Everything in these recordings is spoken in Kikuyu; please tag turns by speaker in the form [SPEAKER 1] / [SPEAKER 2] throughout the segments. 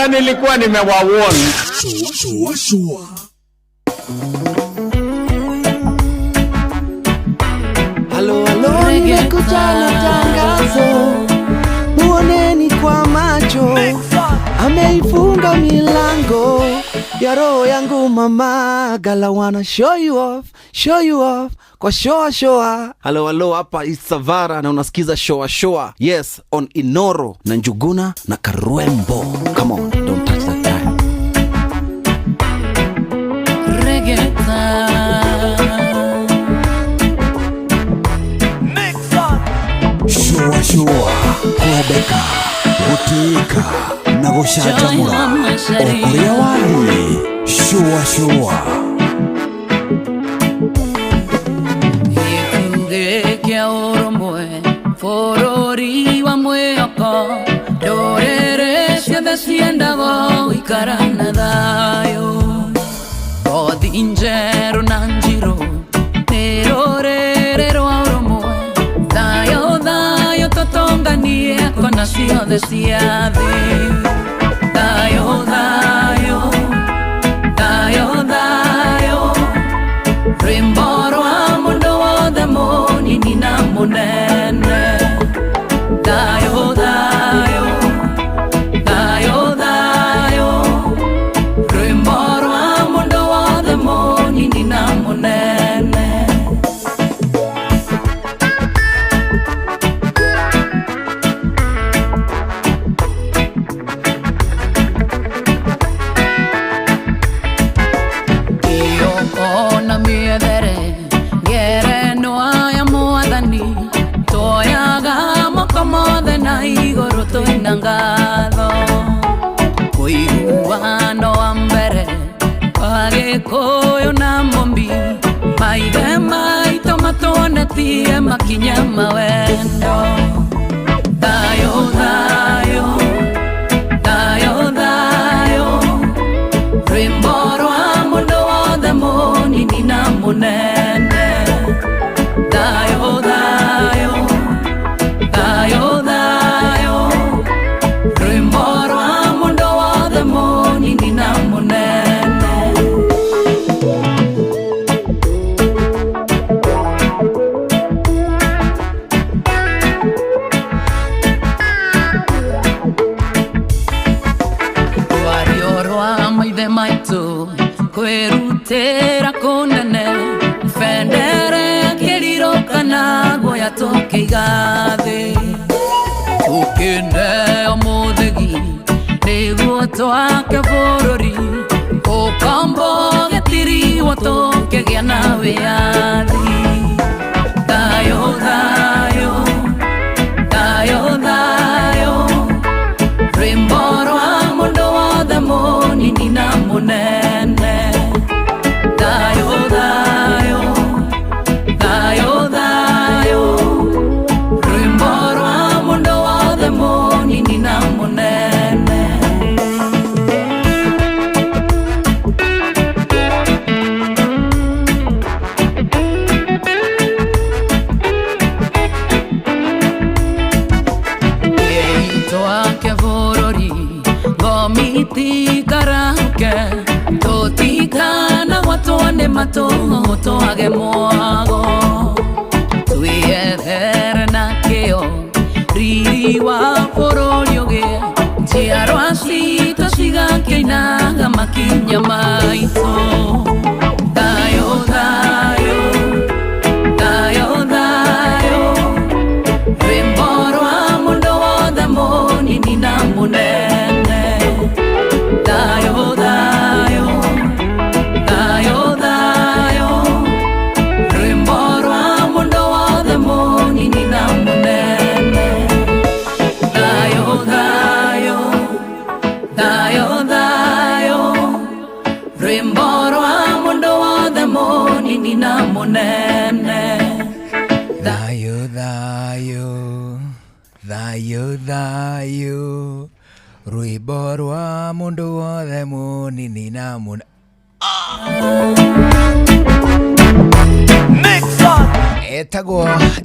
[SPEAKER 1] Nilikuwa nimewawarn.
[SPEAKER 2] Shua, shua.
[SPEAKER 3] Halo, halo, nimekuja na tangazo, muoneni kwa macho, ameifunga milango ya roho yangu mama. Gala wanna show you off, show you off kwa shoa shoa. Halo halo, hapa Isavara na unasikiza shoa shoa, yes, on Inoro na Njuguna na Karwembo. Come on, don't touch that dial.
[SPEAKER 2] Shua, shua. Kwendeka, gũtĩĩka na gũcanjamũra o kũrĩa wathiĩ. Shua, shua.
[SPEAKER 4] Gĩtugĩ kĩa ũrũmwe bũrũri wa mwĩhoko, ndũrĩrĩ ciothe ciendago gũikara na thayũ. Ngothi njerũ na njirũ nĩ rũrĩrĩ rwa ũrũmwe. Thayũ thayũ tũtũnganie kona ciothe cia thĩ. Thayũ thayũ thayũ thayũ, rwĩmbo rwa mũndũ wothe mũnini na mũnene. Thayũ thayũ thayũ thayũ, rwĩmbo rwa mũndũ wothe mũnini na mũnene. Kĩoko na mĩethere ngerenwa ya mwathani, tuoyaga moko mothe na igũrũ twĩna ngatho. Ũiguano wa mbere wa Gĩkũyũ na Mũmbi, maithe maitũ matuonetie makinya mawendo. Thayũ thayũ thayũ thayũ, rwĩmbo rwa mũndũ wothe mũnini na mũnene. Thayũ thayũ thayũ thayũ, rwĩmbo rwa mũndũ wothe mũnini na mũnene. Rwario rwa maithe maitũ kwĩrutĩra kũnene, bendera ya kĩriro kana guoya tũkĩiga thĩ. Tũkĩneo mũthĩgi nĩguo twake bũrũri, ũkombo gĩtiriwo tũkĩgĩa na wĩyathi. Thayũ thayũ thayũ thayũ, rwĩmbo rwa mũndũ wothe mũnini na mũnene. Thayũ thayũ thayũ thayũ, rwĩmbo rwa mũndũ wothe mũnini na mũnene. Twake bũrũri ngomitikarahuke, tũtikana gwatwo nĩ matũ twage mwago. Twĩethere na kĩo riri wa bũrũri ũgĩe, njiarwa citũ cigakĩinaga makinya maitũ. Thayũ thayũ thayũ thayũ, rwĩmbo rwa mũndũ wothe mũnini na mũnene. Thayũ thayũ thayũ thayũ, rwĩmbo rwa mũndũ wothe mũnini na mũnene. Thayũ thayũ thayũ thayũ, rwĩmbo rwa mũndũ wothe mũnini na mũnene.
[SPEAKER 5] Thayo thayo thayo thayo, rwĩmbo rwa mũndũ wothe mũnini na mũnene.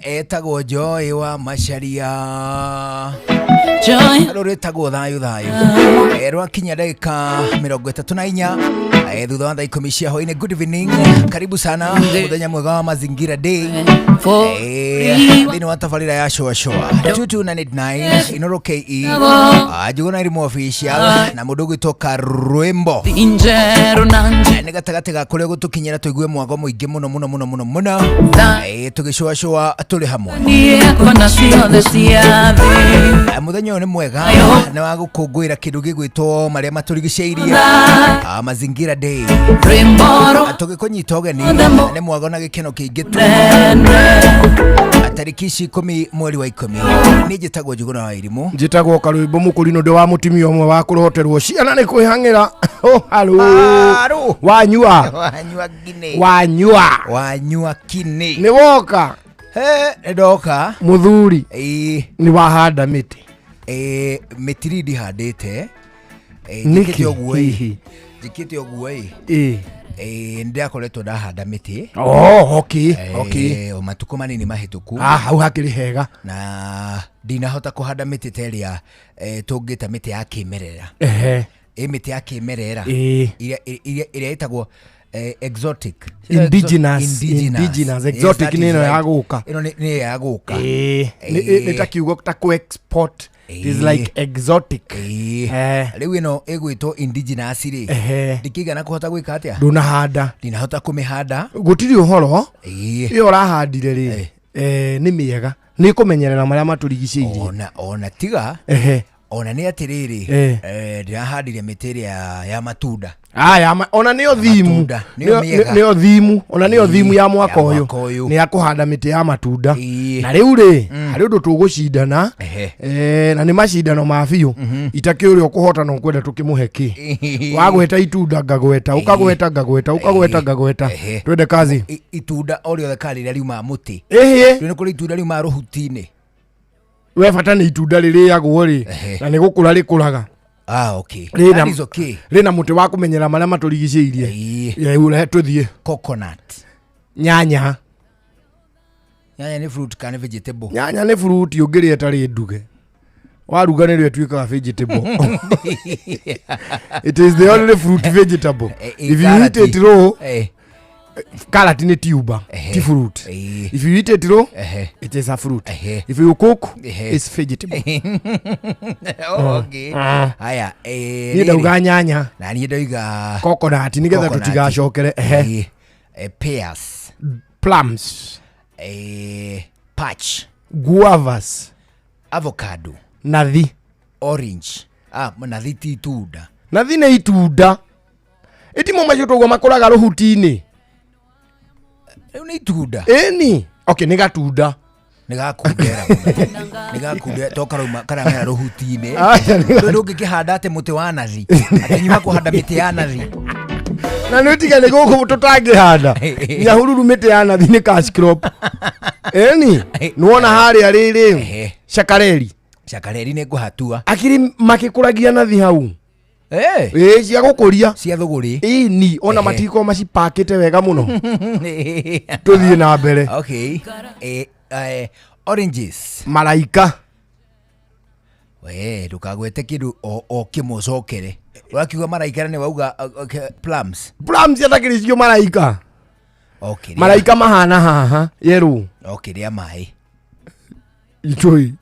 [SPEAKER 5] Etagwo Joy wa Macharia.
[SPEAKER 4] Joy
[SPEAKER 5] Rå rwĩtagwo thayũ thayũ. Rwakinya ndagĩka 34 thutha wa thaa 10 cia hwainĩ. Good evening, karibu sana muthenya mwega wa Mazingira Day.
[SPEAKER 4] for
[SPEAKER 5] Thĩinĩ wa tabarĩra ya Shua Shua 2299 Inoro KE Njuguna Irimũ official na mũndũ ũgwĩtwo Karwĩmbo.
[SPEAKER 4] Injero nanje
[SPEAKER 5] Nĩ gatagatĩ ga kũrĩa gũtũkinyĩra tũigue mwago mũingĩ mũno mũno mũno mũno mũno. Tũgĩcũacũa tũrĩ hamwe.
[SPEAKER 4] Kona ciothe cia thĩ.
[SPEAKER 5] Mũthenya ũyũ nĩ mwega nĩ wa gũkũngũĩra kĩndũ gĩgwĩtwo marĩa matũrigicĩirie, Mazingira Day.
[SPEAKER 4] Rwĩmbo
[SPEAKER 5] Tũgĩkũnyita ũgeni nĩ mwago na gĩkeno kĩingĩ tu.
[SPEAKER 4] rũnene.
[SPEAKER 5] Tarĩki ici 10 mweri wa 10. Niĩ njĩtagwo Njuguna wa Irimũ.
[SPEAKER 1] Njĩtagwo Karwĩmbo Mũkũrinũ, ndĩ wa mũtumia ũmwe wa kũroterwo ciana nĩ kwĩhang'ĩra. Oh, halo.
[SPEAKER 5] Haro.
[SPEAKER 1] Wanyua.
[SPEAKER 5] Wanyua kini.
[SPEAKER 1] Wanyua.
[SPEAKER 5] Wanyua kini.
[SPEAKER 1] Nĩ woka.
[SPEAKER 5] He, nĩ ndoka.
[SPEAKER 1] Mũthuri.
[SPEAKER 5] Ĩĩ.
[SPEAKER 1] Nĩ wahanda mĩtĩ?
[SPEAKER 5] Ĩĩ, mĩtiri ndihandĩte.
[SPEAKER 1] Nĩkĩ
[SPEAKER 5] Njĩkĩte ũguo ĩ.
[SPEAKER 1] hihi?
[SPEAKER 5] Njĩkĩte ũguo ĩ.
[SPEAKER 1] Ĩĩ.
[SPEAKER 5] Ĩĩ, nĩndĩrakoretwo ndahanda mĩtĩ.
[SPEAKER 1] Oh, okay, okay.
[SPEAKER 5] O matukũ manini mahĩtũku.
[SPEAKER 1] Ah, hau hakĩrĩ hega.
[SPEAKER 5] Na ndinahota kũhanda mĩtĩ ta ĩrĩa tũngĩta mĩtĩ ya kĩmerera.
[SPEAKER 1] Ehe.
[SPEAKER 5] Ĩ mĩtĩ ya kĩmerera.
[SPEAKER 1] Ĩĩ.
[SPEAKER 5] Ĩrĩa ĩtagwo exotic.
[SPEAKER 1] Indigenous, indigenous.
[SPEAKER 5] Yes,
[SPEAKER 1] Exotic
[SPEAKER 5] that
[SPEAKER 1] nĩ
[SPEAKER 5] is
[SPEAKER 1] ĩno ya
[SPEAKER 5] right.
[SPEAKER 1] gũka.
[SPEAKER 5] Ĩno nĩ ya gũka.
[SPEAKER 1] Ĩĩ. Nĩ ta kiugo ta kũ-export. It is like exotic.
[SPEAKER 5] Ĩĩ. Rĩu ĩno ĩgwĩtwo indigenous rĩ. Ndikĩigana kũhota gwĩka atĩa?
[SPEAKER 1] Ndũnahanda.
[SPEAKER 5] Ndinahota kũmĩhanda.
[SPEAKER 1] Gũtirĩ ũhoro.
[SPEAKER 5] Ĩĩ.
[SPEAKER 1] Ĩyo ũrahandire rĩ, nĩ mĩega. Nĩ kũmenyerera marĩa matũrigicĩirie.
[SPEAKER 5] Ona tiga.
[SPEAKER 1] Ehe.
[SPEAKER 5] Ona nĩ atĩrĩrĩ,
[SPEAKER 1] Eh.
[SPEAKER 5] Ndĩrahandire mĩtĩ ĩrĩa ya matunda.
[SPEAKER 1] Aya, ona nĩyo thimu.
[SPEAKER 5] Matunda, nĩyo mĩega.
[SPEAKER 1] Nĩyo thimu, ona nĩyo
[SPEAKER 5] Ĩĩ,
[SPEAKER 1] thimu ya mwaka
[SPEAKER 5] ya
[SPEAKER 1] ũyũ.
[SPEAKER 5] mwaka ũyũ.
[SPEAKER 1] Nĩ ya kũhanda mĩtĩ ya matunda.
[SPEAKER 5] Ĩĩ.
[SPEAKER 1] Na rĩu rĩ, harĩ ũndũ tũgũcindana.
[SPEAKER 5] Ehe.
[SPEAKER 1] Na nĩ macindano ma biũ. Itakĩ ũrĩa ũkũhota na ũkwenda tũkĩmũhe kĩ. Wagweta itunda ngagweta, ũkagweta ngagweta, ũkagweta ngagweta.
[SPEAKER 5] Ehe.
[SPEAKER 1] Twende kazi.
[SPEAKER 5] Itunda o rĩothe kana rĩrĩa riumaga mũtĩ.
[SPEAKER 1] Ĩhĩ.
[SPEAKER 5] Rĩu nĩ kũrĩ itunda riumaga rũhuti-inĩ.
[SPEAKER 1] We bata nĩ itunda rĩrĩagwo rĩ,
[SPEAKER 5] Ehe.
[SPEAKER 1] na nĩ gũkũra rĩkũraga.
[SPEAKER 5] Ah, okay.
[SPEAKER 1] Rĩna
[SPEAKER 5] That is okay.
[SPEAKER 1] rĩna mũtĩ wa kũmenyera marĩa matũrigicĩirie.
[SPEAKER 5] Ĩĩ.
[SPEAKER 1] Rĩu rehe tũthiĩ.
[SPEAKER 5] Coconut.
[SPEAKER 1] Nyanya.
[SPEAKER 5] Nyanya nĩ fruit kana vegetable?
[SPEAKER 1] Nyanya nĩ fruit ũngĩrĩa ĩtarĩ nduge. Waruga nĩrĩo ĩtuĩkaga vegetable. It is the only fruit vegetable. If you eat it raw, carrot nĩ tuber, ti fruit. If you eat it raw, it is a fruit. If you cook, it's vegetable.
[SPEAKER 5] Okay. Haya,
[SPEAKER 1] Niĩ ndauga nyanya.
[SPEAKER 5] Na niĩ ndoiga
[SPEAKER 1] coconut nĩgetha
[SPEAKER 5] coconut.
[SPEAKER 1] tũtigacokere. Ehe.
[SPEAKER 5] Pears.
[SPEAKER 1] Plums.
[SPEAKER 5] Patch.
[SPEAKER 1] Guavas.
[SPEAKER 5] Avocado.
[SPEAKER 1] Nathi.
[SPEAKER 5] Orange. Ah, nathi ti itunda.
[SPEAKER 1] Nathi nĩ itunda. Ĩtimo macio toguo makũraga rũhuti-inĩ.
[SPEAKER 5] Rĩu nĩ itunda.
[SPEAKER 1] Ĩni. Okay, nĩ gatunda.
[SPEAKER 5] Nĩ gakundera. Nĩ gakundera to karauma karamera rũhuti-inĩ.
[SPEAKER 1] Aca, nĩ
[SPEAKER 5] Rĩu ndũngĩkĩhanda atĩ mũtĩ wa nathi. Atĩ nyuma kũhanda mĩtĩ ya nathi.
[SPEAKER 1] Na nĩ tiga nĩ gũkũ tũtangĩhanda. Nyahururu mĩtĩ ya nathi nĩ cash crop. Ĩni. Nĩwona harĩa rĩrĩ. Cakareri.
[SPEAKER 5] Cakareri nĩ ngũhatua.
[SPEAKER 1] Akiri makĩkũragia nathi hau.
[SPEAKER 5] Eh.
[SPEAKER 1] Ĩĩ, cia gũkũria.
[SPEAKER 5] Cia thũgũrĩ.
[SPEAKER 1] Ĩni, ona
[SPEAKER 5] Ehe.
[SPEAKER 1] matikorwo macipakĩte wega mũno. Tũthiĩ na mbere.
[SPEAKER 5] Okay. Oranges.
[SPEAKER 1] Maraika.
[SPEAKER 5] We, ndũkagwete kĩndũ o kĩmwe ũcokere. Ũrakiuga maraika na nĩ wauga okay, plums.
[SPEAKER 1] Plums atakĩrĩ cio maraika.
[SPEAKER 5] Okay, rĩa-
[SPEAKER 1] Maraika mahana haha yerũ.
[SPEAKER 5] Okay, rĩa maĩ.
[SPEAKER 1] Itũi.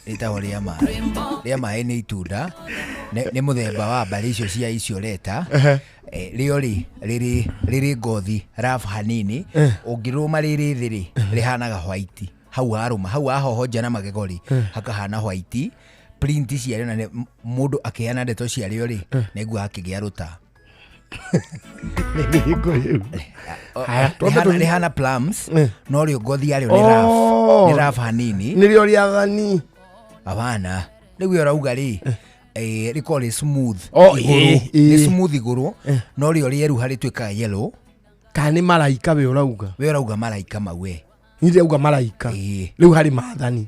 [SPEAKER 5] Rĩtagwo rĩa maĩ. Rĩa maĩ nĩ itunda. Nĩ mũthemba wa mbarĩ icio cia icio ũreta.
[SPEAKER 1] Ehe.
[SPEAKER 5] Rĩo rĩ, rĩrĩ ngothi rough hanini. Ũngĩrũma rĩrĩ thĩ rĩ, rĩhanaga white. Hau warũma, hau wahohonja na magego rĩ, hakahana white. Print ciarĩo na nĩ mũndũ akĩheana ndeto ciarĩo rĩ, nĩguo akĩgĩa rũta.
[SPEAKER 1] Haya, twambe tũthiĩ.
[SPEAKER 5] Rĩhana plums, no rĩo ngothi yarĩo nĩ rough.
[SPEAKER 1] Oh.
[SPEAKER 5] Nĩ rough hanini.
[SPEAKER 1] Nĩrĩo rĩathani.
[SPEAKER 5] Hapana. Rĩu we ũrauga rĩ, rĩkoragwo rĩ smooth
[SPEAKER 1] Oh,
[SPEAKER 5] igũrũ.
[SPEAKER 1] ĩĩ,
[SPEAKER 5] Nĩ
[SPEAKER 1] ĩĩ.
[SPEAKER 5] smooth igũrũ, no rĩo rĩeruha rĩtuĩkaga yellow.
[SPEAKER 1] Kana nĩ maraika we ũrauga?
[SPEAKER 5] We ũrauga maraika mau we.
[SPEAKER 1] Niĩ ndĩrauga maraika.
[SPEAKER 5] Ĩĩ.
[SPEAKER 1] Rĩu harĩ maathani.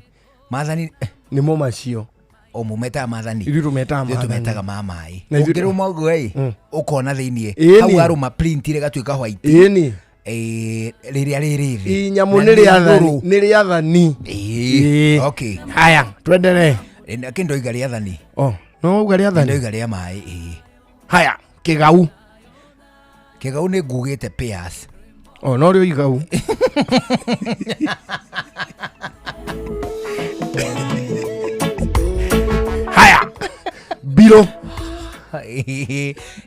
[SPEAKER 5] Maathani
[SPEAKER 1] nĩmo macio.
[SPEAKER 5] O mũmetaga maathani.
[SPEAKER 1] Ithuĩ tũmetaga
[SPEAKER 5] Ithuĩ
[SPEAKER 1] maathani.
[SPEAKER 5] tũmetaga ma maĩ.
[SPEAKER 1] Na ithuĩ
[SPEAKER 5] Ũngĩrũma ũguo ĩ, ũkona thĩiniĩ.
[SPEAKER 1] Ĩĩ
[SPEAKER 5] Hau
[SPEAKER 1] nĩ.
[SPEAKER 5] warũma print rĩgatuĩka white.
[SPEAKER 1] Ĩĩ nĩ.
[SPEAKER 5] Rĩrĩa rĩrĩ thĩ.
[SPEAKER 1] Ĩ, nyamũ
[SPEAKER 5] Na
[SPEAKER 1] nĩ rĩathani.
[SPEAKER 5] igũrũ.
[SPEAKER 1] Nĩ rĩathani.
[SPEAKER 5] Ĩĩ.
[SPEAKER 1] Ĩĩ.
[SPEAKER 5] Okay.
[SPEAKER 1] Haya, twendelee.
[SPEAKER 5] Kä ndoiga rä athani.
[SPEAKER 1] Oh, no wauga rĩathani.
[SPEAKER 5] Ndoiga rä a maä ä.
[SPEAKER 1] Haya, kĩgau.
[SPEAKER 5] Kä gau nä ngugä te pears.
[SPEAKER 1] Oh, no rĩo igau. Haya, mbirũ.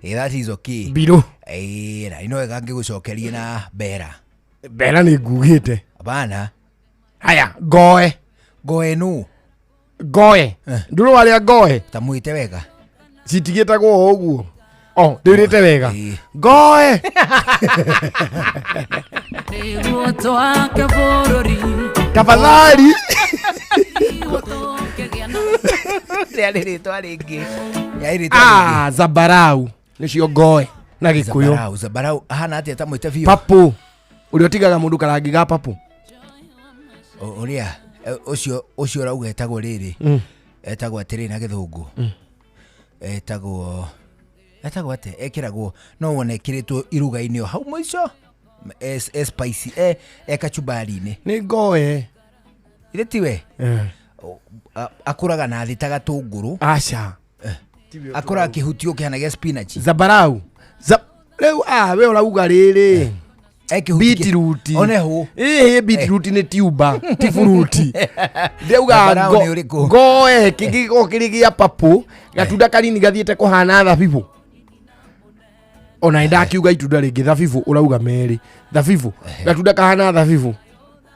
[SPEAKER 5] Ä that is okay.
[SPEAKER 1] Mbirũ.
[SPEAKER 5] Ä na no wega ngä gå cokerie na mbera.
[SPEAKER 1] Mbera nĩ ngugĩte.
[SPEAKER 5] Bana.
[SPEAKER 1] Haya, ngoe.
[SPEAKER 5] Ngoe nũ?
[SPEAKER 1] Ngoe ndũrĩ warĩa ngoe?
[SPEAKER 5] Ta mwä te wega.
[SPEAKER 1] Citigĩtagwo o ũguo. Oh, ndĩrĩte wega.
[SPEAKER 5] Ĩĩ.
[SPEAKER 1] Ngoe.
[SPEAKER 4] Nĩguo twake bũrũri.
[SPEAKER 1] Tafadhali.
[SPEAKER 4] Nĩguo tũkĩgĩa na
[SPEAKER 5] Rĩarĩ rĩtwa rĩngĩ, rĩarĩ rĩtwa rĩngĩ.
[SPEAKER 1] Ah, zambarau nĩcio ngoe na Gĩkũyũ.
[SPEAKER 5] Zambarau, zambarau ahana atĩa? Ta mwĩte biũ.
[SPEAKER 1] Papo ũrĩa ũtigaga mũndũ karangi ga papo.
[SPEAKER 5] Ũrĩa ũcio ũcio ũrauga etagwo rĩrĩ, etagwo atĩrĩ na gĩthũngũ, etagwo atĩa? Ekĩragwo, no wone ekĩrĩtwo iruga-inĩ o hau mũico, e spicy, e kachumbari-inĩ.
[SPEAKER 1] Nĩ ngoe.
[SPEAKER 5] Ithe tiwe?
[SPEAKER 1] Eh.
[SPEAKER 5] Akũraga na thĩ ta gatũngũrũ.
[SPEAKER 1] Aca.
[SPEAKER 5] Akũraga kĩhutio kĩhana gĩa spinach.
[SPEAKER 1] Zambarau. Rĩu ah, we ũrauga rĩrĩ.
[SPEAKER 5] E kĩhuti
[SPEAKER 1] Beetroot.
[SPEAKER 5] One hũ.
[SPEAKER 1] Ĩhĩ, beetroot nĩ tuber, ti fruit. Ndĩrauga.
[SPEAKER 5] Zambarau nĩ ũrĩkũ?
[SPEAKER 1] Ngoe kĩgĩkorwo kĩrĩ gĩa papo, gatunda kanini gathiĩte kũhana thabibũ. Ona nĩ ndakiuga itunda rĩngĩ thabibũ, ũrauga merĩ thabibũ, gatunda kahana thabibũ.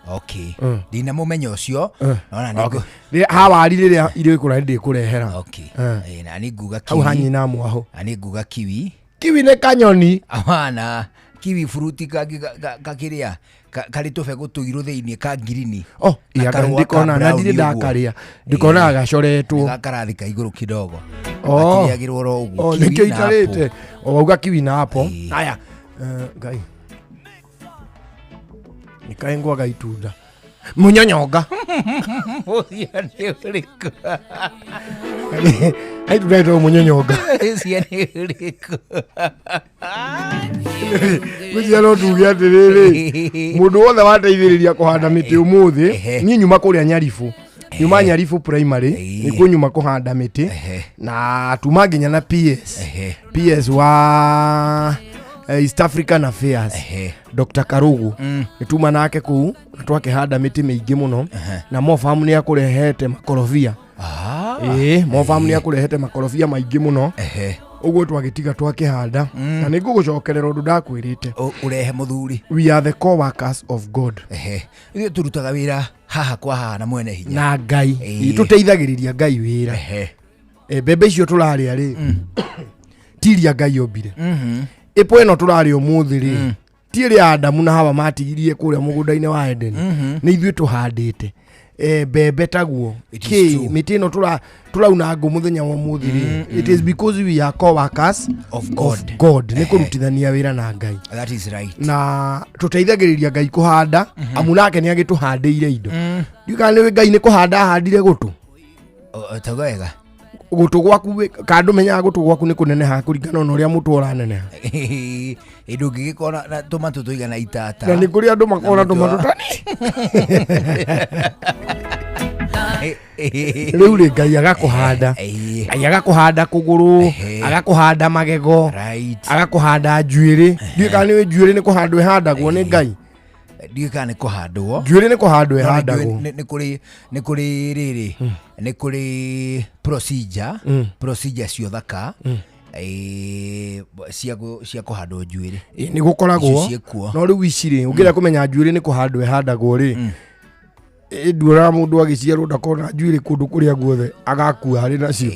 [SPEAKER 5] Okay, ndina mũmenya ũcio. Nona nĩ
[SPEAKER 1] Okay. Hawari rĩrĩa irĩkũra nĩ ndĩkũrehera.
[SPEAKER 5] Okay. Na nĩ nguga
[SPEAKER 1] Hau
[SPEAKER 5] kiwi.
[SPEAKER 1] Hanyina mwaho.
[SPEAKER 5] Na nĩ nguga kiwi.
[SPEAKER 1] Kiwi nĩ kanyoni.
[SPEAKER 5] Hapana, kiwi fruit kakĩrĩa karĩ tũbegũ tũirũ thĩinĩ ka ngirini.
[SPEAKER 1] Oh,
[SPEAKER 5] Na
[SPEAKER 1] iya,
[SPEAKER 5] karũa ka
[SPEAKER 1] ndikona na
[SPEAKER 5] brown
[SPEAKER 1] ndirĩ
[SPEAKER 5] ũguo.
[SPEAKER 1] ndakarĩa, ndikonaga gacoretwo.
[SPEAKER 5] Gakarathi ka igũrũ kidogo.
[SPEAKER 1] Oh.
[SPEAKER 5] Gakĩrĩagĩrwo oro ũguo.
[SPEAKER 1] Oh,
[SPEAKER 5] Kiwi
[SPEAKER 1] nĩkĩo
[SPEAKER 5] na
[SPEAKER 1] itarĩte.
[SPEAKER 5] apple.
[SPEAKER 1] O wauga kiwi na apple.
[SPEAKER 5] Ĩĩ.
[SPEAKER 1] Haya. Ngai nĩkaĩ ngwaga itunda mũnyonyonga.
[SPEAKER 5] Ũcio nĩ ũrĩkũ?
[SPEAKER 1] Itunda ĩtagwo mũnyonyonga.
[SPEAKER 5] Ũcio nĩ ũrĩkũ?
[SPEAKER 1] Gwĩciria no tuge atĩrĩrĩ, mũndũ wothe wateithĩrĩria kũhanda mĩtĩ ũmũthĩ. Niĩ nyuma kũrĩa Nyaribũ, nyuma Nyaribũ Primary. Nĩkuo nyuma kũhanda mĩtĩ. Na tuma nginya na PS. PS wa East African Affairs. Dr. Karugu. Nĩ tuma nake kũu na twakĩhanda mĩtĩ mĩingĩ mũno, na Mofarm nĩ akũrehete makorobia.
[SPEAKER 5] Ah.
[SPEAKER 1] Ĩĩ, Mofarm nĩ akũrehete makorobia maingĩ mũno. Ũguo twagĩtiga twakĩhanda, na nĩ ngũgũcokerera ũndũ ndakwĩrĩte.
[SPEAKER 5] Ũrehe mũthuri.
[SPEAKER 1] We are the co-workers of God.
[SPEAKER 5] Ithuĩ tũrutaga wĩra haha kwa haha na mwene hinya.
[SPEAKER 1] Na Ngai. Tũteithagĩrĩria Ngai wĩra. Mbembe icio tũrarĩa rĩ, tiria Ngai ombire. Ĩpo ĩno tũrarĩa ũmũthĩ rĩ, ti ĩrĩa Adamu na Hawa matigirie kũrĩa mũgũnda-inĩ wa Edeni, nĩ ithuĩ tũhandĩte. Mbembe taguo.
[SPEAKER 5] It is
[SPEAKER 1] Kĩ,
[SPEAKER 5] true.
[SPEAKER 1] mĩtĩ ĩno tũrauna ngũ mũthenya wa ũmũthĩ rĩ, it is because we are co-workers
[SPEAKER 5] of God.
[SPEAKER 1] Of God. Nĩ kũrutithania wĩra na Ngai.
[SPEAKER 5] That is right.
[SPEAKER 1] Na tũteithagĩrĩria Ngai kũhanda, amu nake nĩ agĩtũhandĩire indo. Ndiũĩ kana nĩ Ngai nĩ kũhanda ahandire gũtũ.
[SPEAKER 5] Tauga wega.
[SPEAKER 1] Gũtũ gwaku kana ndũmenyaga gũtũ gwaku nĩ kũneneha kũringana na ũrĩa mũtwe ũraneneha?
[SPEAKER 5] Ĩ, ndũngĩgĩkorwo na tũmatũ tũigana itata.
[SPEAKER 1] Na nĩ kũrĩ andũ makoragwo na
[SPEAKER 5] Na mũtwe
[SPEAKER 1] tũmatũ tani rĩu rĩ, Ngai agakũhanda. Ngai agakũhanda kũgũrũ. Agakũhanda magego. Agakũhanda njuĩrĩ. Ndiũĩ kana nĩ njuĩrĩ nĩ kũhandwo ĩhandagwo nĩ Ngai.
[SPEAKER 5] Ndiũĩ kana nĩ kũhandwo.
[SPEAKER 1] Njuĩrĩ nĩ kũhandwo
[SPEAKER 5] No nĩ njũĩ
[SPEAKER 1] ĩhandagwo.
[SPEAKER 5] Nĩ kũrĩ rĩrĩ, nĩ kũrĩ procedure cio thaka cia kũhandwo njuĩrĩ.
[SPEAKER 1] Ĩ, nĩ gũkoragwo.
[SPEAKER 5] Icio ciĩkuo.
[SPEAKER 1] No rĩu ici rĩ, ũngĩenda kũmenya njuĩrĩ nĩ kũhandwo ĩhandagwo rĩ, ĩ, nduonaga mũndũ agĩciarwo ndakona njuĩrĩ kũndũ kũrĩa guothe agakua harĩ nacio.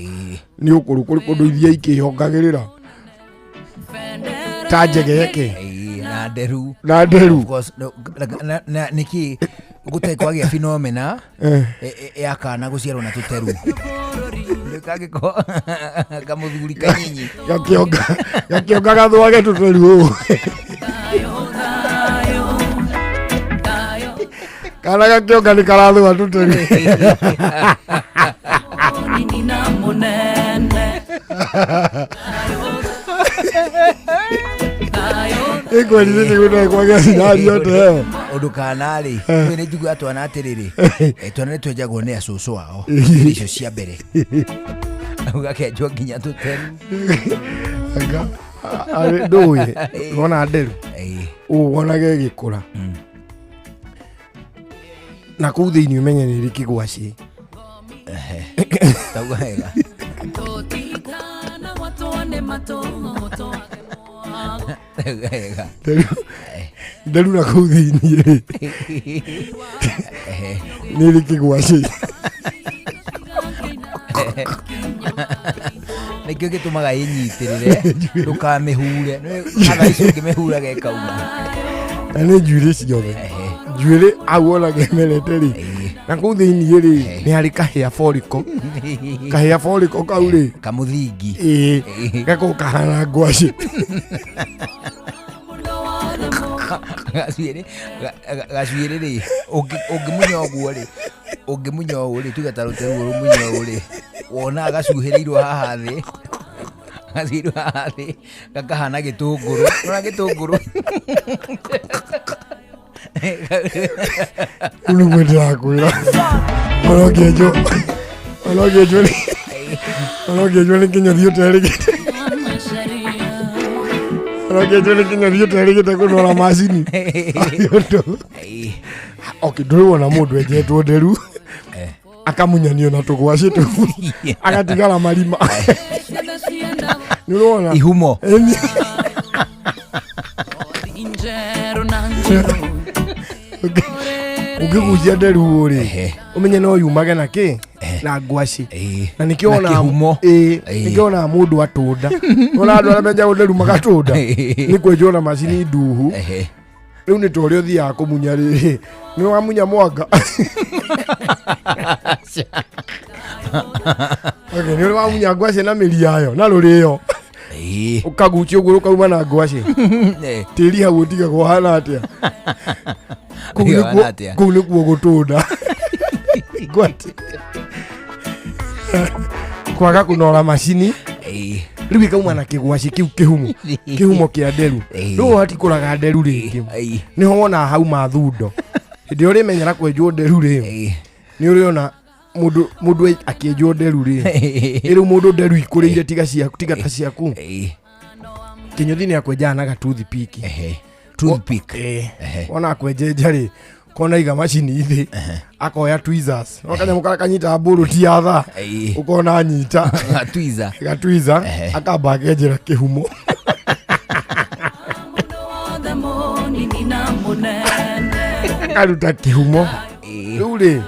[SPEAKER 1] Nĩ ũkũrũ kũrĩ kũndũ ithiĩ ikĩhongagĩrĩra ta njegeke.
[SPEAKER 5] Ĩĩ, na nderu.
[SPEAKER 1] Na nderu.
[SPEAKER 5] Of course, no, na nĩkĩ gũtarĩ kwagĩa phenomena ya kana gũciarwo na tũteru kangĩko kamũthuri kanyinyi?
[SPEAKER 1] Gakĩonga, gakĩonga gathwage tũteru ũũ. Kana gakĩonga nĩ karathũa tũteru.
[SPEAKER 4] Nina mũnene. Thayũ, thayũ.
[SPEAKER 1] Ĩkwerire nĩ kwagĩa scenario ta ĩyo.
[SPEAKER 5] Ũndũ kana rĩ, nĩ njiguaga twana atĩrĩrĩ, twana nĩ twenjagwo nĩ acũcũ ao icio cia mbere, ũgakenjwo nginya tũteru.
[SPEAKER 1] Anga, ndũĩ wona nderu ũwonage ĩgĩkũra na kũu thĩinĩ ũmenye nĩ ĩrĩ kĩgwacĩ.
[SPEAKER 5] Tauga wega. Tauga wega.
[SPEAKER 1] Nderu na kũu thĩinĩ rĩ nĩ ĩrĩ kĩgwacĩ.
[SPEAKER 5] Nĩkĩo gĩtũmaga ĩnyitĩrĩre, ndũkamĩhure. Thaa ici ũngĩmĩhuraga ĩkauma.
[SPEAKER 1] Na nĩ njuĩrĩ ciothe, njuĩrĩ au wonage ĩmerete rĩ, na kũu thĩinĩ rĩ nĩ harĩ kahĩa foriko, kahĩa foriko kau rĩ
[SPEAKER 5] kamũthingi.
[SPEAKER 1] Ĩĩ, gakorwo kahana ngwacĩ.
[SPEAKER 5] Gacuĩrĩ gacuĩrĩ rĩ, ũngĩmunya ũguo rĩ, ũngĩmunya ũũ rĩ, tuge ta rũteru ũrũmunye ũũ rĩ, wonaga gacuhĩrĩirwo haha thĩ, gacuhĩrĩirwo haha thĩ gakahana gĩtũngũrũ. Nĩwona gĩtũngũrũ?
[SPEAKER 1] Rĩu nĩguo ndĩrakwĩra, ona ũngĩenjwo, ona ũngĩenjwo nĩ, ona ũngĩenjwo nĩ kĩnyũthi ũterĩgĩte, ona ũngĩenjwo nĩ kĩnyũthi ũterĩgĩte kũnora macini ũndũ. Okay, ndũrĩ wona mũndũ enjetwo nderu akamunyanio na tũgwacĩ tũu agatigara marima? Nĩ ũrona
[SPEAKER 5] ihumo?
[SPEAKER 1] Ĩni. Ũngĩgucia nderu rĩ, ũmenye no yumage na kĩ, na ngwacĩ. Na nĩkĩo
[SPEAKER 5] Na
[SPEAKER 1] wonaga
[SPEAKER 5] kĩhumo.
[SPEAKER 1] Ĩĩ, nĩkĩo wonaga mũndũ atũnda, wona andũ arĩa menjagwo nderu magatũnda nĩ kwenjwo na macini nduhu. Rĩu nĩ ta ũrĩa ũthiaga kũmunya rĩrĩ, nĩ wamunya mwanga. Okay, nĩ ũrĩ wamunya ngwacĩ na mĩri yayo na rũrĩo, ũkagucia ũguo rũkauma na ngwacĩ? Tĩri hau ũtigagwo hana atĩa? Kũu
[SPEAKER 5] Ũhana atĩa?
[SPEAKER 1] Kũu nĩkuo gũtũnda ngwacĩ, kwaga kũnora macini. Rĩu ĩkauma na kĩgwacĩ kĩu, kĩhumo, kĩhumo kĩa nderu. Rĩu hatikũraga nderu rĩngĩ. Nĩho wonaga hauma thundo. Hĩndĩ ĩrĩa ũrĩmenyera kwenjwo nderu rĩ, nĩ ũrĩona mũndũ, mũndũ akĩenjwo nderu rĩ, ĩ rĩu mũndũ nderu ikũrĩire tiga ciaku, tiga ta ciaku. Kĩnyũthi nĩ akwenjaga na gatuthipiki.
[SPEAKER 5] Toothpick.
[SPEAKER 1] Wona akwenjenja rĩ, kona iga macini thĩ, akoya tweezers, no kanyamũ karĩa kanyitaga mbũrũti ya thaa. Ũkona anyita
[SPEAKER 5] Tweezer.
[SPEAKER 1] Gatwiza, akamba akenjera kĩhumo. Akaruta kĩhumo rĩu rĩ,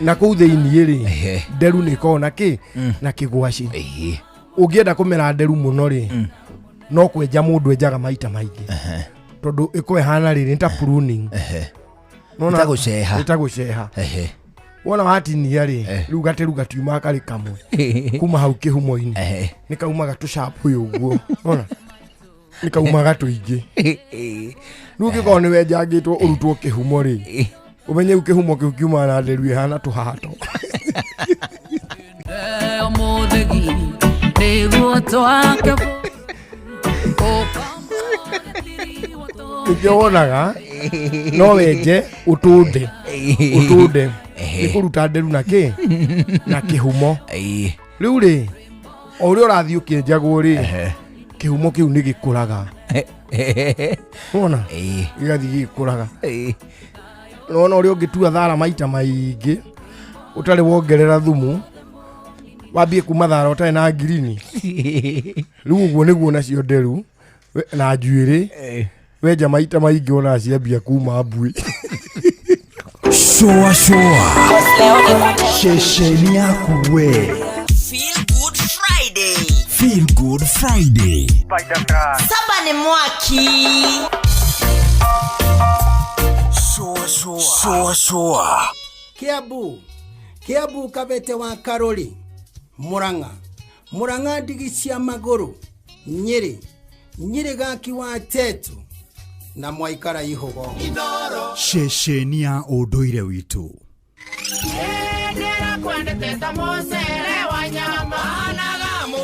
[SPEAKER 1] na kũu thĩiniĩ rĩ, nderu nĩ ĩkoragwo na kĩ, na kĩgwacĩ. Ũngĩenda kũmera nderu mũno rĩ, no kwenja mũndũ enjaga maita maingĩ, tondũ ĩkorwo ĩhana rĩrĩ, nĩ ta pruning. Nĩwona?
[SPEAKER 5] Nĩ ta gũceha.
[SPEAKER 1] Nĩ ta gũceha. Wona watinia rĩ, rĩu gateru gatiumaga karĩ kamwe kuma hau kĩhumo-inĩ. Nĩ kaumaga tũcapũyũ ũguo, ona nĩ kaumaga tũingĩ. Rĩu ũngĩkorwo nĩ wenjangĩtwo ũrutwo kĩhumo rĩ, ũmenye rĩu kĩhumo kĩu kiumaga na nderu ĩhana tũhato.
[SPEAKER 4] Mũthegi nĩguo twake.
[SPEAKER 1] Nĩkĩo wonaga no wenje ũtũnde, ũtũnde nĩ kũruta nderu na kĩ, na kĩhumo. Rĩu rĩ, o ũrĩa ũrathiĩ ũkĩenjagwo rĩ, kĩhumo kĩu nĩ gĩkũraga, wona gĩgathiĩ gĩgĩkũraga. Nona ũrĩa ũngĩtua thara maita maingĩ ũtarĩ wongerera thumu, wambie kuma thara ũtarĩ na ngirini. Rĩu ũguo nĩguo nacio nderu na njuĩrĩ wenja maita maingĩ, ona ciambia kuma mbui.
[SPEAKER 2] Shua shua ceceni yaku we.
[SPEAKER 6] Feel Good Friday.
[SPEAKER 2] Feel Good Friday.
[SPEAKER 6] Saba ni mwaki.
[SPEAKER 2] Shua shua shua shua.
[SPEAKER 7] Kiambu, Kiambu, Kabete wa Karori, Murang'a, Murang'a, ndigi cia magũrũ, Nyĩrĩ, Nyĩrĩ, gaki wa Tetu na mwaikara ihũgo.
[SPEAKER 2] Ceceni ya ũndũire witũ.
[SPEAKER 8] Kwendete ta mũcere wa nyama.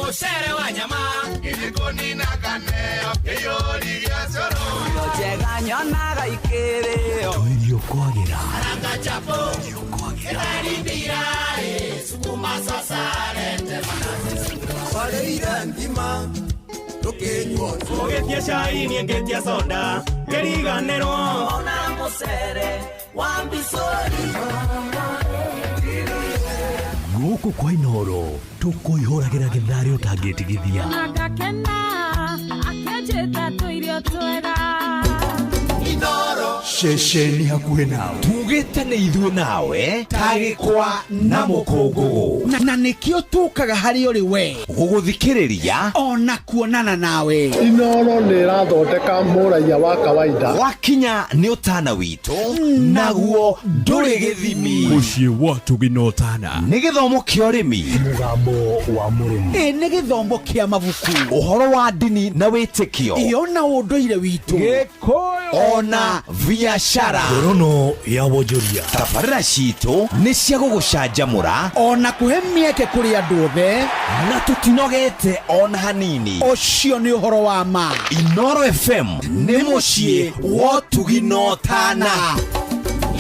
[SPEAKER 8] Mucere wa nyama Githĩ kaneo Kĩyũri gĩa cũrũ
[SPEAKER 3] Njega nyonaga ikĩrĩo
[SPEAKER 2] Tũirio kwagĩra
[SPEAKER 8] Karanga chapo Ĩtari mbira Sukuma sasarete
[SPEAKER 3] Warĩire ngima Tũkĩnyua
[SPEAKER 9] Ũgĩtia cai niĩ ngĩtia soda Ngĩriganĩrwo
[SPEAKER 3] Ona mũcere wa mbicũri
[SPEAKER 2] Gũkũ kwa Inooro tũkũihũragĩra gĩtharĩ ũtangĩtigithia
[SPEAKER 4] Na ngakena akĩnjĩta tũirio twega
[SPEAKER 8] Inooro
[SPEAKER 2] ceceni hakuhĩ nawe
[SPEAKER 10] tugĩte nĩ ithuĩ nawe tagĩkwa na mũkũngũgũ
[SPEAKER 11] na nĩkĩo tũkaga harĩ ũrĩ we
[SPEAKER 10] gũgũthikĩrĩria
[SPEAKER 11] ona kuonana nawe
[SPEAKER 12] Inooro nĩ ĩrathondeka mũraiya wa kawaida
[SPEAKER 10] wakinya nĩ ũtana witũ naguo ndũrĩ gĩthimi
[SPEAKER 2] mũciĩ wa tũginotana
[SPEAKER 10] nĩ gĩthomo kĩa ũrĩmi
[SPEAKER 2] mũgambo wa mũrĩmi
[SPEAKER 11] ĩ nĩ gĩthomo kĩa mabuku
[SPEAKER 10] ũhoro wa ndini na wĩtĩkio
[SPEAKER 11] ĩyo na ũndũire witũ
[SPEAKER 10] gĩkũyũ ona biacara
[SPEAKER 2] ngorono ya wonjoria
[SPEAKER 10] tabarĩra citũ nĩ cia gũgũcanjamũra
[SPEAKER 11] ona kũhe mĩeke kũrĩ andũ othe
[SPEAKER 10] na tũtinogete ona hanini
[SPEAKER 11] ũcio nĩ ũhoro wa ma
[SPEAKER 10] Inooro FM nĩ mũciĩ wa ũtugi na ũtana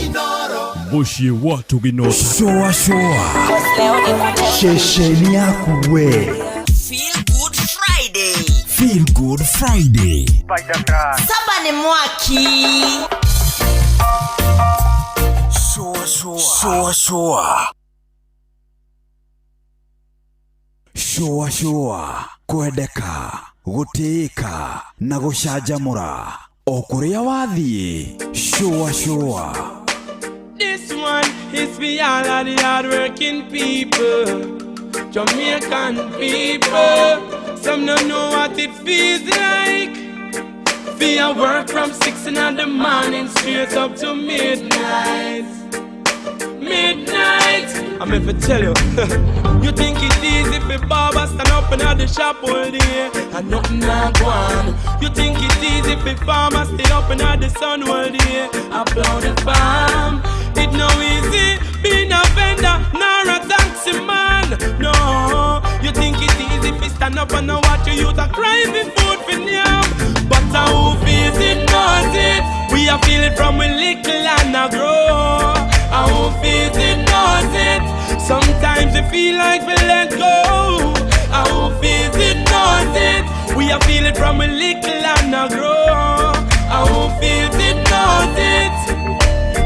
[SPEAKER 8] Inooro
[SPEAKER 2] mũciĩ wa tũginotana cũa cũa ceceni yaku we
[SPEAKER 6] Feel Good Friday.
[SPEAKER 2] Feel Good Friday
[SPEAKER 6] Saba ni mwaki.
[SPEAKER 2] Shua shua shua shua kwendeka gũtĩĩka na gũcanjamũra o kũrĩa wathiĩ shua shua
[SPEAKER 9] This one is for all of the hardworking people, Jamaican people. Some don't know what it feels like. For work from 6 in the morning straight up to midnight. Midnight. I'm here to tell you. You think it easy for barber stand up in the shop all day and nothing not go on. You think it easy for farmer stay up in the sun all day I plow the farm. It no easy being a vendor nor a taxi man. No, you think it easy fi stand up and watch your youth a cry for food for yam. But how feels it knows it. We a feel it from we little and a grow. How feels it knows it. Sometimes we feel like we let go. How feels it knows it. We a feel it from we little and a grow. How feels it knows it.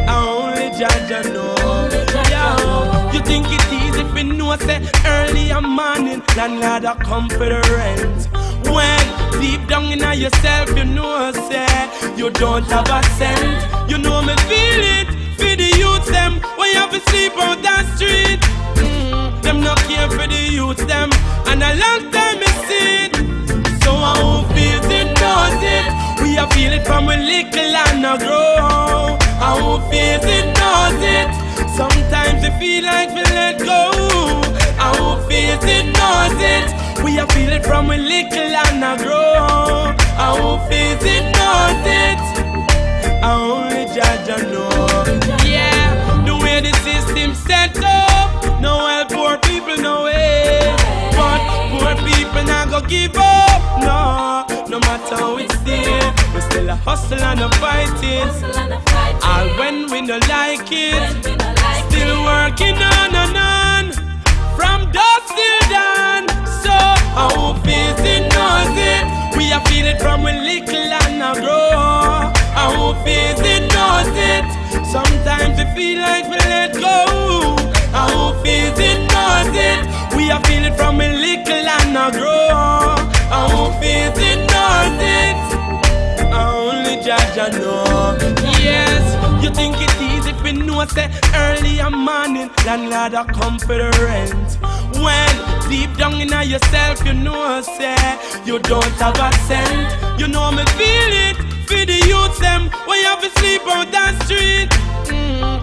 [SPEAKER 9] Only Jah know. Yeah. You think it easy if you know say early a morning landlord a come for the rent. When deep down in yourself you know say you don't have a cent. You know me feel it for the youth them when you have to sleep out the street. Them not care for the youth them and a long time me see it. So how feels it knows it. We a feel it from we little and a grow. How feels it knows it. Sometimes we feel like we let go. How feels it knows it. We a feel it from we little and a grow. How feels it knows it. Only Jah know. Yeah, the way the system set up, no help poor people, no way. But poor people not go give up, no. No matter how it's there, we still a hustle and a fight it. All when we no like it, still working on and on, from dusk till dawn. So how feels it knows it. We a feel it from we little and a grow. How feels it knows it. Sometimes we feel like we let go. How feels it knows it. We a feel it from we little and a grow. How feels it knows it. Only Jah know. Yes, you think it easy if you know say early a morning landlord a come for the rent. When deep down in yourself you know say you don't have a cent. You know me feel it for the youth them when you have to sleep out the street.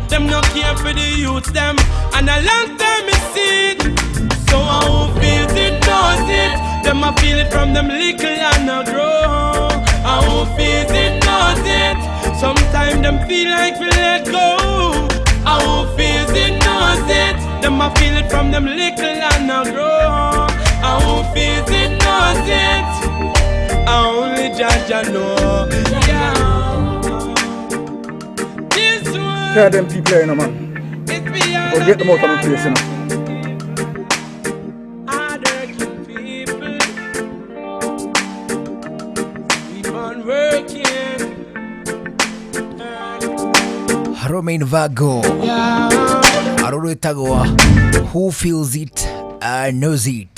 [SPEAKER 9] Them not care for the youth them and a long time me see it. So how feels it knows it. Them a feel it from them little and a grow. How feels it knows it. Sometimes them feel like we let go. How feels it knows it. Them a feel it from them little and a grow. How feels it, knows it. Only Jah Jah know. Yeah. This one.
[SPEAKER 13] Tell them people here, you know, man. Go get them out of my place, you know.
[SPEAKER 9] Hardworking people. Keep on working.
[SPEAKER 5] Romain Vago arũrwĩtagwo Who Feels It Knows It.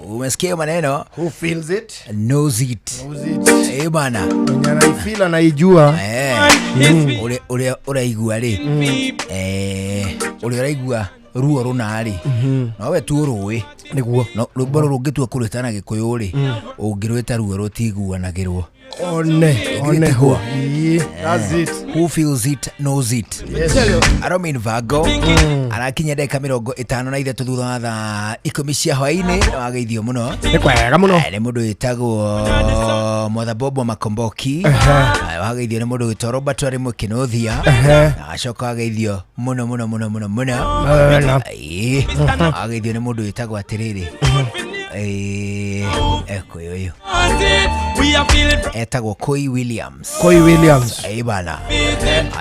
[SPEAKER 5] Umesikia maneno?
[SPEAKER 1] Who feels it
[SPEAKER 5] knows it.
[SPEAKER 1] Knows it.
[SPEAKER 5] Eh bana.
[SPEAKER 1] Mwenye anaifeel anaijua.
[SPEAKER 5] Eh. Ũrĩa ũraigua rĩ, eh, ũrĩa ũraigua ruo rũna rĩ, nowe tu ũrũĩ.
[SPEAKER 1] Nĩguo.
[SPEAKER 5] No rwĩmbo rũrũ ũngĩtua kũrwĩta na Gĩkũyũ rĩ, ũngĩrwĩta ruo rũtiguanagĩrwo.
[SPEAKER 1] One, one ho. That's it.
[SPEAKER 5] Who feels it knows it.
[SPEAKER 1] Yes.
[SPEAKER 5] Romain Vago arakinya ndagĩka 53 thutha wa thaa 10 cia hwaĩ-inĩ, wageithio mũno.
[SPEAKER 1] Nĩ kwega mũno.
[SPEAKER 5] Nĩ mũndũ wĩtagwo Mother Bobo Makomboki. Wageithio nĩ mũndũ wĩtagwo Robert arĩ Mũkĩnũthia. Na acoka wageithio mũno mũno mũno mũno mũno. Ĩĩ. Wageithio nĩ mũndũ wĩtagwo atĩrĩrĩ. Ekũyũ ũyũ etagwo Koi Williams.
[SPEAKER 1] Koi Williams.
[SPEAKER 5] Ĩĩ bana.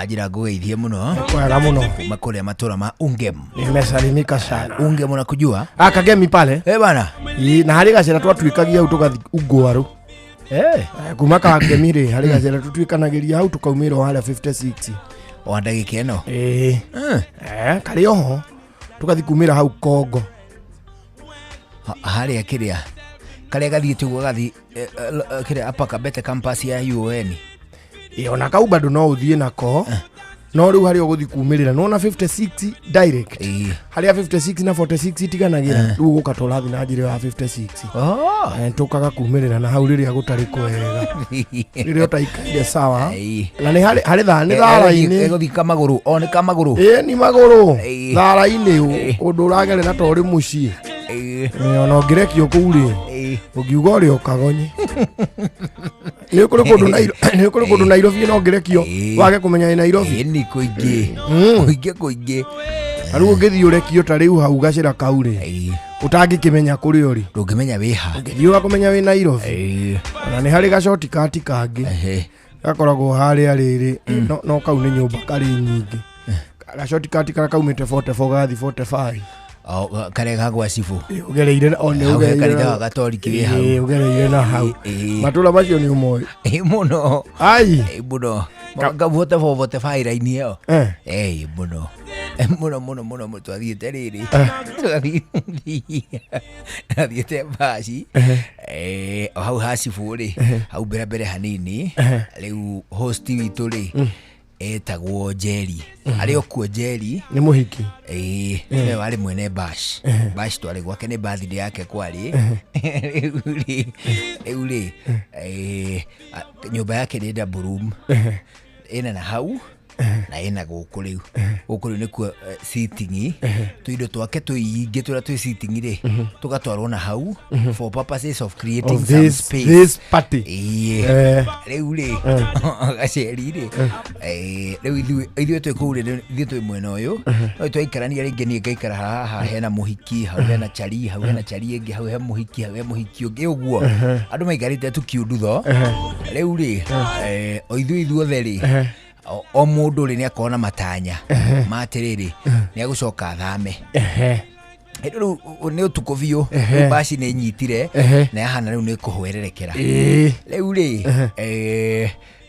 [SPEAKER 5] Anjĩra ngũgeithie mũno.
[SPEAKER 1] Kwega mũno.
[SPEAKER 5] Kuma kũrĩa matũra ma Ungem.
[SPEAKER 1] Nimesalimika sana.
[SPEAKER 5] Ungem unakujua?
[SPEAKER 1] Ah, Kagemi pale.
[SPEAKER 5] Eh bana.
[SPEAKER 1] Ii, na harĩ gacĩra twatuĩkagia hau tũgathi Ungwaru.
[SPEAKER 5] Eh.
[SPEAKER 1] Kuma Kagemi rĩ, harĩ gacĩra tũtuĩkanagĩria hau tũkaumĩra o harĩa 56.
[SPEAKER 5] O ndagĩka ĩno.
[SPEAKER 1] Ĩĩ. Eh, karĩ oho. Tũgathi kumĩra hau Kongo.
[SPEAKER 5] Harĩa kĩrĩa karĩa gathiĩte ũguo gathi kĩrĩa apa Kabete campus ya UoN.
[SPEAKER 1] Ĩĩ, ona kau bado no ũthiĩ nako. No rĩu harĩa ũgũthi kumĩrĩra nĩwona 56 direct. Harĩa 56 na 46 itiganagĩra, rĩu ũgũka tũrathiĩ na njĩra ya 56. Tũkaga kumĩrĩra na hau rĩrĩa gũtarĩ kwega. Rĩrĩa ũtaikaire sawa. Na nĩ harĩ thaa nĩ thara-inĩ.
[SPEAKER 5] Ĩgũthiĩ kamagũrũ, o nĩ kamagũrũ.
[SPEAKER 1] Ĩĩ ni magũrũ. Thara-inĩ ũndũ ũragerera ta ũrĩ mũciĩ. Ona ũngĩrekio kũu rĩ, ũngiuga ũrĩa ũkagonye. Nĩ kũrĩ kũndũ Nairobi, nĩ kũrĩ kũndũ Nairobi no ũngĩrekio wage kũmenya nĩ Nairobi.
[SPEAKER 5] Ĩĩ nĩ kũingĩ. Kũingĩ kũingĩ.
[SPEAKER 1] Na rĩu ũngĩthiĩ ũrekio ta rĩu hau gacĩra kau rĩ, ũtangĩkĩmenya kũrĩa ũrĩ.
[SPEAKER 5] Ndũngĩmenya wĩ ha.
[SPEAKER 1] Ũngĩthiĩ ũgakũmenya wĩ Nairobi. Ona nĩ harĩ gacoti kati kangĩ. Gakoragwo harĩa rĩrĩ, no kau nĩ nyũmba karĩ nyingĩ. Gacoti kati karĩa kaumĩte 44 gathi 45.
[SPEAKER 5] Karĩa ga gwa cibũ.
[SPEAKER 1] Ũgereire o nĩ
[SPEAKER 5] Hau he
[SPEAKER 1] ũgereire
[SPEAKER 5] kanitha wa Gatoriki wĩ hau.
[SPEAKER 1] Ĩĩ, ũgereire na hau. Matũra macio nĩ ũmoĩ.
[SPEAKER 5] Ĩĩ mũno.
[SPEAKER 1] Ai.
[SPEAKER 5] Ĩĩ mũno. Ngabuote bobote baira-inĩ ĩyo. Ĩĩ mũno. Mũno mũno mũno mũno twathiĩte rĩrĩ. Twathiĩte baci. O hau ha cibũ rĩ, hau mbere mbere hanini. Rĩu host witũ rĩ, etagwo Njeri. Arĩ o kuo Njeri.
[SPEAKER 1] Nĩ mũhiki.
[SPEAKER 5] Ĩĩ, nĩwe warĩ mwene bash. Bash twarĩ gwake nĩ birthday yake kwarĩ. Rĩu rĩ, nyũmba yake nĩ double room. Ĩna na hau na ĩna gũkũ rĩu. Gũkũ rĩu nĩkuo sitting. Tũindo twake tũingĩ tũrĩa twĩ sitting rĩ, tũgatwarwo na hau for purposes of creating
[SPEAKER 1] Of
[SPEAKER 5] some
[SPEAKER 1] this,
[SPEAKER 5] space.
[SPEAKER 1] this party.
[SPEAKER 5] Ĩĩ. Rĩu rĩ, gaceri rĩ, rĩu ithuĩ twĩ kũu rĩ, ithuĩ twĩ mwena ũyũ, no twaikarania rĩngĩ niĩ ngaikara haha hena mũhiki, hau hena chari, hau hena chari ĩngĩ, hau he mũhiki, hau he mũhiki ũngĩ ũguo. Andũ maikarĩte tũkiundutho. Rĩu rĩ, o ithuĩ ithuothe rĩ, o mũndũ rĩ nĩakorwo na matanya ma atĩrĩrĩ, nĩagũcoka athame. Rĩu nĩ ũtukũ biũ, rĩu baci nĩ ĩnyitire na yahana rĩu nĩ ĩkũhwererekera. Rĩu rĩ,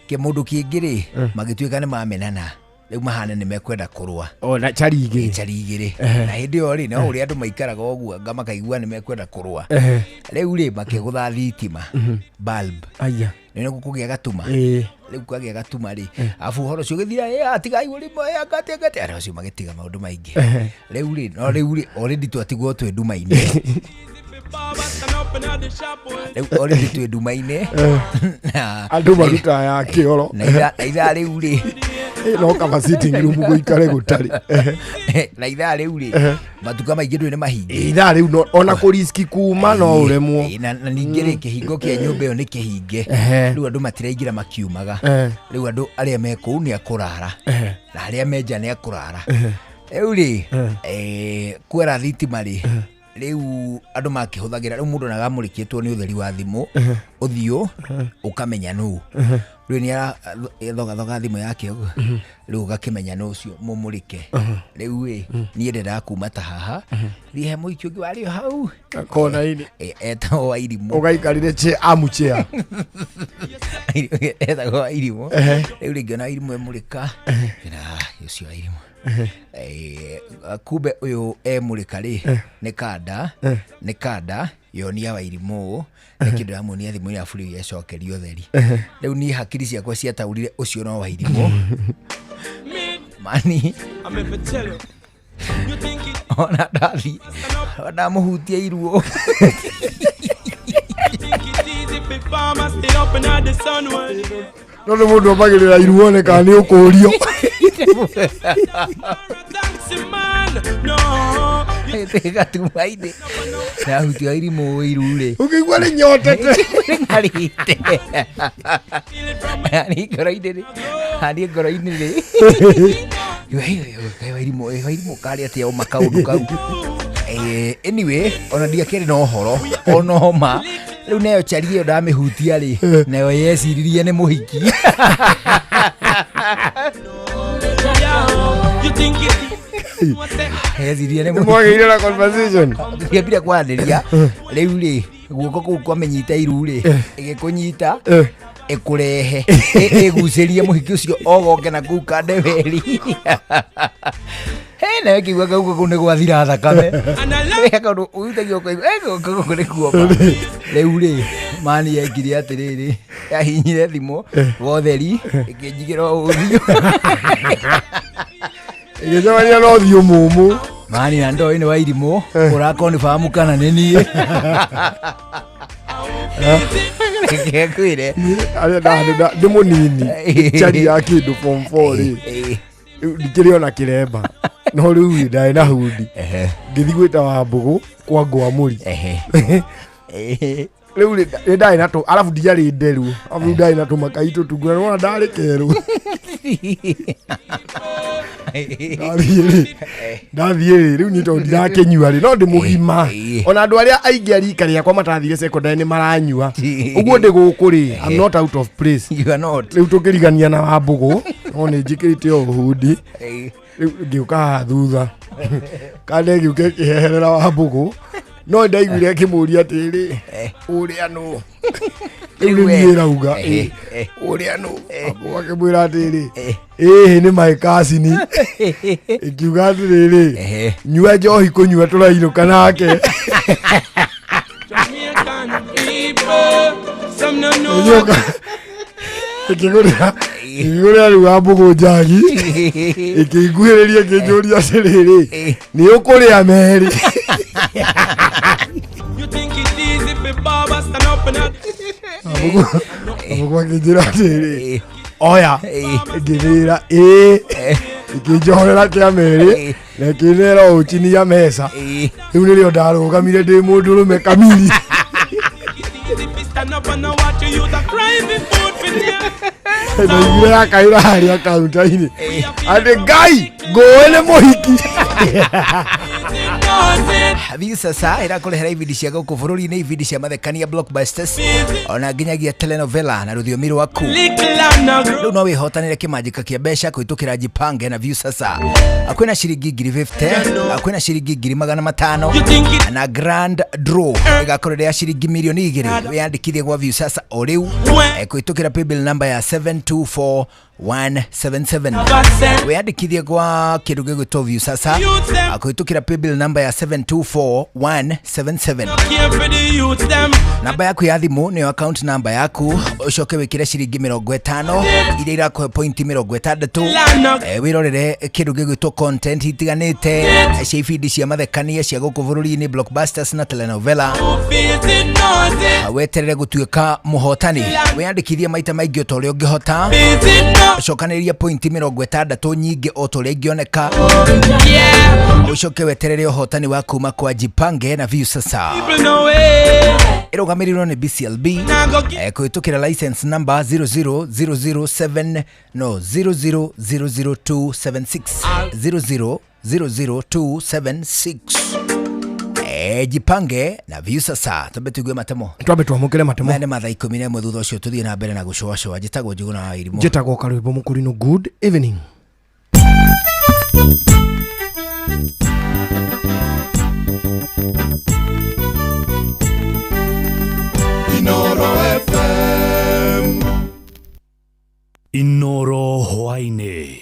[SPEAKER 5] kĩmũndũ kĩngĩ rĩ, magĩtuĩka nĩ mamenana. Rĩu mahana nĩ mekwenda kũrũa.
[SPEAKER 1] O na chari igĩrĩ.
[SPEAKER 5] Chari igĩrĩ. Na hĩndĩ ĩyo rĩ, no ũrĩa andũ maikaraga ũguo, anga makaigua nĩ mekwenda kũrũa. Rĩu rĩ, makĩgũtha thitima, bulb.
[SPEAKER 1] Aya.
[SPEAKER 5] Nĩ nĩguo kũgĩa gatuma. Rĩu kwagĩa gatuma rĩ, arabu ũhoro ũcio ũgĩthira, tigai ũrĩmũ, ngate, ngate. Andũ acio magĩtiga maũndũ maingĩ. Rĩu rĩ, no rĩu rĩ, already twatigwo twĩ nduma-inĩ. Rĩu already twĩ nduma-inĩ.
[SPEAKER 1] Andũ marutaga ya kĩoro.
[SPEAKER 5] Na ithaa rĩu rĩ.
[SPEAKER 1] No kaba sitting room gũikare gũtarĩ.
[SPEAKER 5] Na ithaa rĩu rĩ, matuka maingĩ ndũĩ nĩ mahinge.
[SPEAKER 1] Ithaa rĩu no, ona kũriski kuma no ũremwo.
[SPEAKER 5] Na ningĩ rĩ, kĩhingo kĩa nyũmba ĩyo nĩ kĩhinge. Rĩu andũ matiraingĩra makiumaga. Rĩu andũ arĩa me kũu nĩ akũrara. Na arĩa me nja nĩ akũrara. Rĩu rĩ, kwera thitima rĩ, Rĩu andũ makĩhũthagĩra rĩu mũndũ nagamũrĩkĩtwo nĩ ũtheri wa thimũ ũthiũ ũkamenya nũ. Rĩu nĩ arathogathoga thimũ yake ũguo, rĩu ũgakĩmenya nũ ũcio mũmũrĩke. Rĩu ĩ niĩ ndendaga kuma ta haha thiĩ he mũhiki ũngĩ warĩ o hau
[SPEAKER 1] kona-inĩ.
[SPEAKER 5] Etagwo Wairimũ.
[SPEAKER 1] Ũgaikarire chair armchair.
[SPEAKER 5] Etagwo Wairimũ. Rĩu rĩngĩ ona Wairimũ emũrĩka, ũcio Wairimũ. Kumbe ũyũ emũrĩka rĩ nĩ kanda, nĩ kanda yonia Wairimũ nĩ kĩndũ yamuonia thimũ-inĩ arabu rĩu yecokeria ũtheri. Rĩu niĩ hakiri ciakwa ciataũrire ũcio no Wairimũ mani.
[SPEAKER 9] I'm if I tell you. You think it
[SPEAKER 5] Ona ndathi ndamũhutia iruo.
[SPEAKER 9] Think it easy for farmers stay up and out the sun all day.
[SPEAKER 1] No nĩ mũndũ ambagĩrĩra iruo kana nĩ ũkũrio.
[SPEAKER 9] Taxi man, no.
[SPEAKER 5] Gatumainĩ ndahutia irimũ iru rĩ
[SPEAKER 1] ũkĩigua nĩ nyotete.
[SPEAKER 5] Ng'arĩte hani ngoro-inĩ rĩ, hani ngoro-inĩ rĩ, Wairimũ, Wairimũ karĩ atĩa ũma kaũndũ kau. Anyway, ona ndiakĩrĩ na ũhoro ona ũma. Rĩu nayo chari ĩyo ndamĩhutia rĩ, nayo yeciririe nĩ mũhiki.
[SPEAKER 9] You think it
[SPEAKER 5] Yeciririe nĩ
[SPEAKER 1] nĩ mwagĩire na conversation.
[SPEAKER 5] Tũtiambire kwaranĩria. Rĩu rĩ guoko kũu kwamenyita iru rĩ, ĩgĩkũnyita, ĩkũrehe, ĩgucĩrie mũhiki ũcio ogoke na kũu kandeberi. He nawe kĩigua guoko kũu nĩ gwathira thakame. Kaũndũ ũhutagia ũkaigua guoko gũkũ nĩ kuoma. Rĩu rĩ mani yekire atĩrĩrĩ, yahihinyire thimũ gotheri ĩkĩnjigĩra ũthiũ.
[SPEAKER 1] Ĩgĩcemania na ũthiũ mũmũ.
[SPEAKER 5] Mani na ndoĩ nĩ Wairimũ ũrakonfamu kana nĩ niĩ. Reke ngwĩre.
[SPEAKER 1] Arĩa ndĩ mũnini chari ya kĩndũ form 4 rĩ, rĩu ndikĩrĩ ona kĩremba, no rĩu rĩ ndarĩ na hundi, ngĩthiĩ gwĩta Wambũgũ kwa Ngwamũri. Rĩu rĩ nĩ ndarĩ na tũ arabu ndiarĩ nderu, arabu rĩu ndarĩ na tũmakai tũtungu na nĩwona ndarĩ kerũ. Ndathiĩ rĩ rĩu niĩ tondũ ndirakĩnyua rĩ, no ndĩ mũgima, ona andũ arĩa aingĩ a rika rĩakwa matathire secondary nĩ maranyua ũguo ndĩ gũkũ rĩ, I'm not out of place.
[SPEAKER 5] You are not.
[SPEAKER 1] Rĩu tũkĩrigania na Wambũgũ, no nĩ njĩkĩrĩte o hundi. Rĩu ngĩũka haha thutha kana ĩgĩũka ĩkĩheherera Wambũgũ, no ndaiguire akĩmũria atĩrĩ, ũrĩa nũ? Rĩu nĩ niĩ ĩrauga ũrĩa nũ? Wambũgũ akĩmwĩra atĩrĩ, ĩhĩ nĩ my cousin. Ĩkiuga atĩrĩrĩ, nyua njohi kũnyua tũrainũka nake.
[SPEAKER 9] Jamaican people, some no know.
[SPEAKER 1] Ĩgĩũka ĩkĩgũrĩra rĩu Wambũgũ njagi, ĩkĩnguhĩrĩria ĩkĩnjũria atĩrĩrĩ, nĩ ũkũrĩa merĩ?
[SPEAKER 9] You think it easy for barber stand up and out.
[SPEAKER 1] Wambũgũ akĩnjĩra atĩrĩrĩ, oya. Ngĩmĩra ĩĩ, ĩkĩnjohorera kĩa merĩ na ĩkĩnera ũũ chini ya mesa. Rĩu nĩrĩo ndarũgamire ndĩ mũndũrũme kamiri.
[SPEAKER 9] Easy fi stand up and now watch you use a cry for food for them.
[SPEAKER 1] Ndaiguire yakaĩra harĩa kaunta-inĩ atĩ Ngai ngũĩ nĩ mũhiki.
[SPEAKER 5] Hivi sasa ĩrakũrehera ibindi cia gũkũ bũrũri-inĩ, ibindi cia mathekania, blockbusters, ona nginyagia telenovela na rũthiomi rwaku. Rĩu no wĩhotanĩre kĩmanjĩka kĩa mbeca kũhĩtũkĩra Jipange na Viusasa. Kwĩna ciringi 50,000, kwĩna ciringi 500,000 na grand draw ĩgakorwo ĩrĩ ya ciringi 2,000,000. Wĩyandĩkithie gwa Viusasa o rĩu kũhĩtũkĩra paybill number ya 724177. Wĩyandĩkithie kwa kĩndũ gĩgwĩtwo Viusasa kũhĩtũkĩra paybill number ya 724177.
[SPEAKER 9] Care for the youth them.
[SPEAKER 5] Namba yaku ya thimũ nĩyo account number yaku, ũcoke wĩkĩre ciringi 50 iria irakũhe pointi 60. Wĩrorere kĩndũ gĩgwĩtwo content itiganĩte cia ibindi cia mathekania cia gũkũ bũrũri-inĩ, blockbusters na telenovela.
[SPEAKER 9] Feels it, knows it.
[SPEAKER 5] Weterere gũtuĩka mũhotani. Wĩyandĩkithie maita maingĩ o ta ũrĩa ũngĩhota, cokanĩrĩria pointi 60 nyingĩ o ta ũrĩa ingĩoneka, ũcoke weterere ũhotani wa kuma kwa Jipange na Viusasa.
[SPEAKER 9] People know it.
[SPEAKER 5] Ĩrũgamĩrĩirwo nĩ BCLB kũhĩtũkĩra license number 00007 no 0000276, 0000276. Jipange na Viusasa. Twambe tuigue matemo.
[SPEAKER 1] Twambe twamũkĩre matemo.
[SPEAKER 5] Maya nĩ mathaa 11, thutha ũcio tũthiĩ na mbere na gũcũacũa. Njĩtagwo Njũgũna wa Irimũ.
[SPEAKER 1] Njĩtagwo Karwĩmbo Mũkũrinũ. Good evening.
[SPEAKER 8] Inoro FM.
[SPEAKER 14] Inoro hwaĩ-inĩ.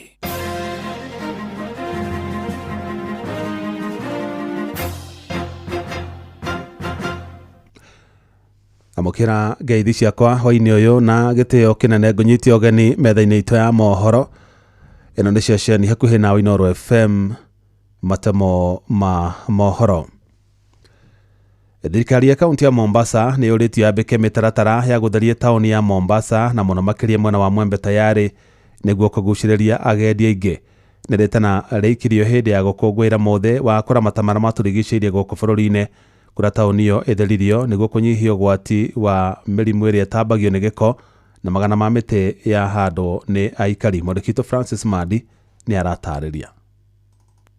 [SPEAKER 15] Amũkĩra ngeithi ciakwa hwainĩ ũyũ na gĩtĩo kĩnene, ngũnyite ũgeni metha-inĩ itũ ya mohoro. Ĩno nĩ ceceni hakuhĩ na Inooro FM. Matemo ma mohoro: Thirikari ya kaunti ya Mombasa nĩ yũrĩtio yambĩke mĩtaratara ya gũtheria taũni ya Mombasa, na mũno makĩria mwena wa Mwembe Tayarĩ, nĩguo kũgucĩrĩria agendi aingĩ. Nĩ rĩtana rĩikirio hĩndĩ ya gũkũngũĩra mũthĩ wa kũramata marĩa matũrigicĩirie gũkũ bũrũri-inĩ, kũrĩa taũni ĩyo ĩtheririo nĩguo kũnyihia ũgwati wa mĩrimũ ĩrĩa ĩtambagio nĩ gĩko, na magana ma mĩtĩ ya handwo nĩ aikari. Mwandĩki witũ Francis Mandi nĩ aratarĩria.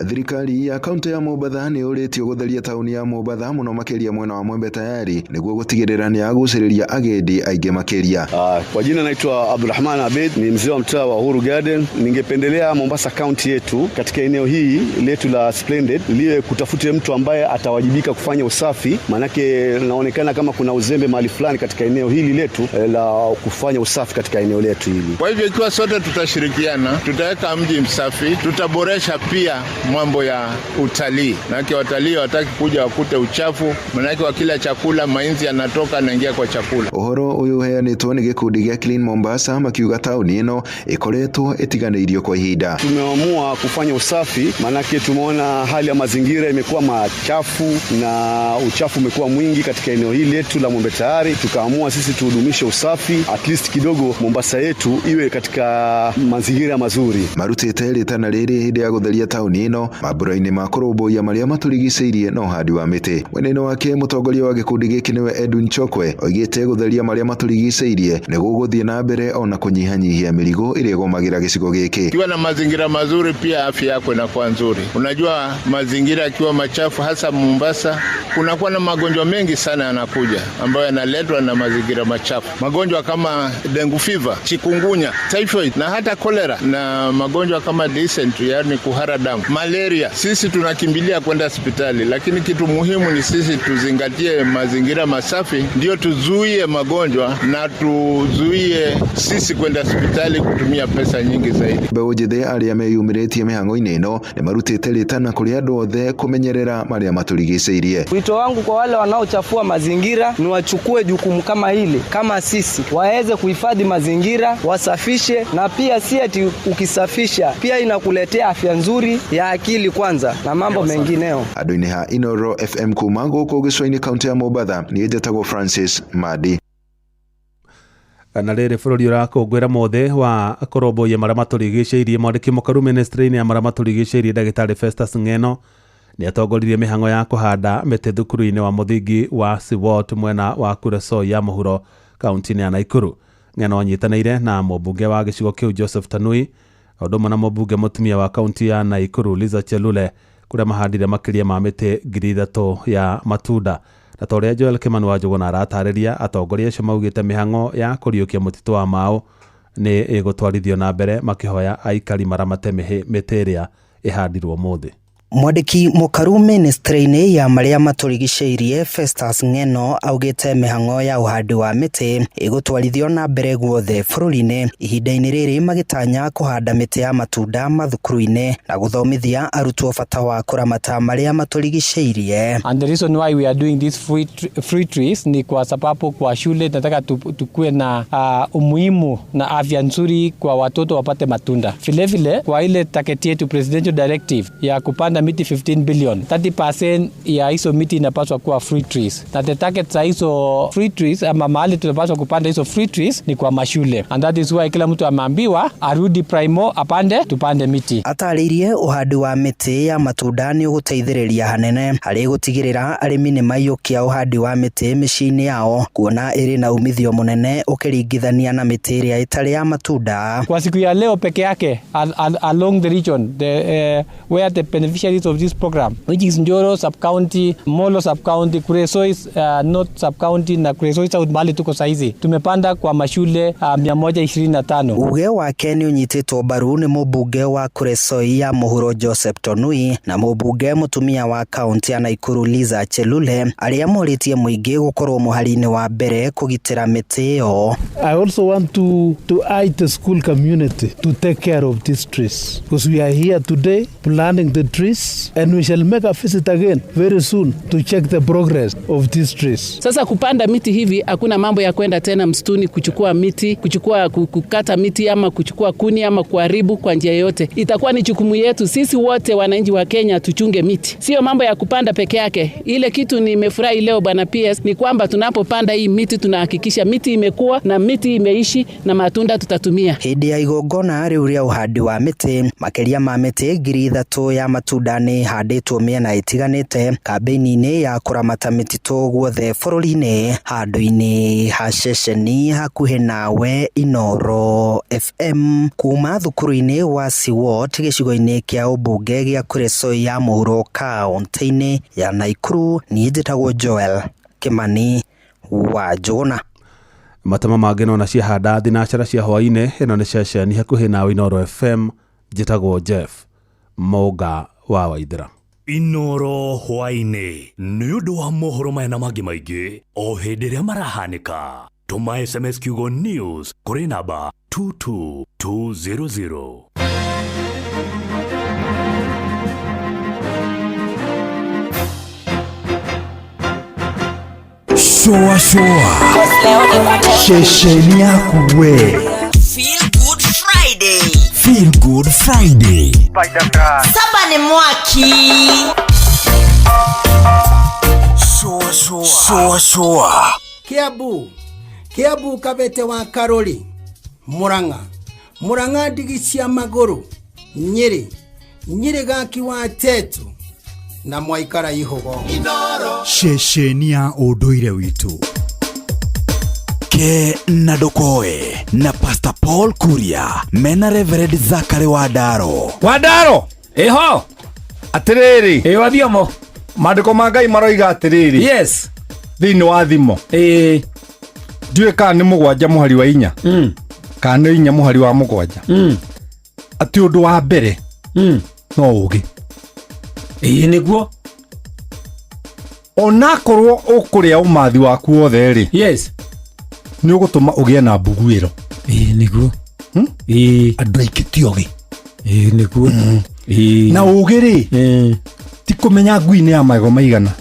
[SPEAKER 16] Thirikari ya kaunti ya Mombatha nĩ yũrĩtio gũtheria taũni ya Mombatha, mũno makĩria mwena wa Mwembe Tayari, nĩguo gũtigĩrĩra nĩ yagucĩrĩria agendi aingĩ makĩria.
[SPEAKER 17] Kwa jina naitwa Abdulrahman Abed, ni mzee wa mtaa wa Uhuru Garden. Ningependelea Mombasa County yetu katika eneo hii letu la Splendid liwe kutafute mtu ambaye atawajibika kufanya usafi, maanake naonekana kama kuna uzembe mahali fulani katika eneo hili letu la kufanya usafi katika eneo letu hili.
[SPEAKER 8] Kwa hivyo ikiwa sote tutashirikiana, tutaweka mji msafi, tutaboresha pia mambo ya utalii. Manake watalii hawataki kuja wakute uchafu, manake wakila chakula mainzi yanatoka yanaingia kwa chakula.
[SPEAKER 16] Ũhoro ũyũ ũheanĩtwo nĩ gĩkundi gĩa Clean Mombasa, makiuga taũni ĩno ĩkoretwo ĩtiganĩirio kwa ihinda.
[SPEAKER 17] Tumeamua kufanya usafi maanake tumeona hali ya mazingira imekuwa machafu na uchafu umekuwa mwingi katika eneo hili letu la Mwembe Tayari. Tukaamua sisi tuhudumishe usafi, at least kidogo Mombasa yetu iwe katika mazingira mazuri.
[SPEAKER 16] Marutĩte rĩtana rĩrĩ hĩndĩ ya gũtheria taũni ĩno, mambura-inĩ ma kũrũmbũiya marĩa matũrigicĩirie na ũhandi wa mĩtĩ. Mwena-inĩ wake, mũtongoria wa gĩkundi gĩkĩ nĩwe Edwin Chokwe oigĩte gũtheria marĩa matũrigicĩirie nĩ gũgũthiĩ na mbere ona kũnyihanyihia mĩrigo ĩrĩa ĩgũmagĩra gĩcigo gĩkĩ.
[SPEAKER 8] Ikiwa na mazingira mazuri, pia afya yako inakuwa nzuri. Unajua, mazingira yakiwa machafu, hasa Mombasa, kunakuwa na magonjwa mengi sana yanakuja ambayo yanaletwa na mazingira machafu. Magonjwa kama dengue fever, chikungunya, typhoid na hata cholera, na magonjwa kama dysentery, yani kuhara damu, malaria. Sisi tunakimbilia kwenda hospitali, lakini kitu muhimu ni sisi tuzingatie mazingira masafi, ndio tuzuie magonjwa na tuzuie sisi kwenda hospitali kutumia pesa nyingi zaidi.
[SPEAKER 16] Mbeũ njĩthĩ arĩa meyumĩrĩtie mĩhang'o-inĩ ĩno nĩ marutĩte rĩtana kũrĩ andũ othe kũmenyerera marĩa matũrigicĩirie.
[SPEAKER 18] Wito wangu kwa wale wanaochafua mazingira ni wachukue jukumu kama hili, kama sisi waweze kuhifadhi mazingira, wasafishe, na pia si ati ukisafisha pia inakuletea afya nzuri ya akili kwanza na mambo mengineo.
[SPEAKER 16] Andũ-inĩ ha Inoro FM kuma gũkũ gĩcũa-inĩ kaunti ya Mombatha, niĩ njĩtagwo Francis Madi.
[SPEAKER 15] Na rĩrĩ, bũrũri ũrakũngũĩra mũthĩ wa kũrũmbũiya marĩa matũrigicĩirie. Mwandĩki mũkaru ministry-inĩ ya marĩa matũrigicĩirie, ndagĩtarĩ Festus Ng'eno, nĩ atongoririe mĩhang'o ya kũhanda mĩtĩ thukuru-inĩ wa mũthingi wa Siwot, mwena wa Kuresoi ya mũhuro, kaunti-inĩ ya Naikuru. Ng'eno anyitanĩire na mũmbunge wa gĩcigo kĩu Joseph Tanui, o ũndũ ũmwe na mũmbunge mũtumia wa kaunti ya Naikuru Liza Chelule, kũrĩa mahandire makĩria ma mĩtĩ 3,000 ya matunda. Na ta ũrĩa Joel Kimani wa Njũgũna aratarĩria, atongoria acio maugĩte mĩhang'o ya kũriũkia mũtitũ wa Mau nĩ ĩgũtwarithio na mbere, makĩhoya aikari maramate mĩtĩ ĩrĩa ĩhandirwo mũthĩ.
[SPEAKER 19] Mwandĩki mũkaru ministry-inĩ ya marĩa matũrigicĩirie Festus Ng'eno augĩte mĩhang'o ya ũhandi wa mĩtĩ ĩgũtwarithio na mbere guothe bũrũri-inĩ, ihinda-inĩ rĩrĩ magĩtanya kũhanda mĩtĩ ya matunda mathukuru-inĩ na gũthomithia arutwo bata wa kũramata marĩa matũrigicĩirie.
[SPEAKER 20] And the reason why we are doing these fruit trees ni kwa sababu kwa shule tunataka tukue na umuhimu na afya nzuri kwa watoto wapate matunda. Vile vile kwa ile target yetu presidential directive ya kupanda miti 15 billion, 30% ya hizo miti inapaswa kuwa fruit trees. Na the target za hizo fruit trees ama mahali tunapaswa kupanda hizo fruit trees ni kwa mashule. And that is why kila mtu ameambiwa arudi primo apande, tupande miti.
[SPEAKER 19] Atarĩirie ũhandi wa mĩtĩ ya matunda nĩ ũgũteithĩrĩria hanene harĩ gũtigĩrĩra arĩmi nĩ maiyũkia ũhandi wa mĩtĩ mĩciĩ-inĩ yao, kuona ĩrĩ na umithio mũnene ũkĩringithania na mĩtĩ ĩrĩa ĩtarĩ ya matunda.
[SPEAKER 20] Kwa siku ya leo peke yake along the region where the beneficiaries beneficiaries of this program, which is Njoro sub-county, Molo sub-county, Kuresoi North sub-county na Kuresoi South mahali tuko saizi. Tumepanda kwa mashule 125.
[SPEAKER 19] Uge wake nĩ ũnyitĩtwo mbaru nĩ mũmbunge wa Kuresoi ya mũhuro Joseph Tonui na mũmbunge mũtumia wa kaunti ya Nakuru Liza Chelule arĩa morĩtie mũingĩ gũkorwo mũhari-inĩ wa mbere kũgitĩra mĩtĩ ĩyo.
[SPEAKER 12] I also want to urge the school community to take care of these trees, because we are here today planting the trees and we shall make a visit again very soon to check the progress of these trees.
[SPEAKER 21] Sasa kupanda miti hivi hakuna mambo ya kwenda tena msituni kuchukua miti, kuchukua kukata miti ama kuchukua kuni ama kuharibu kwa njia yoyote. Itakuwa ni jukumu yetu sisi wote wananchi wa Kenya tuchunge miti. Sio mambo ya kupanda peke yake. Ile kitu nimefurahi leo Bwana PS ni kwamba tunapopanda hii miti tunahakikisha miti imekuwa na miti imeishi na matunda tutatumia.
[SPEAKER 19] Hĩndĩ ya igongona rĩu rĩa ũhandi wa mĩtĩ, makĩria ma mĩtĩ 3,000 ya matunda nĩ ĩhandĩtwo mĩena ĩtiganĩte kambĩini-inĩ ya kũramata mĩtitũ guothe bũrũri-inĩ handũ-inĩ ha ceceni hakuhĩ nawe Inoro FM kuma thukuru-inĩ wa Siwot gĩcigo-inĩ kĩa ũmbunge gĩa Kuresoi ya mũhuro kaũntĩ-inĩ ya Nakuru. Niĩ njĩtagwo Joel Kimani wa Njũgũna.
[SPEAKER 15] Matama mangĩ nona ciahanda thinacara cia hwaĩ-inĩ. Ĩno nĩ ceceni hakuhĩ nawe Inoro FM. Njĩtagwo Jeff Mũnga wa Waithera.
[SPEAKER 14] Inoro hwaĩ-inĩ nĩ ũndũ wa mohoro maya na mangĩ maingĩ o hĩndĩ ĩrĩa marahanĩka. Tũma SMS kiugo news kũrĩ namba 22200.
[SPEAKER 2] Shua shua ceceni yaku we.
[SPEAKER 6] Feel Good Friday.
[SPEAKER 2] Feel Good Friday.
[SPEAKER 6] Saba ni mwaki.
[SPEAKER 2] Shua shua shua shua.
[SPEAKER 7] Kiambu Kiambu Kabete wa Karori, Murang'a Murang'a ndigi cia magũrũ, Nyĩrĩ Nyĩrĩ gaki wa Tetu na mwaikara ihugo.
[SPEAKER 2] Ceceni ya ũndũire witũ ke na ndũkoe na Pastor Paul Kuria mena Reverend Zachary Wandaro.
[SPEAKER 22] Wandaro
[SPEAKER 23] Eho
[SPEAKER 22] atiriri
[SPEAKER 23] ĩ wathiomo
[SPEAKER 22] maandĩko ma Ngai maroiga atiriri.
[SPEAKER 23] Yes.
[SPEAKER 22] Thĩinĩ wa thimo
[SPEAKER 23] ĩ
[SPEAKER 22] ndiũĩ kana nĩ 7 mũhari wa 4 kana nĩ 4 mũhari wa 7 atĩ ũndũ wa mbere no ũgĩ.
[SPEAKER 23] Ĩ nĩguo
[SPEAKER 22] onakorwo ũkũrĩa ũmathi waku wothe rĩ.
[SPEAKER 23] Yes.
[SPEAKER 22] Nĩ ũgũtũma ũgĩe na mbuguĩro.
[SPEAKER 23] Ĩ nĩguo. Ĩ
[SPEAKER 22] andũ aingĩ ti ogĩ.
[SPEAKER 23] Ĩ nĩguo. Ĩ
[SPEAKER 22] na ũgĩ rĩ ti kũmenya ngui nĩ ya magego maigana.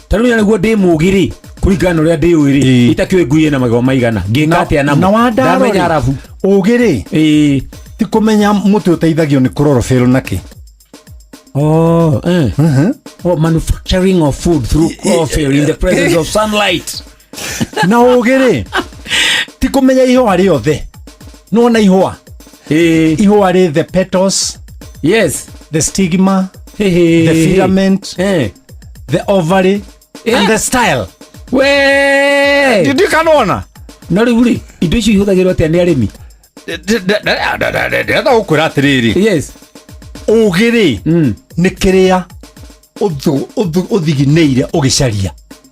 [SPEAKER 23] Ta rĩu nĩguo ndĩ mũgĩ rĩ kũringana na ũrĩa ndĩũĩ rĩ itakĩũĩ ngui ĩna magego maigana ngĩka atĩa namo
[SPEAKER 22] na Wandaro
[SPEAKER 23] ndamenya
[SPEAKER 22] rĩ,
[SPEAKER 23] arabu.
[SPEAKER 22] Ũgĩ rĩ ti kũmenya mũtĩ ũteithagio nĩ kũrorobĩrwo nakĩ.
[SPEAKER 23] Oh, Oh, manufacturing of food through chlorophyll in the presence of sunlight.
[SPEAKER 22] Na ũgĩ rĩ ti kũmenya ihũa rĩothe. Nĩwona ihũa ihũa rĩ the petals.
[SPEAKER 23] Yes.
[SPEAKER 22] The stigma. The filament. The ovary. And the style.
[SPEAKER 23] We
[SPEAKER 22] ndikanona
[SPEAKER 23] no rĩu rĩ indo icio ihũthagĩrwo atĩa nĩ arĩmi?
[SPEAKER 22] Ndĩrenda gũkwĩra atĩrĩrĩ.
[SPEAKER 23] Yes.
[SPEAKER 22] Ũgĩ rĩ nĩ kĩrĩa ũthiginĩire ũgĩcaria.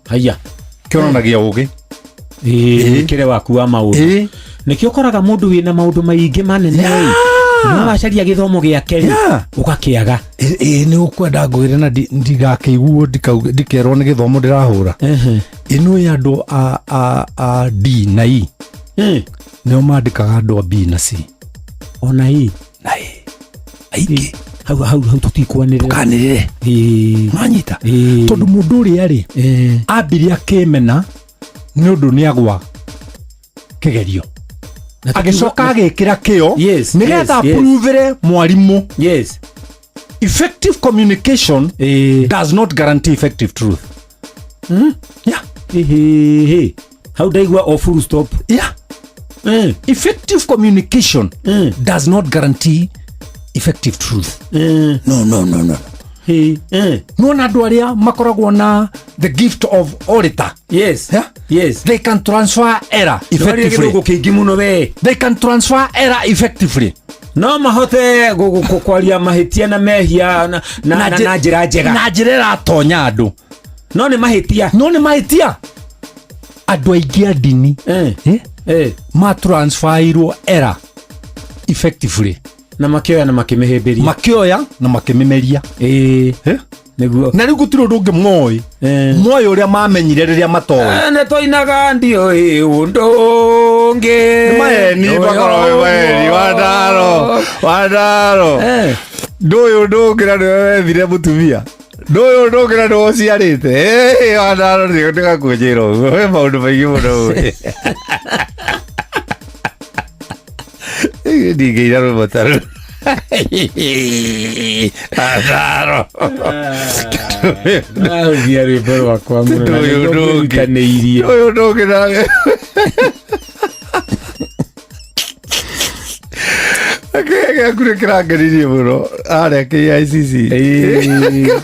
[SPEAKER 23] Haya.
[SPEAKER 22] Kĩonanagia ũgĩ.
[SPEAKER 23] Ĩ kĩrĩa waku wa maũndũ. Nĩkĩo ũkoraga mũndũ wĩna maũndũ maingĩ manene rĩ no wacaria gĩthomo gĩake rĩ ũgakĩaga.
[SPEAKER 22] Ĩ nĩ ũkwenda ngwĩre na ndigakĩiguo ndikerwo nĩ gĩthomo ndĩrahũra. Ĩno ĩ andũ a D na E nĩo mandĩkaga andũ a B na C.
[SPEAKER 23] Ona E
[SPEAKER 22] na E aingĩ
[SPEAKER 23] hau hau hau tũtikwanĩrĩra.
[SPEAKER 22] Tũkanĩrĩre. Manyita tondũ mũndũ ũrĩa rĩ ambirie akĩmena nĩ ũndũ nĩ agwa kĩgerio agĩcoka agĩkĩra kĩo nĩgetha approve mwarimũ.
[SPEAKER 23] Yes.
[SPEAKER 22] Effective communication does not guarantee effective truth. Yeah.
[SPEAKER 23] Hau ndaigua o full stop.
[SPEAKER 22] Yeah. Effective communication does not guarantee effective truth. No no no no. Nona andũ arĩa makoragwo na the gift of orator.
[SPEAKER 23] Yes.
[SPEAKER 22] Yeah?
[SPEAKER 23] Yes.
[SPEAKER 22] They can transfer error effectively.
[SPEAKER 23] Gĩthũngũ kĩingĩ mũno we.
[SPEAKER 22] They can transfer error effectively.
[SPEAKER 23] No mahote kwaria mahĩtia na mehia na njĩra njega.
[SPEAKER 22] Na njĩra ĩratonya andũ.
[SPEAKER 23] No nĩ mahĩtia.
[SPEAKER 22] No nĩ mahĩtia. Andũ aingĩ a ndini ma transferirwo error effectively.
[SPEAKER 23] Na makĩoya na makĩmĩhĩmbĩria.
[SPEAKER 22] Makĩoya na makĩmĩmeria.
[SPEAKER 23] Nĩguo.
[SPEAKER 22] Na rĩu gũtirĩ ũndũ ũngĩ moĩ. Moĩ ũrĩa mamenyire rĩrĩa matoĩ.
[SPEAKER 23] Nĩ twainaga ndiũĩ ũndũ ũngĩ.
[SPEAKER 3] Nĩ maheni twakorwo maheni Wandaro. Wandaro. Ndũĩ ũndũ ũngĩ na nĩwe wethire mũtumia. Ndũĩ ũndũ ũngĩ na nĩwe ũciarĩte. Wandaro nĩgakũnjĩra ũguo. Wĩ maũndũ maingĩ mũno ũĩ. Ndingĩira rwĩmbo ta rũu. Wandaro.
[SPEAKER 23] Ndahũthia rwĩmbo rwakwa mũno na
[SPEAKER 3] Ndũĩ ũndũ ũngĩ.
[SPEAKER 23] nĩngwĩrutanĩirie.
[SPEAKER 3] Ndũĩ ũndũ ũngĩ na Kĩrĩa gĩaku nĩ kĩrangenirie mũno arĩa KICC. Kĩrangenirie.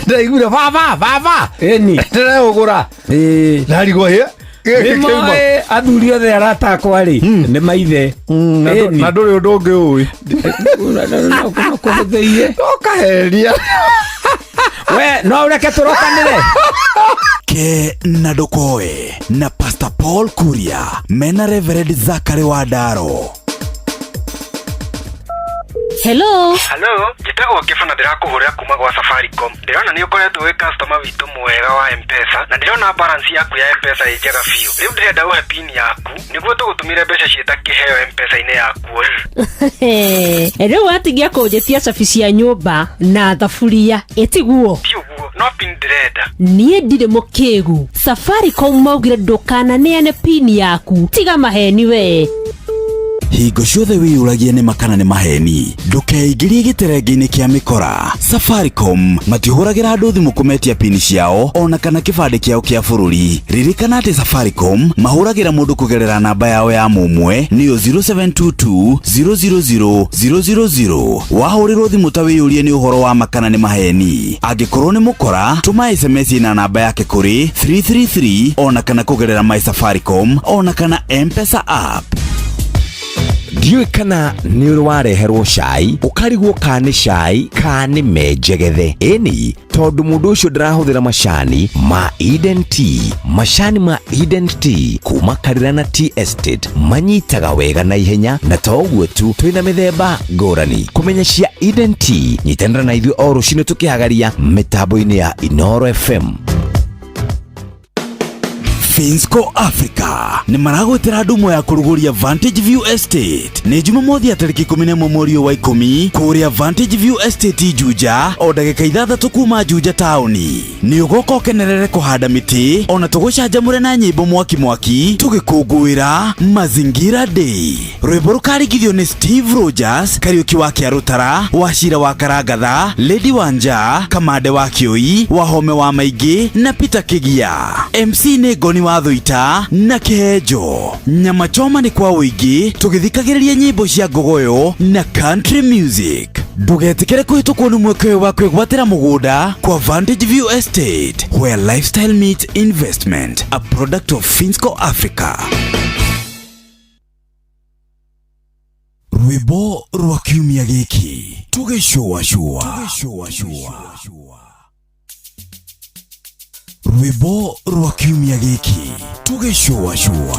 [SPEAKER 3] Ndaiguire baba baba.
[SPEAKER 23] Ĩni.
[SPEAKER 3] Ndĩreũgũra. Ndarigwo hĩ.
[SPEAKER 23] Nĩ moĩ athuri othe arata akwa rĩ nĩ maithe.
[SPEAKER 3] Na ndũrĩ ũndũ ũngĩ ũĩ.
[SPEAKER 23] Kũhũthĩirie.
[SPEAKER 3] Ũkaheria.
[SPEAKER 23] We no ũreke tũrokanĩre.
[SPEAKER 2] Ke na ndũkoe na Pastor Paul Kuria mena Reverend Zachary Wandaro.
[SPEAKER 4] Hello.
[SPEAKER 1] Hello, njĩtagwo Kĩba na ndĩrakũhũrĩra kuma gwa Safaricom. Ndĩrona nĩ ũkoretwo wĩ customer witũ mwega wa M-Pesa na ndĩrona balance yaku ya M-Pesa ĩ njega biũ. Rĩu ndĩrenda ũhe pin yaku nĩguo tũgũtũmĩre mbeca ciĩ ta kĩheo M-Pesa-inĩ yaku.
[SPEAKER 4] Rĩu watigia kũnjĩtia cabi cia nyũmba na thaburia ĩtiguo.
[SPEAKER 1] Ti ũguo, no pin ndĩrenda.
[SPEAKER 4] Niĩ ndirĩ mũkĩgu. Safaricom maugire ndũkananeane pin yaku. Tiga maheni we.
[SPEAKER 2] Hingo ciothe wĩyũragie nĩ makana nĩ maheni. Ndũkeingĩrie gĩterenge-inĩ kĩa mĩkora. Safaricom matihũragĩra andũ thimũ kũmetia pini ciao ona kana kĩbandĩ kĩao kĩa bũrũri. Ririkana atĩ Safaricom mahũragĩra mũndũ kũgerera namba yao ya mũmwe nĩyo 0722 000 000. Wahũrĩrwo thimũ ta wĩyũrie nĩ ũhoro wa makana nĩ maheni. Angĩkorwo nĩ mũkora, tũma SMS na namba yake kũrĩ 333 ona kana kũgerera My Safaricom ona kana M-Pesa app.
[SPEAKER 11] Ndiũĩ kana nĩ ũrĩ wareherwo cai ũkarigwo ka nĩ cai ka nĩ menjegethe. Ĩni tondũ mũndũ ũcio ndarahũthĩra macani ma Eden Tea. Macani ma Eden Tea kuma Karĩra na Tea Estate manyitaga wega na ihenya, na to ũguo tu twĩna mĩthemba ngũrani. Kũmenya cia Eden Tea, nyitanĩra na ithuĩ o rũcinĩ tũkĩhagaria mĩtambo-inĩ ya Inooro FM.
[SPEAKER 2] Finsco Africa nĩ maragwĩtĩra ndumo ya kũrugũria Vantage View Estate. Nĩ Jumamothi ya tarĩki 11 mweri wa 10 kũrĩa Vantage View Estate Juja, o ndagĩka 6 kuma Juja taũni. Nĩ ũgoka ũkenerere kũhanda mĩtĩ ona tũgũcanjamũre na nyĩmbo mwaki mwaki tũgĩkũngũĩra Mazingira Day. Rwĩmbo rũkarigithio nĩ Steve Rogers, Kariũki wa Kĩarũtara, Wachira wa Karangatha, Lady Wanja, Kamande wa Kĩũi, Wahome wa Maingĩ na Peter Kĩgia. MC nĩ Ngoni wa Thuita na Kĩhenjo. Nyama choma nĩ kwa ũingĩ tũgĩthikagĩrĩria nyĩmbo cia ngogoyo na country music. Ndũgetĩkĩre kũhĩtũkwo nĩ mweke ũyũ wa kwĩgwatĩra mũgũnda kwa Vantage View Estate, where lifestyle meets investment, a product of Finsco Africa. Rwĩmbo rwa kiumia gĩkĩ tũgĩcũacũa. Rwĩmbo rwa kiumia gĩkĩ tũgĩcũacũa.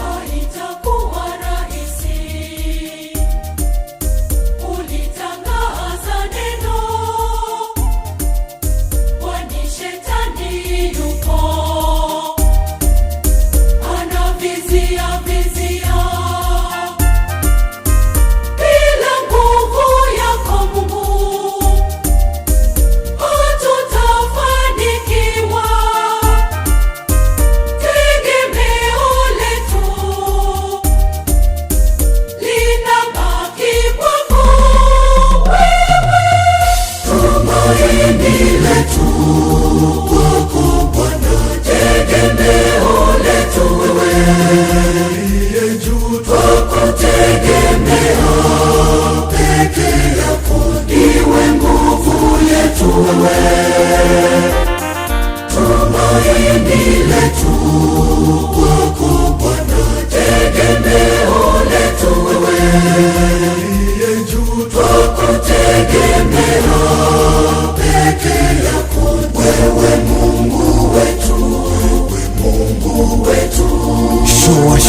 [SPEAKER 24] Haitakuwa rahisi. Ulitangaza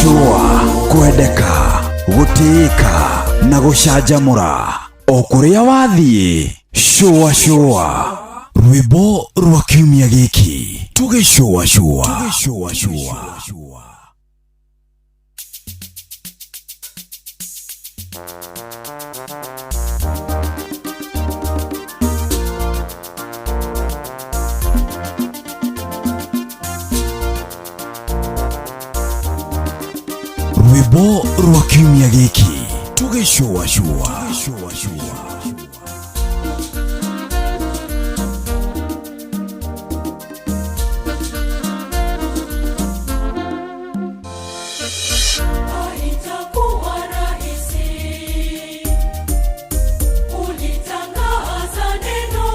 [SPEAKER 2] Shua kwendeka gũtĩĩka na gũcanjamũra o kũrĩa wathiĩ. Shua shua rwĩmbo rwa kiumia gĩkĩ tũgĩcũa shua. Rwĩmbo rwa kiumia gĩkĩ tũgĩcũa shua.
[SPEAKER 9] Haitakuwa rahisi, ulitangaza neno,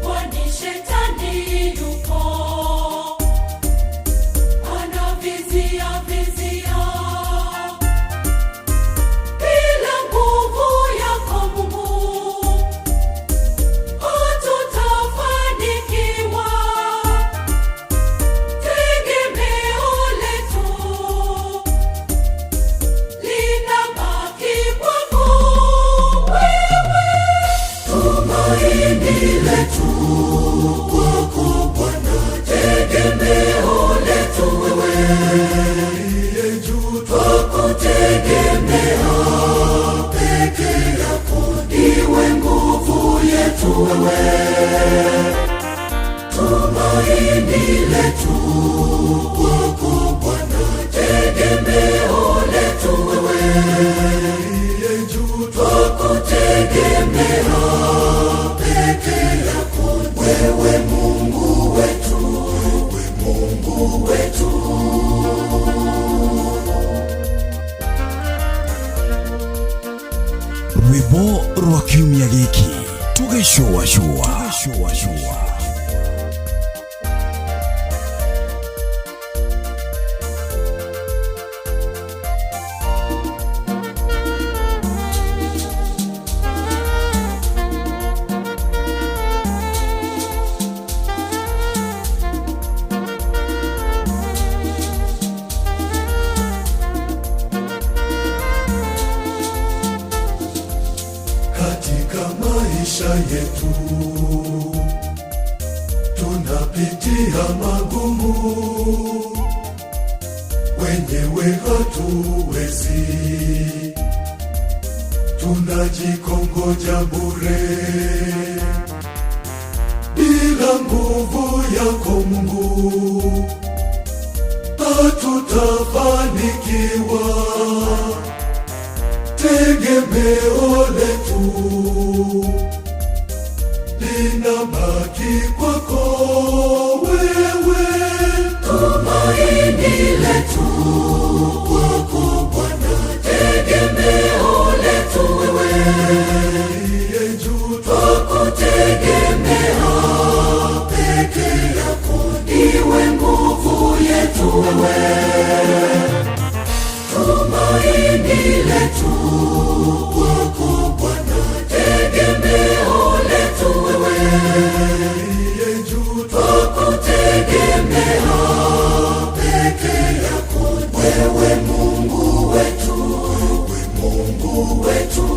[SPEAKER 9] kwani shetani yupo, anavizia vizia. Bila nguvu yako Mungu, hatutafanikiwa. Tegemeo letu linabaki kwako wewe, tumaini letu kwako Bwana, tegemeo letu wewe, uliye juu, twakutegemea peke yako, ndiwe nguvu yetu wewe, tumaini letu kwako Bwana, tegemeo letu wewe, uliye juu, twakutegemea peke yako, wewe Mungu wetu, wewe Mungu wetu.
[SPEAKER 2] Rwĩmbo rwa kiumia gĩkĩ tũgĩcũa shua.
[SPEAKER 9] Katika maisha yetu tunapitia magumu, wenyewe hatuwezi, tunajikongoja bure. Bila nguvu yako Mungu hatutafanikiwa. Tegemeo letu linabaki kwako wewe, tumaini letu kwako Bwana, tegemeo letu wewe, uliye juu, twakutegemea peke yako, ndiwe nguvu yetu wewe, tumaini letu kwako Bwana, tegemeo letu wewe, uliye juu, twakutegemea peke yako, wewe Mungu wetu, wewe Mungu wetu.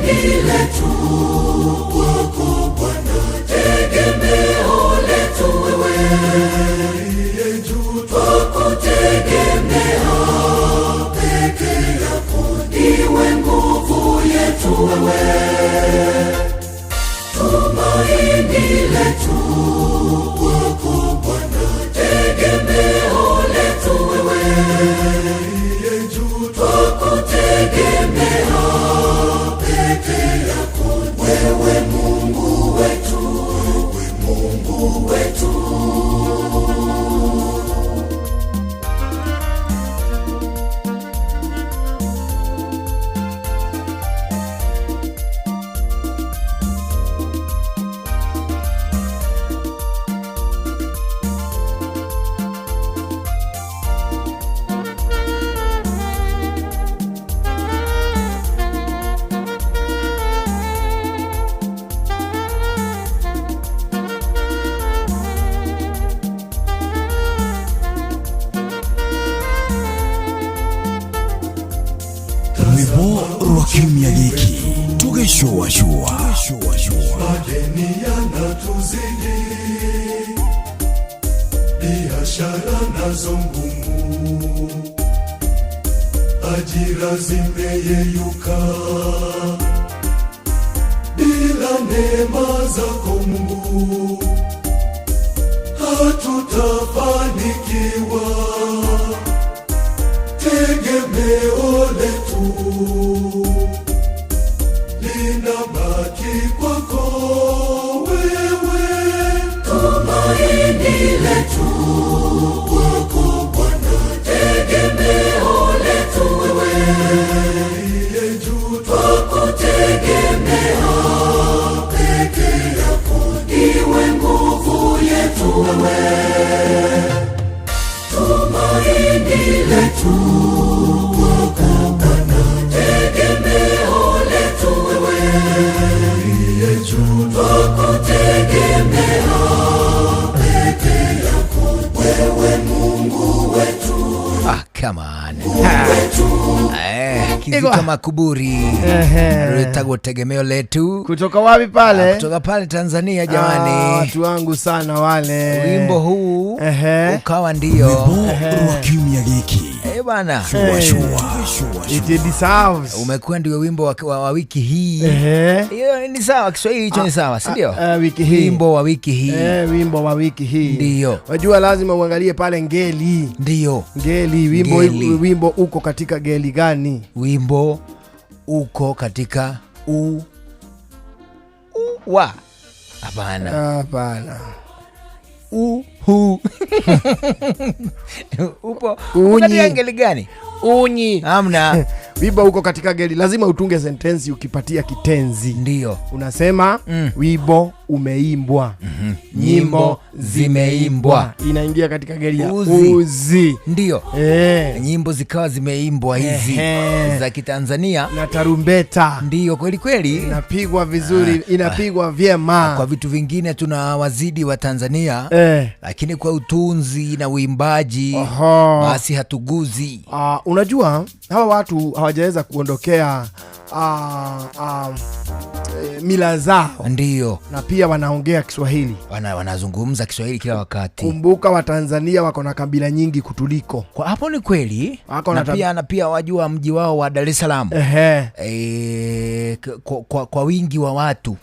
[SPEAKER 9] Tumaini letu kwako Bwana, tegemeo letu wewe uliye juu, twakutegemea peke yako, ndiwe nguvu yetu wewe. Tumaini letu kwako Bwana, tegemeo letu wewe uliye juu, twakutegemea peke yako, wewe Mungu wetu, wewe Mungu wetu.
[SPEAKER 2] Rwĩmbo rwa kiumia gĩkĩ tũgĩcũacũa.
[SPEAKER 9] Madeni yanatuzidi, biashara nazo ngumu, ajira zimeyeyuka. Bila neema zako Mungu hatutafanikiwa. Tegemeo letu linabaki kwako wewe, tumaini letu kwako Bwana, tegemeo letu wewe uliye juu, twakutegemea peke yako, ndiwe nguvu yetu wewe, tumaini letu kwako Bwana, tegemeo letu wewe uliye juu, twakutegemea peke yako, wewe Mungu wetu.
[SPEAKER 5] Ah, come on. Kizito Makuburi rwĩtagwo tegemeo letu.
[SPEAKER 1] Kutoka wapi pale?
[SPEAKER 5] Kutoka pale Tanzania jamani.
[SPEAKER 1] Watu wangu sana wale.
[SPEAKER 5] Wimbo huu ukawa ndio
[SPEAKER 2] rwa kiumia gĩkĩ.
[SPEAKER 5] Eh bana.
[SPEAKER 1] It deserves.
[SPEAKER 5] Umekuwa ndio wimbo wa wiki hii. Hiyo ni sawa, Kiswahili hicho ni sawa, si ndio?
[SPEAKER 1] Wiki hii.
[SPEAKER 5] Wimbo wa wiki hii.
[SPEAKER 1] Wimbo wa wiki hii.
[SPEAKER 5] Ndio.
[SPEAKER 1] Wajua lazima uangalie pale ngeli.
[SPEAKER 5] Ndio.
[SPEAKER 1] Ngeli, wimbo
[SPEAKER 5] Ngeli.
[SPEAKER 1] Wimbo uko katika ngeli gani?
[SPEAKER 5] Wimbo uko katika u wa. Hapana.
[SPEAKER 1] Hapana.
[SPEAKER 5] U hu. Upo
[SPEAKER 1] Unyi.
[SPEAKER 5] katika ngeli gani?
[SPEAKER 1] Unyi.
[SPEAKER 5] Hamna.
[SPEAKER 1] Wimbo uko katika ngeli, lazima utunge sentensi ukipatia kitenzi.
[SPEAKER 5] Ndio.
[SPEAKER 1] Unasema wimbo umeimbwa.
[SPEAKER 5] Nyimbo zimeimbwa.
[SPEAKER 1] Inaingia katika ngeli ya
[SPEAKER 5] Uzi.
[SPEAKER 1] uzi.
[SPEAKER 5] Ndio. Nyimbo zikawa zimeimbwa hizi za Kitanzania
[SPEAKER 1] na tarumbeta.
[SPEAKER 5] Ndio, kweli kweli.
[SPEAKER 1] Inapigwa vizuri, inapigwa vyema.
[SPEAKER 5] Kwa vitu vingine tuna wazidi wa Tanzania, lakini kwa utunzi na uimbaji basi hatuguzi.
[SPEAKER 1] Unajua hawa watu hawajaweza kuondokea mila zao.
[SPEAKER 5] Ndio.
[SPEAKER 1] Na pia wanaongea Kiswahili.
[SPEAKER 5] Wanazungumza Kiswahili kila wakati.
[SPEAKER 1] Kumbuka Watanzania wako na kabila nyingi kutuliko.
[SPEAKER 5] Kwa hapo ni kweli.
[SPEAKER 1] Wako na
[SPEAKER 5] Na pia wajua mji wao wa Dar es Salaam. Kwa wingi wa watu.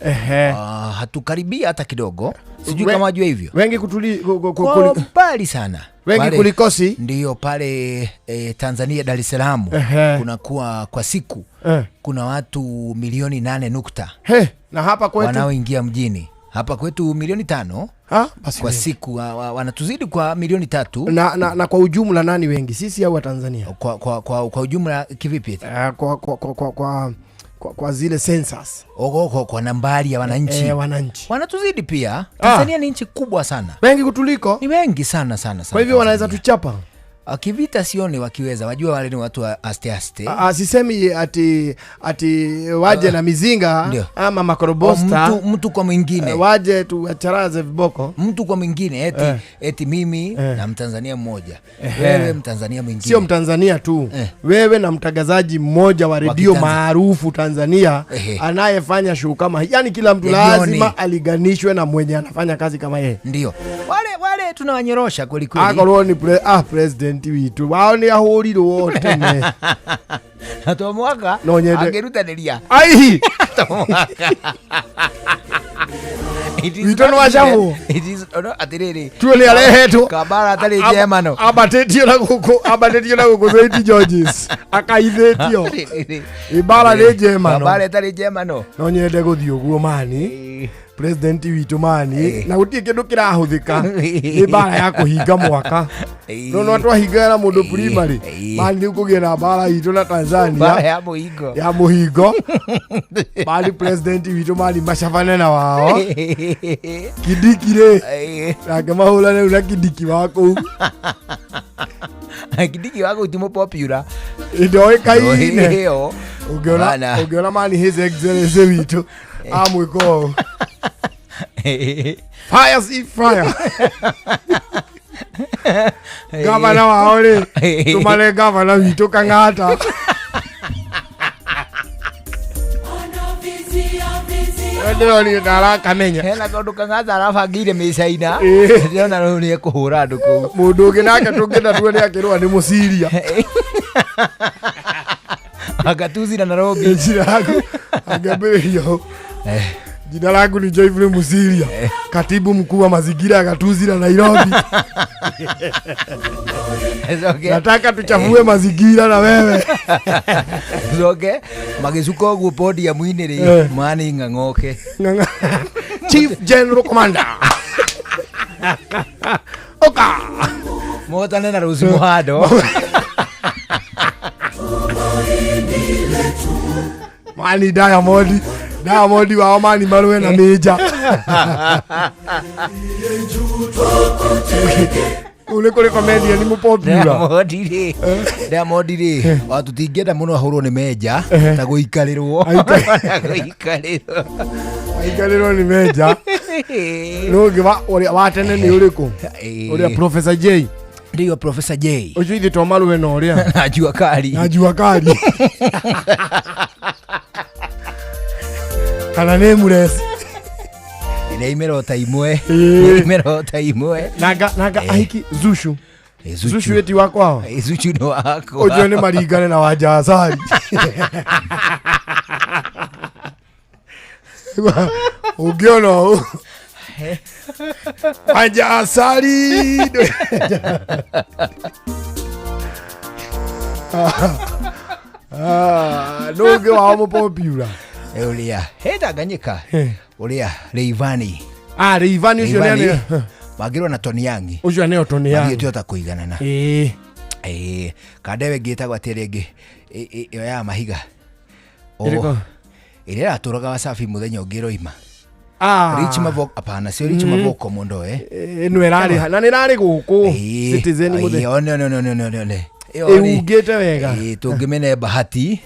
[SPEAKER 5] Hatukaribia hata kidogo. Sijui kama wajua hivyo.
[SPEAKER 1] Wengi
[SPEAKER 5] Kwa mbali sana.
[SPEAKER 1] Wengi kulikosi.
[SPEAKER 5] Ndio pale Tanzania Dar es Salaam kunakuwa kwa siku kuna watu milioni 8 nukta.
[SPEAKER 1] Na hapa kwetu
[SPEAKER 5] wanaoingia mjini. Hapa kwetu milioni 5.
[SPEAKER 1] Basi
[SPEAKER 5] kwa
[SPEAKER 1] wengi.
[SPEAKER 5] siku wanatuzidi kwa milioni 3.
[SPEAKER 1] Na kwa ujumla nani wengi? Sisi au Watanzania?
[SPEAKER 5] Kwa ujumla kivipi?
[SPEAKER 1] Kwa zile census.
[SPEAKER 5] Ogo, kwa nambari ya wananchi.
[SPEAKER 1] Wananchi.
[SPEAKER 5] Wanatuzidi pia. Tanzania ni nchi kubwa sana.
[SPEAKER 1] Wengi kutuliko?
[SPEAKER 5] Ni wengi sana sana sana.
[SPEAKER 1] Kwa hivyo wanaweza tuchapa?
[SPEAKER 5] Akivita sioni wakiweza, wajua wale ni watu wa aste aste.
[SPEAKER 1] Sisemi ati waje na mizinga
[SPEAKER 5] Ndio.
[SPEAKER 1] ama makorobosta.
[SPEAKER 5] O, mtu kwa mwingine.
[SPEAKER 1] Waje tuwacharaze viboko.
[SPEAKER 5] Mtu kwa mwingine eti mimi na Mtanzania mmoja. Wewe Mtanzania mwingine.
[SPEAKER 1] Sio Mtanzania tu. Wewe na mtangazaji mmoja wa redio maarufu Tanzania anayefanya show kama hii. Yaani kila mtu
[SPEAKER 5] Ya jioni.
[SPEAKER 1] lazima aliganishwe na mwenye anafanya kazi kama yeye.
[SPEAKER 5] Ndio. Wale tunawanyorosha kweli kweli.
[SPEAKER 1] Akorwo ni president witu wao ni ahũrirwo tene.
[SPEAKER 5] Na to mwaka
[SPEAKER 1] No nyende.
[SPEAKER 5] angĩrutanĩria.
[SPEAKER 1] Ai!
[SPEAKER 5] To mwaka. It is
[SPEAKER 1] Witũ nĩ
[SPEAKER 5] not
[SPEAKER 1] wacahwo.
[SPEAKER 5] even- it is- no, atĩrĩrĩ.
[SPEAKER 1] Tuo nĩ arehetwo.
[SPEAKER 5] Kabara atarĩ njemano.
[SPEAKER 1] Ambatĩtio na gũkũ, ambatĩtio na gũkũ St George's. Akaithĩtio. Ibara nĩ njemano.
[SPEAKER 5] Kabara ĩtarĩ njemano.
[SPEAKER 1] No nyende gũthiĩ ũguo mani. President witũ mani na gũtirĩ kĩndũ kĩrahũthĩka nĩ mbara ya kũhinga mwaka no twahingana mũndũ primary mani rĩu kũgĩe na mbara itũ na Tanzania
[SPEAKER 5] Mbara ya mũhingo.
[SPEAKER 1] ya mũhingo mani president witũ mani macabane na wao Kindiki rĩ nake mahũrane rĩu na Kindiki wa kũu.
[SPEAKER 5] Kindiki wa kũu ti mũpopular.
[SPEAKER 1] Ndoĩkaine.
[SPEAKER 5] Ĩyo.
[SPEAKER 1] Ũngĩona ũngĩona mani his excellency witũ amwĩka ũũ, fire si fire. Gavana wao rĩ, tũmane gavana witũ Kang'ata. Ndĩronire ndarakamenya.
[SPEAKER 5] Hena kaũndũ Kang'ata arabangĩire mĩcaina. Ndĩrona rĩu nĩ ekũhũra andũ kũu.
[SPEAKER 1] Mũndũ ũngĩ nake tũngĩenda tuone akĩrũa nĩ Mũciria.
[SPEAKER 5] Agatuzi na Nairobi.
[SPEAKER 1] Jina laku angĩambĩrĩria ũũ. Jina langu ni Joyfrey Musiria, katibu mkuu wa mazingira ya Gatuzi na Nairobi.
[SPEAKER 5] Coke.
[SPEAKER 1] Nataka tuchafue mazingira na wewe.
[SPEAKER 5] Coke magĩcuka ũguo podium-inĩ rĩ mani ng'ang'oke.
[SPEAKER 1] Chief General Commander. Oka.
[SPEAKER 5] Mohotane na Rose Muhando.
[SPEAKER 1] Mani Diamond. Diamond wao mani marũe na Major. Kũu nĩ kũrĩ comedian mũ popular.
[SPEAKER 5] Diamond rĩ, Diamond rĩ, wa tũtingĩenda mũno ahũrwo nĩ Meja ta gũikarĩrwo. Gũikarĩrwo.
[SPEAKER 1] Aikarĩrwo nĩ Meja. Nũ ũngĩ wa ũrĩa wa tene nĩ ũrĩkũ? Ũrĩa Professor J.
[SPEAKER 5] Ndio Professor J.
[SPEAKER 1] Ũcio ithuĩ to marũe na ũrĩa.
[SPEAKER 5] Na Jua Kali.
[SPEAKER 1] Na Jua Kali. Kana nĩ Mures.
[SPEAKER 5] Nĩ imero ta imwe. Nĩ imero ta imwe.
[SPEAKER 1] Nanga ahiki Zushu. Zuchu eti wa kwao.
[SPEAKER 5] Zuchu nĩ wakwa.
[SPEAKER 1] Ũcio nĩ maringane na Wanja Asali. Ũngĩona ũũ. Wanja Asali. Nũ ũngĩ wao mũpopular?
[SPEAKER 5] Ũrĩa he Tanganyika. Ũrĩa Rayvanny.
[SPEAKER 1] Rayvanny ũcio nĩ
[SPEAKER 5] Mangĩrwo na Tony Young.
[SPEAKER 1] Ũcio nĩo Tony Young.
[SPEAKER 5] Mathiĩte ota kũiganana. Kandewe ĩngĩ ĩtagwo atĩa rĩngĩ? Ĩyo ya mahiga.
[SPEAKER 1] Ĩrĩkũ?
[SPEAKER 5] Ĩrĩa ĩratũraga Wasafi mũthenya ũngĩ ĩroima. Rich Mavoko, hapana, sio Rich Mavoko mũndũ, eh.
[SPEAKER 1] Ĩno ĩrarĩ na nĩ ĩrarĩ gũkũ Citizen mũthenya.
[SPEAKER 5] One, one, one, one, one. Ĩyo rĩ,
[SPEAKER 1] Ĩungĩte wega.
[SPEAKER 5] Tũngĩmene bahati.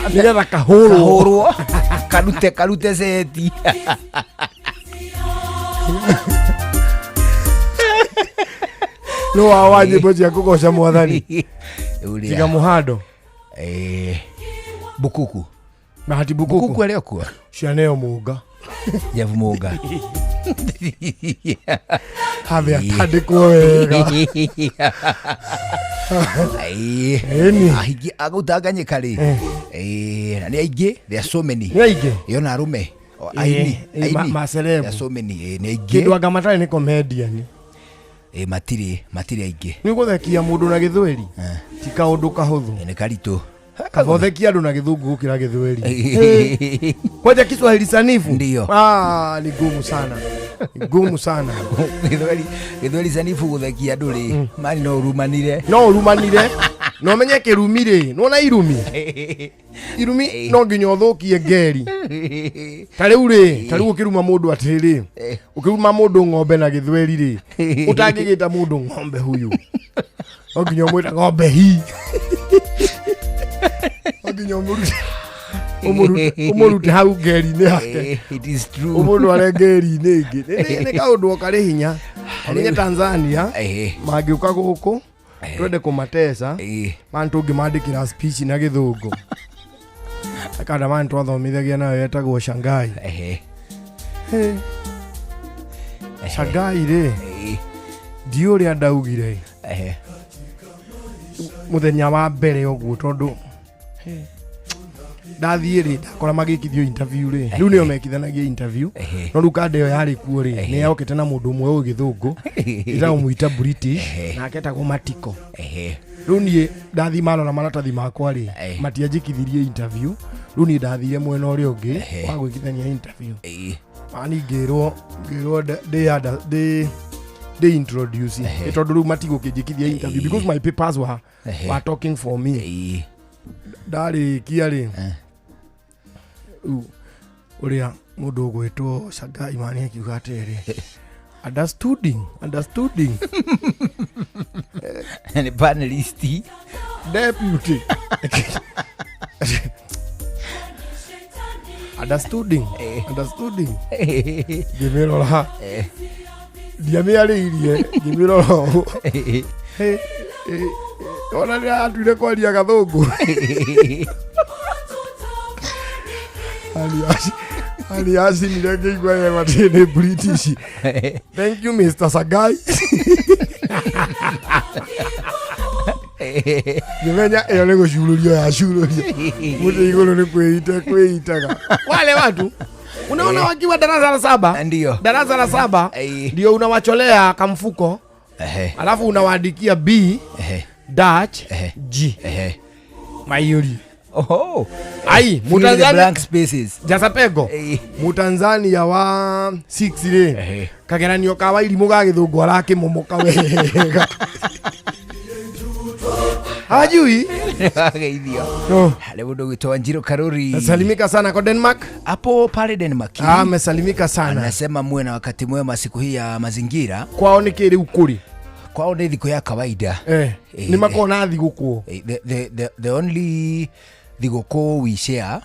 [SPEAKER 1] Nĩgetha kahũrwo.
[SPEAKER 5] Kahũrwo. Karute seti.
[SPEAKER 1] Nũ wao wa nyĩmbo cia kũgoca mwathani?
[SPEAKER 5] Ũrĩa.
[SPEAKER 1] Tiga mũhando.
[SPEAKER 5] Bukuku.
[SPEAKER 1] Bahati Bukuku.
[SPEAKER 5] Bukuku arĩ o kuo?
[SPEAKER 1] Cianeo Mũnga.
[SPEAKER 5] Jeff Mũnga.
[SPEAKER 1] Habe atandĩkwo wega.
[SPEAKER 5] Ahiki a kũu Tanganyika rĩ. Na nĩ aingĩ, there are so many.
[SPEAKER 1] Nĩ aingĩ?
[SPEAKER 5] Ĩyo na arũme. O, aini, aini.
[SPEAKER 1] Ma celeb.
[SPEAKER 5] There are so many, nĩ aingĩ.
[SPEAKER 1] Kĩndũ anga matarĩ nĩ comedian.
[SPEAKER 5] Matirĩ aingĩ.
[SPEAKER 1] Nĩ gũthekia mũndũ na gĩthweri. Ti kaũndũ kahũthũ.
[SPEAKER 5] Nĩ karitũ.
[SPEAKER 1] Kabothekia andũ na gĩthũngũ gũkĩra gĩthweri. Kwaja Kiswahili sanifu.
[SPEAKER 5] Ndio.
[SPEAKER 1] Ni ngumu sana. Ni ngumu sana.
[SPEAKER 5] Gĩthweri sanifu gũthekia andũ rĩ, mani no ũrumanire.
[SPEAKER 1] No ũrumanire. No menye kĩrumi rĩ, nĩwona irumi? Irumi no nginya ũthũkie ngeri. Ta rĩu rĩ, ta rĩu ũkĩruma mũndũ atĩrĩrĩ, ũkĩruma mũndũ ng'ombe na gĩthweri rĩ, ũtangĩgĩta mũndũ ng'ombe huyu. No nginya ũmwĩre ng'ombe hi. No nginya ũmũrute ũmũrute ũmũrute hau ngeri-inĩ yake.
[SPEAKER 5] It is true.
[SPEAKER 1] Ũmũtware ngeri-inĩ ĩngĩ. Nĩ kaũndũ o karĩ hinya. Ũmenye Tanzania mangĩũka gũkũ twende kũmatesa mani tũngĩmandĩkĩra speech na gĩthũngũ. Akanda mani twathomithagia nayo yetagwo Shanghai. Hey. Shanghai rĩ ndiũ ũrĩa ndaugire mũthenya wa mbere ũguo tondũ ndathiĩ rĩ ndakora magĩkithio interview rĩ rĩu nĩo mekithanagia interview no rĩu kanda ĩyo yarĩ kuo rĩ nĩ yokĩte na mũndũ ũmwe ũĩ gĩthũngũ ĩtagwo mwita British nake etagwo Matiko rĩu niĩ ndathiĩ marora maratathi makwa rĩ matianjĩkithirie interview rĩu niĩ ndathire mwena ũrĩa ũngĩ wa gwĩkithania interview mani ngĩrwo ngĩrwo ndĩ ndĩ ndĩ introduce nĩ tondũ rĩu matigũkĩnjĩkithia interview because my papers were talking for me. Ndarĩkia rĩ rĩu ũrĩa mũndũ ũgwĩtwo Shanghai mani akiuga atĩrĩ, understanding, understanding.
[SPEAKER 5] Nĩ panelist.
[SPEAKER 1] Deputy, understanding, understanding. Ngĩmĩrora, ndiamĩarĩirie, ngĩmĩrora ũũ. Hey, eh, ona nĩ atuire kwaria gathũngũ. Ani acinire ngĩigua ye matirĩ nĩ British. Thank you, Mr. Sagai. Ngĩmenya ĩyo nĩ gũcurũrio yacurũrio mũtĩ igũrũ nĩ kwĩita kwĩitaga. Wale watu unaona wakiwa darasa la saba,
[SPEAKER 5] ndio
[SPEAKER 1] darasa la saba ndio unawacholea kamfuko alafu unawaandikia B dash G maiyũri.
[SPEAKER 5] Oho.
[SPEAKER 1] Ai.
[SPEAKER 5] Fill the
[SPEAKER 1] Mutanzania
[SPEAKER 5] blank spaces.
[SPEAKER 1] Jasapego Mutanzania wa 6 rĩ kageranio ka wairimũ ga gĩthũngũ arakĩmomoka wega hajui.
[SPEAKER 5] Wageithio.
[SPEAKER 1] No.
[SPEAKER 5] Harĩ mũndũ ũgwĩtwo Wanjiru Karuri.
[SPEAKER 1] Salimika sana kwa Denmark.
[SPEAKER 5] Hapo pale Denmark.
[SPEAKER 1] Ah, amesalimika sana.
[SPEAKER 5] Anasema muwe na wakati mwema siku hii ya mazingira.
[SPEAKER 1] Kwao nĩ kĩ rĩu kũrĩ?
[SPEAKER 5] Kwao nĩ thikũ ya kawaida.
[SPEAKER 1] Nĩ makoragwo na thigũkũ.
[SPEAKER 5] The only thigũkũ we share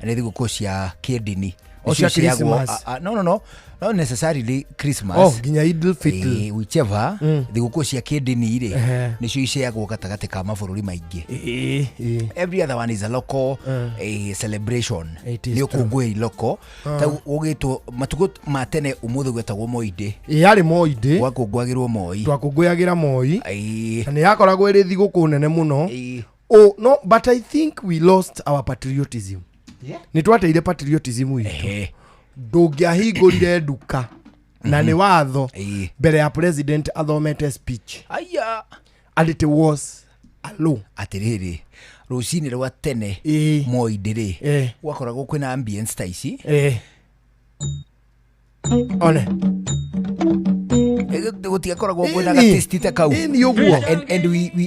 [SPEAKER 5] nĩ thigũkũ cia kĩndini.
[SPEAKER 1] O cia
[SPEAKER 5] Nĩcio ciheagwo-
[SPEAKER 1] Christmas.
[SPEAKER 5] ah, ah, no, no, no. Not necessarily Christmas.
[SPEAKER 1] Oh, nginya Idul Fitr.
[SPEAKER 5] Whichever thigũkũ cia kĩndini rĩ nĩcio iceagwo gatagatĩ ka mabũrũri maingĩ. Every other one is a local celebration.
[SPEAKER 1] It is
[SPEAKER 5] Nĩ ũkũngũĩri local.
[SPEAKER 1] Ah.
[SPEAKER 5] Ta gũgĩtwo matukũ ma tene ũmũthĩ gwetagwo Moi Day.
[SPEAKER 1] Ĩ yarĩ Moi Day.
[SPEAKER 5] Gwakũngũagĩrwo Moi.
[SPEAKER 1] Twakũngũyagĩra Moi. Na nĩ yakoragwo ĩrĩ thigũkũ nene mũno. Oh, no, but I think we lost our patriotism. Nĩ twateire patriotism itũ. Ndũngĩahingũrire nduka na nĩ watho mbere ya president athomete speech.
[SPEAKER 5] Aya.
[SPEAKER 1] And it was a law.
[SPEAKER 5] Atĩrĩrĩ, rũcinĩ rwa tene Moi Day rĩ gwakoragwo kwĩna ambience ta ici.
[SPEAKER 1] One.
[SPEAKER 5] Gũtiakoragwo kwĩna
[SPEAKER 1] Ĩni.
[SPEAKER 5] gatesti ta kau.
[SPEAKER 1] Ĩni ũguo.
[SPEAKER 5] And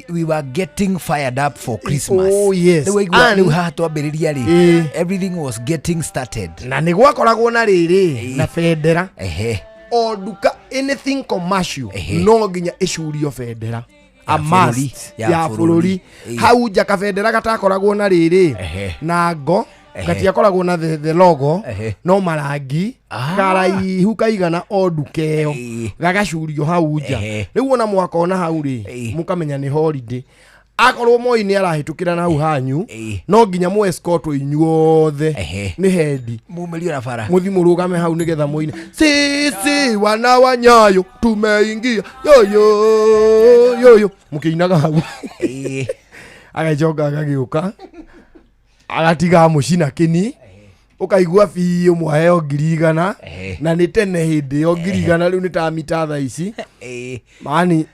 [SPEAKER 5] we were getting fired up for Christmas.
[SPEAKER 1] Oh, yes.
[SPEAKER 5] Rĩu waigua
[SPEAKER 1] And-
[SPEAKER 5] rĩu haha twambĩrĩria rĩ everything was getting started.
[SPEAKER 1] Na nĩ gwakoragwo na rĩrĩ na bendera.
[SPEAKER 5] Ehe.
[SPEAKER 1] O nduka, anything commercial, no nginya ĩcurio bendera. A
[SPEAKER 5] Ya bũrũri.
[SPEAKER 1] must
[SPEAKER 5] Ya
[SPEAKER 1] ya
[SPEAKER 5] bũrũri.
[SPEAKER 1] bũrũri. Hau nja kabendera gatakoragwo na rĩrĩ na ngo gatiakoragwo na the logo no marangi karaihu kaigana o nduka ĩyo gagacurio hau nja. Rĩu ona mwakona hau rĩ mũkamenya nĩ holiday. Akorwo Moi nĩ arahĩtũkĩra na hau hanyu no nginya mũ escort inyuothe nĩ hendi
[SPEAKER 5] mumĩrio na bara
[SPEAKER 1] muthi mũrũgame hau nĩgetha mũine sisi wana wa Nyayo tumeingia yoyo yoyo mũkĩinaga hau. Agacoka agagĩũka agatiga mũcina kĩni ũkaigua biũ mwaheo 100,000 na nĩ tene hĩndĩ ĩyo 100,000 rĩu nĩ ta mita thaa ici mani.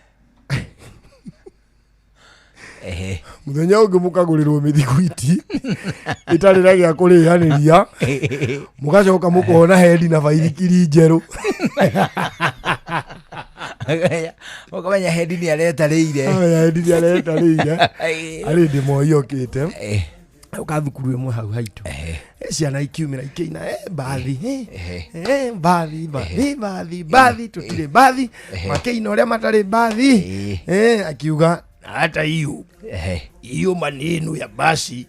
[SPEAKER 1] Mũthenya ũngĩ mũkagũrĩrwo mĩthiguiti ĩtarĩ na gĩa kũrĩanĩria mũgacoka mũkona hendi na baithikiri njerũ.
[SPEAKER 5] Ũkamenya hendi nĩ aretarĩire.
[SPEAKER 1] Amenya hendi nĩ aretarĩire arĩ ndĩ Moi okĩte ũka thukuru ĩmwe hau haitũ. Ciana ikiumĩra ikĩina mbathi mbathi mbathi mbathi mbathi tũtirĩ mbathi makĩina ũrĩa matarĩ mbathi. Akiuga Na hata hiyo hiyo maneno ya basi,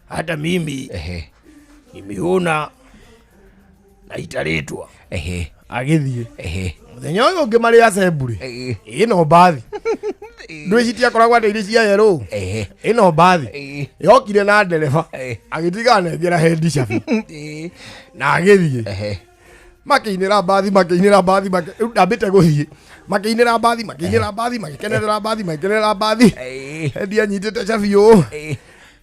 [SPEAKER 1] hata mimi nimeona na italetwa. Agĩthiĩ mũthenya ũyũ ũngĩ marĩ assembly, ĩno mbathi ndwĩcitia akoragwo atĩ irĩ cia yerũ, ĩno mbathi yokire na ndereba agĩtiga anengera hendi cabi na agĩthiĩ. Makĩinĩra mbathi, makĩinĩra mbathi, rĩu ndambĩte gũthiĩ, makĩinĩra mbathi, makĩinĩra mbathi, magĩkenerera mbathi, magĩkenerera mbathi. Hendi anyitĩte cabi ũũ.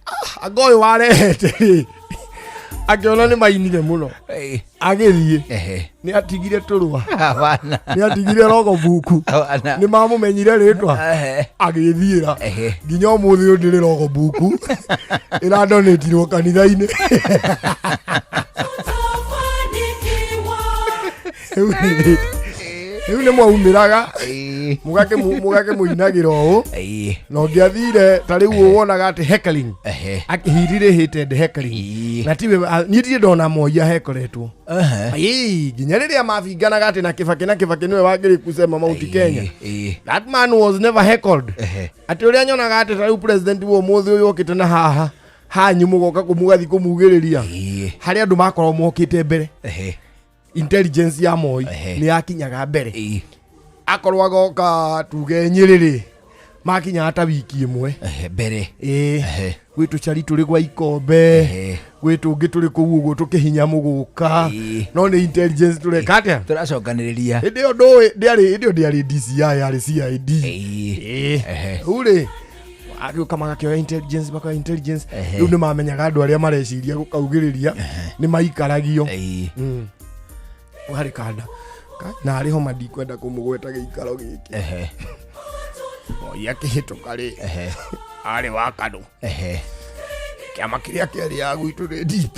[SPEAKER 1] Ah, anga ũyũ warehete rĩ, akĩona nĩ mainire mũno, agĩthiĩ nĩ atigire tũrũa, nĩ atigire rogo buku, nĩ mamũmenyire rĩtwa, agĩthiĩra nginya ũmũthĩ ũyũ ndĩrĩ rogo buku ĩradonatirwo kanitha-inĩ. Rĩu nĩ mwaumĩraga mũgakĩmũinagĩra ũũ, na ũngĩathire ta rĩu ũũ wonaga atĩ heckling, he really hated heckling, na tiwe niĩ ndirĩ ndona Moi ahekoretwo. Ĩĩ, nginya rĩrĩa mabinganaga atĩ na Kibaki, na Kibaki nĩwe wangĩrĩ kusema Mount Kenya, that man was never heckled. Atĩ ũrĩa nyonaga atĩ ta rĩu president wa ũmũthĩ ũyũ okĩte na haha hanyu mũgoka kũmũgathi kũmugĩrĩria, harĩ andũ makorwo mokĩte mbere. Intelligence ya Moi nĩ yakinyaga mbere. Akorwo agoka tuge Nyĩrĩ, makinyaga ta wiki ĩmwe
[SPEAKER 5] mbere.
[SPEAKER 1] Ĩĩ, gwĩ tũcari tũrĩ gwa ikombe, gwĩ tũngĩ tũrĩ kũu ũguo tũkĩhinya mũgũka, no nĩ intelligence tũreka atĩa?
[SPEAKER 5] Tũracokanĩrĩria.
[SPEAKER 1] Hĩndĩ ĩyo ndũĩ ndĩarĩ, hĩndĩ ĩyo ndĩarĩ DCI, yarĩ CID. Ĩĩ, rĩu rĩ agĩũka magakĩoya intelligence, makoya intelligence. Rĩu nĩ mamenyaga andũ arĩa mareciria gũkaugĩrĩria nĩ maikaragio. Harĩ kanda na arĩ homa, ndikwenda kũmũgweta gĩikaro gĩkĩ. Moi akĩhĩtũka rĩ, arĩ wa KANU, kĩama kĩrĩa kĩarĩaga gwitũ nĩ DP.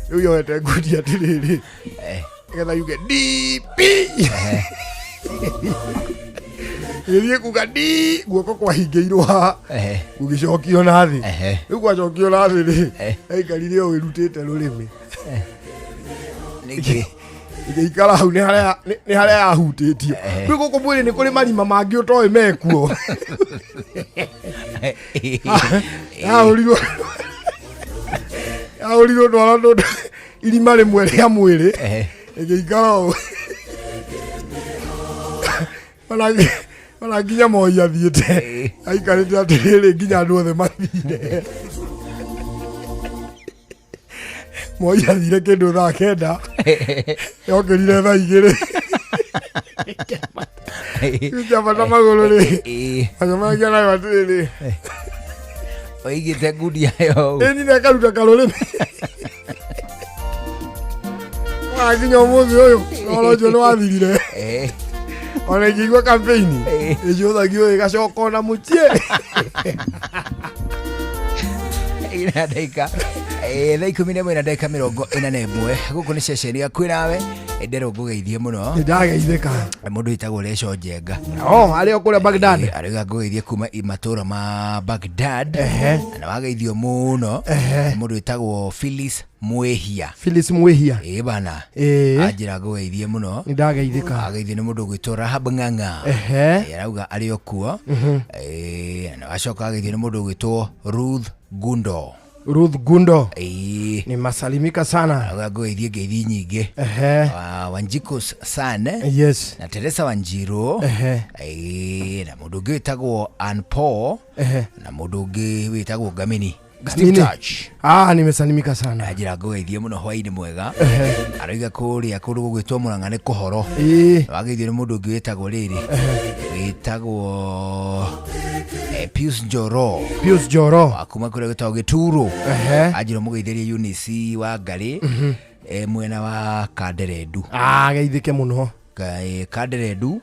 [SPEAKER 1] Rĩu yoete ngundi atĩrĩrĩ, nĩgetha yuge DP, gĩthiĩ kuga D, guoko kwahingĩirwo haha, gũgĩcokio na thĩ. Rĩu gwacokio na thĩ rĩ, aikarire o ĩrutĩte rũrĩmĩ.
[SPEAKER 5] Nĩkĩ?
[SPEAKER 1] Ĩgĩikara hau nĩ harĩa yahutĩtio. Rĩu gũkũ mwĩrĩ nĩ kũrĩ marima mangĩ ũtoĩ mekuo. Yahũrirwo ndwara ndũndũ irima rĩmwe rĩa mwĩrĩ, ĩgĩikara ũũ ona nginya Moi athiĩte aikarĩte atĩrĩrĩ, nginya andũ othe mathire. Moi athire kĩndũ thaa 9, yokĩrire thaa 2 kĩambata magũrũ rĩ, macemanagia nayo atĩrĩrĩ.
[SPEAKER 5] Oigĩte ngundi yayo.
[SPEAKER 1] Ĩ nyina ĩkaruta karũrĩmĩ wakinya ũmũthĩ ũyũ ũhoro ũcio nĩ wathirire. Ona ingĩigua kampeini ĩcũthagio ĩgacoka ona mũciĩ.
[SPEAKER 5] Ina ndagĩka thaa 11 na ndagĩka 41, gũkũ nĩ ceceni ya kwĩnawe nderwo ngũgeithie mũno.
[SPEAKER 1] Nĩndageithĩka.
[SPEAKER 5] Mũndũ wĩtagwo Reco Njenga.
[SPEAKER 1] Oh, arĩ o kũrĩa Baghdad.
[SPEAKER 5] Arauga ngũgeithie kuma matũra ma Baghdad. Na wageithio mũno. Mũndũ wĩtagwo Phyllis Mwĩhia.
[SPEAKER 1] Phyllis Mwĩhia.
[SPEAKER 5] Ĩ bana. Anjĩra ngũgeithie mũno.
[SPEAKER 1] Nĩndageithĩka.
[SPEAKER 5] Ageithio nĩ mũndũ ũgwĩtwo Rahab Ng'ang'a. Arauga arĩ o kuo. Na wacoka ageithio nĩ mũndũ ũgwĩtwo Ruth Gundo.
[SPEAKER 1] Ruth Gundo.
[SPEAKER 5] Ĩĩ.
[SPEAKER 1] Nimesalimika sana.
[SPEAKER 5] Arauga ngũgeithie ngeithi nyingĩ. Wanjiku San. Na Teresa Wanjiru. Ĩĩ, na mũndũ ũngĩ wĩtagwo Ann Paul. Na mũndũ ũngĩ wĩtagwo Ngamini Steve
[SPEAKER 1] Ngamini.
[SPEAKER 5] Touch.
[SPEAKER 1] Ah, nimesalimika sana.
[SPEAKER 5] Anjĩra ngũgeithie mũno, hwainĩ mwega. Arauga kũrĩa kũndũ gũgwĩtwo Mũrang'a nĩ kũhoro. Wageithio nĩ mũndũ ũngĩ wĩtagwo rĩrĩ, wĩtagwo Pius Njoro.
[SPEAKER 1] Pius Njoro.
[SPEAKER 5] Wa kuma kũrĩa gwĩtagwo Gĩturo. Anjĩra mũgeithĩrie Eunice wa Ngarĩ mwena wa Kanderendu.
[SPEAKER 1] Ah, geithĩke mũno.
[SPEAKER 5] Kanderendu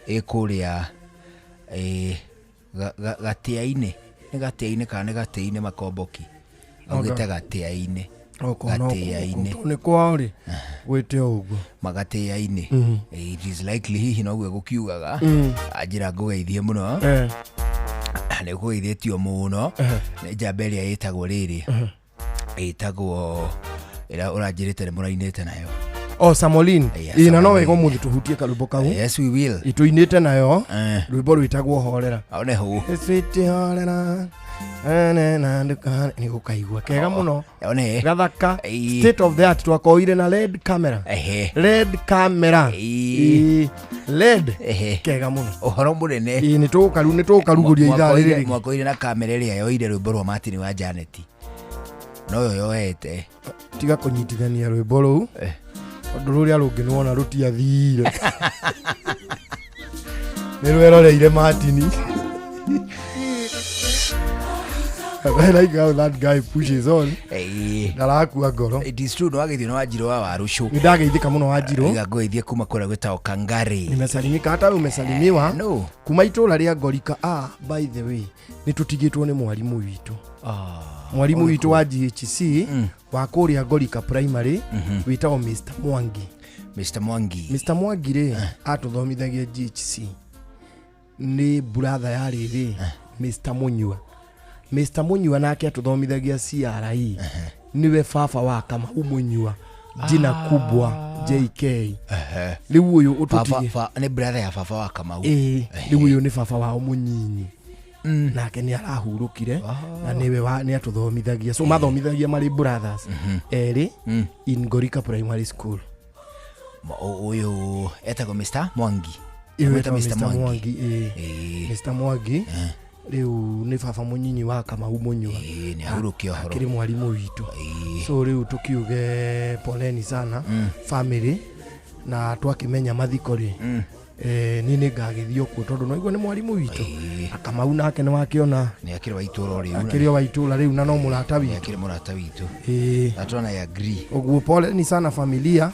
[SPEAKER 5] ĩ kũrĩa Gatĩa-inĩ, nĩ Gatĩa-inĩ kana nĩ Gatĩ-inĩ Makomboki, augĩte Gatĩa-inĩ.
[SPEAKER 1] Okorwo no
[SPEAKER 5] Gatĩa-inĩ.
[SPEAKER 1] Nĩ kwao rĩ, gwĩte o ũguo.
[SPEAKER 5] Magatĩa-inĩ. It is likely hihi noguo gũkiugaga. Anjĩra ngũgeithie mũno. Nĩ ũkũgeithĩtio mũno nĩ njamba ĩrĩa ĩtagwo rĩrĩ, ĩtagwo ĩrĩa ũranjĩrĩte nĩ mũrainĩte nayo.
[SPEAKER 1] O Samolin.
[SPEAKER 5] Yeah,
[SPEAKER 1] Ĩ, na no
[SPEAKER 5] Samolin.
[SPEAKER 1] wega ũmũthĩ tũhutie karwĩmbo kau.
[SPEAKER 5] Yes, we will.
[SPEAKER 1] Tũinĩte nayo
[SPEAKER 5] Eh.
[SPEAKER 1] rwĩmbo rwĩtagwo horera.
[SPEAKER 5] One hũ.
[SPEAKER 1] Sweet horera. Na, na, ndũkane- nĩ gũkaigua kega mũno.
[SPEAKER 5] One.
[SPEAKER 1] Gathaka.
[SPEAKER 5] Ĩĩ.
[SPEAKER 1] State of the art twakoire na red camera.
[SPEAKER 5] Ehe.
[SPEAKER 1] Red camera.
[SPEAKER 5] Ĩĩ.
[SPEAKER 1] Ĩĩ. Red.
[SPEAKER 5] Ehe.
[SPEAKER 1] Kega mũno.
[SPEAKER 5] Ũhoro mũnene.
[SPEAKER 1] Ĩĩ, nĩ tũgũkaru nĩ tũgũkarugũria ithaa rĩrĩ rĩngĩ.
[SPEAKER 5] Mwakoire na kamera ĩrĩa yoire rwĩmbo rwa Martin wa Janet. Noyo yoete.
[SPEAKER 1] Tiga kũnyitithania rwĩmbo rũu tondũ rũrĩa rũngĩ nĩwona rũtiathire nĩ rweroreire Martin. I like how that guy pushes on.
[SPEAKER 5] Ĩĩ.
[SPEAKER 1] Ndarakua ngoro.
[SPEAKER 5] It is true, nĩwageithio nĩ Wanjirũ wa Warucũ.
[SPEAKER 1] Nĩ ndageithĩka mũno Wanjirũ.
[SPEAKER 5] Iga ngũgeithie kuma kũrĩa gwĩtagwo Kangari.
[SPEAKER 1] Nimesalimika hata wewe umesalimiwa.
[SPEAKER 5] No.
[SPEAKER 1] Kuma itũra rĩa Ngorika. Ah, by the way, nĩ tũtigĩtwo nĩ mwarimũ witũ. Mwarimũ witũ wa GHC wa kũrĩa Ngorika Primary wĩtagwo Mr Mwangi.
[SPEAKER 5] Mr Mwangi.
[SPEAKER 1] Mr Mwangi rĩ atũthomithagia GHC nĩ buratha ya rĩrĩ Mr Munyua. Mr Munyua nake atũthomithagia CRE nĩwe baba wa Kamau Munyua jina kubwa JK. Rĩu ũyũ ũtũtige
[SPEAKER 5] Nĩ brother ya baba wa Kamau.
[SPEAKER 1] Ĩĩ, rĩu ũyũ nĩ baba wao mũnyinyi nake nĩ arahurũkire na nĩwe nĩ atũthomithagia so mathomithagia marĩ brothers erĩ in Ngorika Primary School.
[SPEAKER 5] Ũyũ etagwo Mr Mwangi.
[SPEAKER 1] Ĩyo
[SPEAKER 5] Amwĩta
[SPEAKER 1] ĩtagwo Mr Mwangi, ĩĩ. Mr Mwangi rĩu nĩ baba mũnyinyi wa Kamau Munyua.
[SPEAKER 5] Nĩ ahurũkia ũhoro.
[SPEAKER 1] Akĩrĩ mwarimũ witũ. So rĩu tũkiuge poleni sana family na twakĩmenya mathiko rĩ niĩ nĩ ngagĩthiĩ kuo tondũ noigua nĩ mwarimũ witũ. Kamau nake nĩ wakĩona
[SPEAKER 5] Nĩ akĩrĩ wa itũũra rĩu.
[SPEAKER 1] akĩrĩ o wa itũũra rĩu na no mũrata
[SPEAKER 5] Nĩ
[SPEAKER 1] witũ.
[SPEAKER 5] akĩrĩ mũrata witũ.
[SPEAKER 1] Ĩĩ.
[SPEAKER 5] Na twana ya agree.
[SPEAKER 1] Ũguo poleni sana familia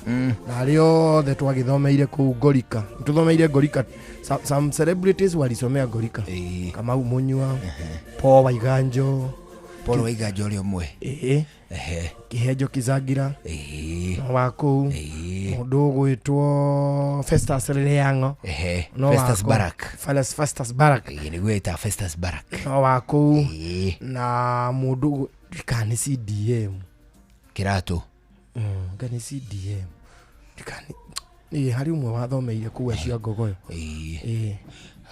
[SPEAKER 1] na arĩa othe twagĩthomeire kũu Ngorika. Tũthomeire Ngorika. Some celebrities walisomea Ngorika. Kamau Munyua, Paul Waiganjo.
[SPEAKER 5] Paul Waiganjo ũrĩa ũmwe.
[SPEAKER 1] Ĩĩ.
[SPEAKER 5] Ehe.
[SPEAKER 1] Kĩhenjo Kĩzangira.
[SPEAKER 5] Ĩĩ.
[SPEAKER 1] No wa kũu. Mũndũ ũgwĩtwo Festus Rĩang'o.
[SPEAKER 5] Ehe.
[SPEAKER 1] No wa
[SPEAKER 5] Festus
[SPEAKER 1] kũu.
[SPEAKER 5] Barak.
[SPEAKER 1] Festus Barak.
[SPEAKER 5] Ĩĩ, nĩguo ĩtaga Festus Barak.
[SPEAKER 1] No wa kũu. Na mũndũ kana nĩ CDM.
[SPEAKER 5] Kĩratũ.
[SPEAKER 1] Nga nĩ CDM. Ĩĩ, harĩ ũmwe wathomeire kũu acio a Ngogoyo.
[SPEAKER 5] Ĩĩ.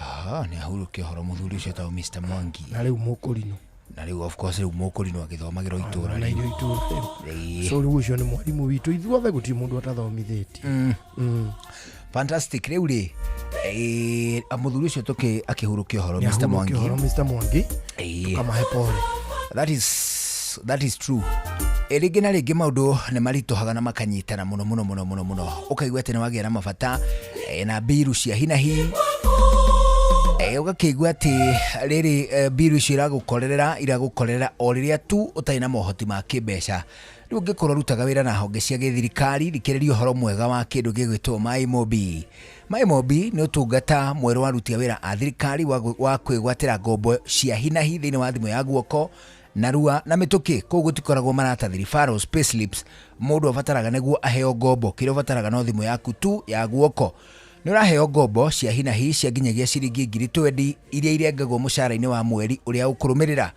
[SPEAKER 5] Ah, nĩ ahurũkia ũhoro mũthuri ũcio etagwo Mr Mwangi.
[SPEAKER 1] Na rĩu mũkũrinũ.
[SPEAKER 5] Na rĩu of course rĩu mũkũrinũ agĩthomagĩrwo itũũra
[SPEAKER 1] Na
[SPEAKER 5] rĩu.
[SPEAKER 1] irio itũũra rĩu.
[SPEAKER 5] Ĩĩ.
[SPEAKER 1] So rĩu ũcio nĩ mwarimũ witũ ithuothe gũtirĩ mũndũ atathomithĩtie.
[SPEAKER 5] Fantastic rĩu rĩ mũthuri ũcio tũkĩ akĩhurũkia ũhoro
[SPEAKER 1] Nĩ
[SPEAKER 5] Mr
[SPEAKER 1] ahurũkia
[SPEAKER 5] Mwangi.
[SPEAKER 1] ũhoro Mr Mwangi.
[SPEAKER 5] Ĩĩ.
[SPEAKER 1] Tũkamahe pole.
[SPEAKER 5] That is true. Rĩngĩ na rĩngĩ maũndũ nĩ maritũhaga na makanyitana mũno mũno mũno mũno mũno ũkaigua atĩ nĩ wagĩa na mabata na mbiru cia hinahi ũgakĩigua atĩ rĩrĩ mbiru icio iragũkorerera o rĩrĩa tu ũtarĩ na mohoti ma kĩmbeca. Rĩu ũngĩkorwo ũrutaga wĩra na honge cia gĩthirikari thikĩrĩria ũhoro mwega wa kĩndũ gĩgwĩtwo MyMobi. MyMobi nĩ ũtungata mwerũ wa aruti a wĩra a thirikari wa kwĩgwatĩra ngombo cia hinahi thĩinĩ wa thimũ ya guoko narua na mĩtũkĩ. Kũu gũtikoragwo maratathi, referrals, payslips mũndũ abataraga nĩguo aheo ngombo. Kĩrĩa ũbataraga no thimũ yaku tu ya guoko. Nĩ ũraheo ngombo cia hinahi cia nginyagia ciringi ngiri twendi iria irengagwo mũcara-inĩ wa mweri ũrĩa ũkũrũmĩrĩra.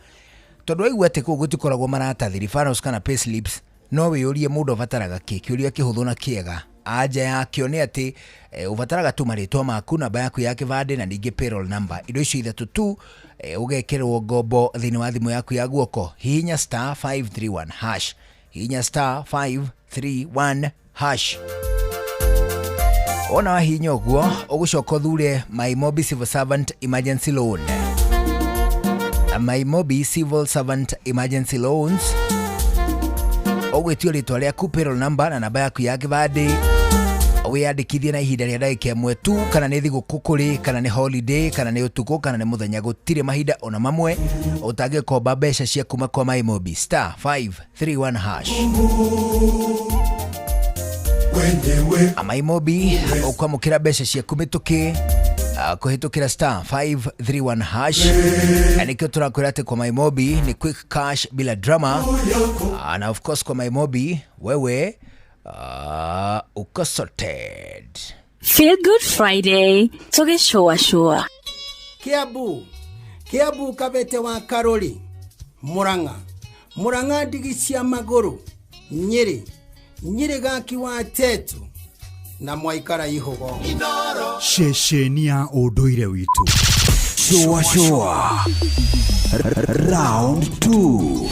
[SPEAKER 5] Tondũ waigua atĩ kũu gũtikoragwo maratathi, referrals kana payslips, no wĩyũrie mũndũ abataraga kĩ, kĩũria kĩhũthũ na kĩega. Anja yakĩo nĩ atĩ ũbataraga tu marĩtwa maku, namba yaku ya kĩbandĩ na ningĩ payroll number. Indo icio ithatũ tu ũgekĩrwo ngombo thĩinĩ wa thimũ yaku ya guoko. Hihinya star 531 hash. Hihinya star 531 hash. Wona wahihinya ũguo ũgũcoka ũthure MyMobi Civil Servant Emergency Loan. MyMobi Civil Servant Emergency Loans. Ũgwĩtio rĩtwa rĩaku, payroll number na namba yaku ya kĩbandĩ. Wĩyandĩkithie na ihinda rĩa ndagĩka ĩmwe tu, kana nĩ thigũkũ kũrĩ, kana nĩ holiday, kana nĩ ũtukũ, kana nĩ mũthenya, gũtirĩ mahinda ona mamwe ũtangĩkomba mbeca cia kuma kwa MyMobi. Star 531 hash. MyMobi ũkwamũkĩra mbeca ciaku mĩtũkĩ kũhĩtũkĩra star 531 hash. Na nĩkĩo tũrakwĩra atĩ kwa MyMobi ni quick cash bila drama. Na of course kwa MyMobi wewe uko sorted.
[SPEAKER 10] Feel Good Friday tũgĩcũacũa.
[SPEAKER 7] Kiambu Kiambu Kabete wa Karori Murang'a Murang'a ndigi cia magũrũ Nyĩrĩ Nyĩrĩ gaki wa Tetu na Mwaikara Ihũgo.
[SPEAKER 2] Ceceni ya ũndũire witũ. Shua shua. Round 2.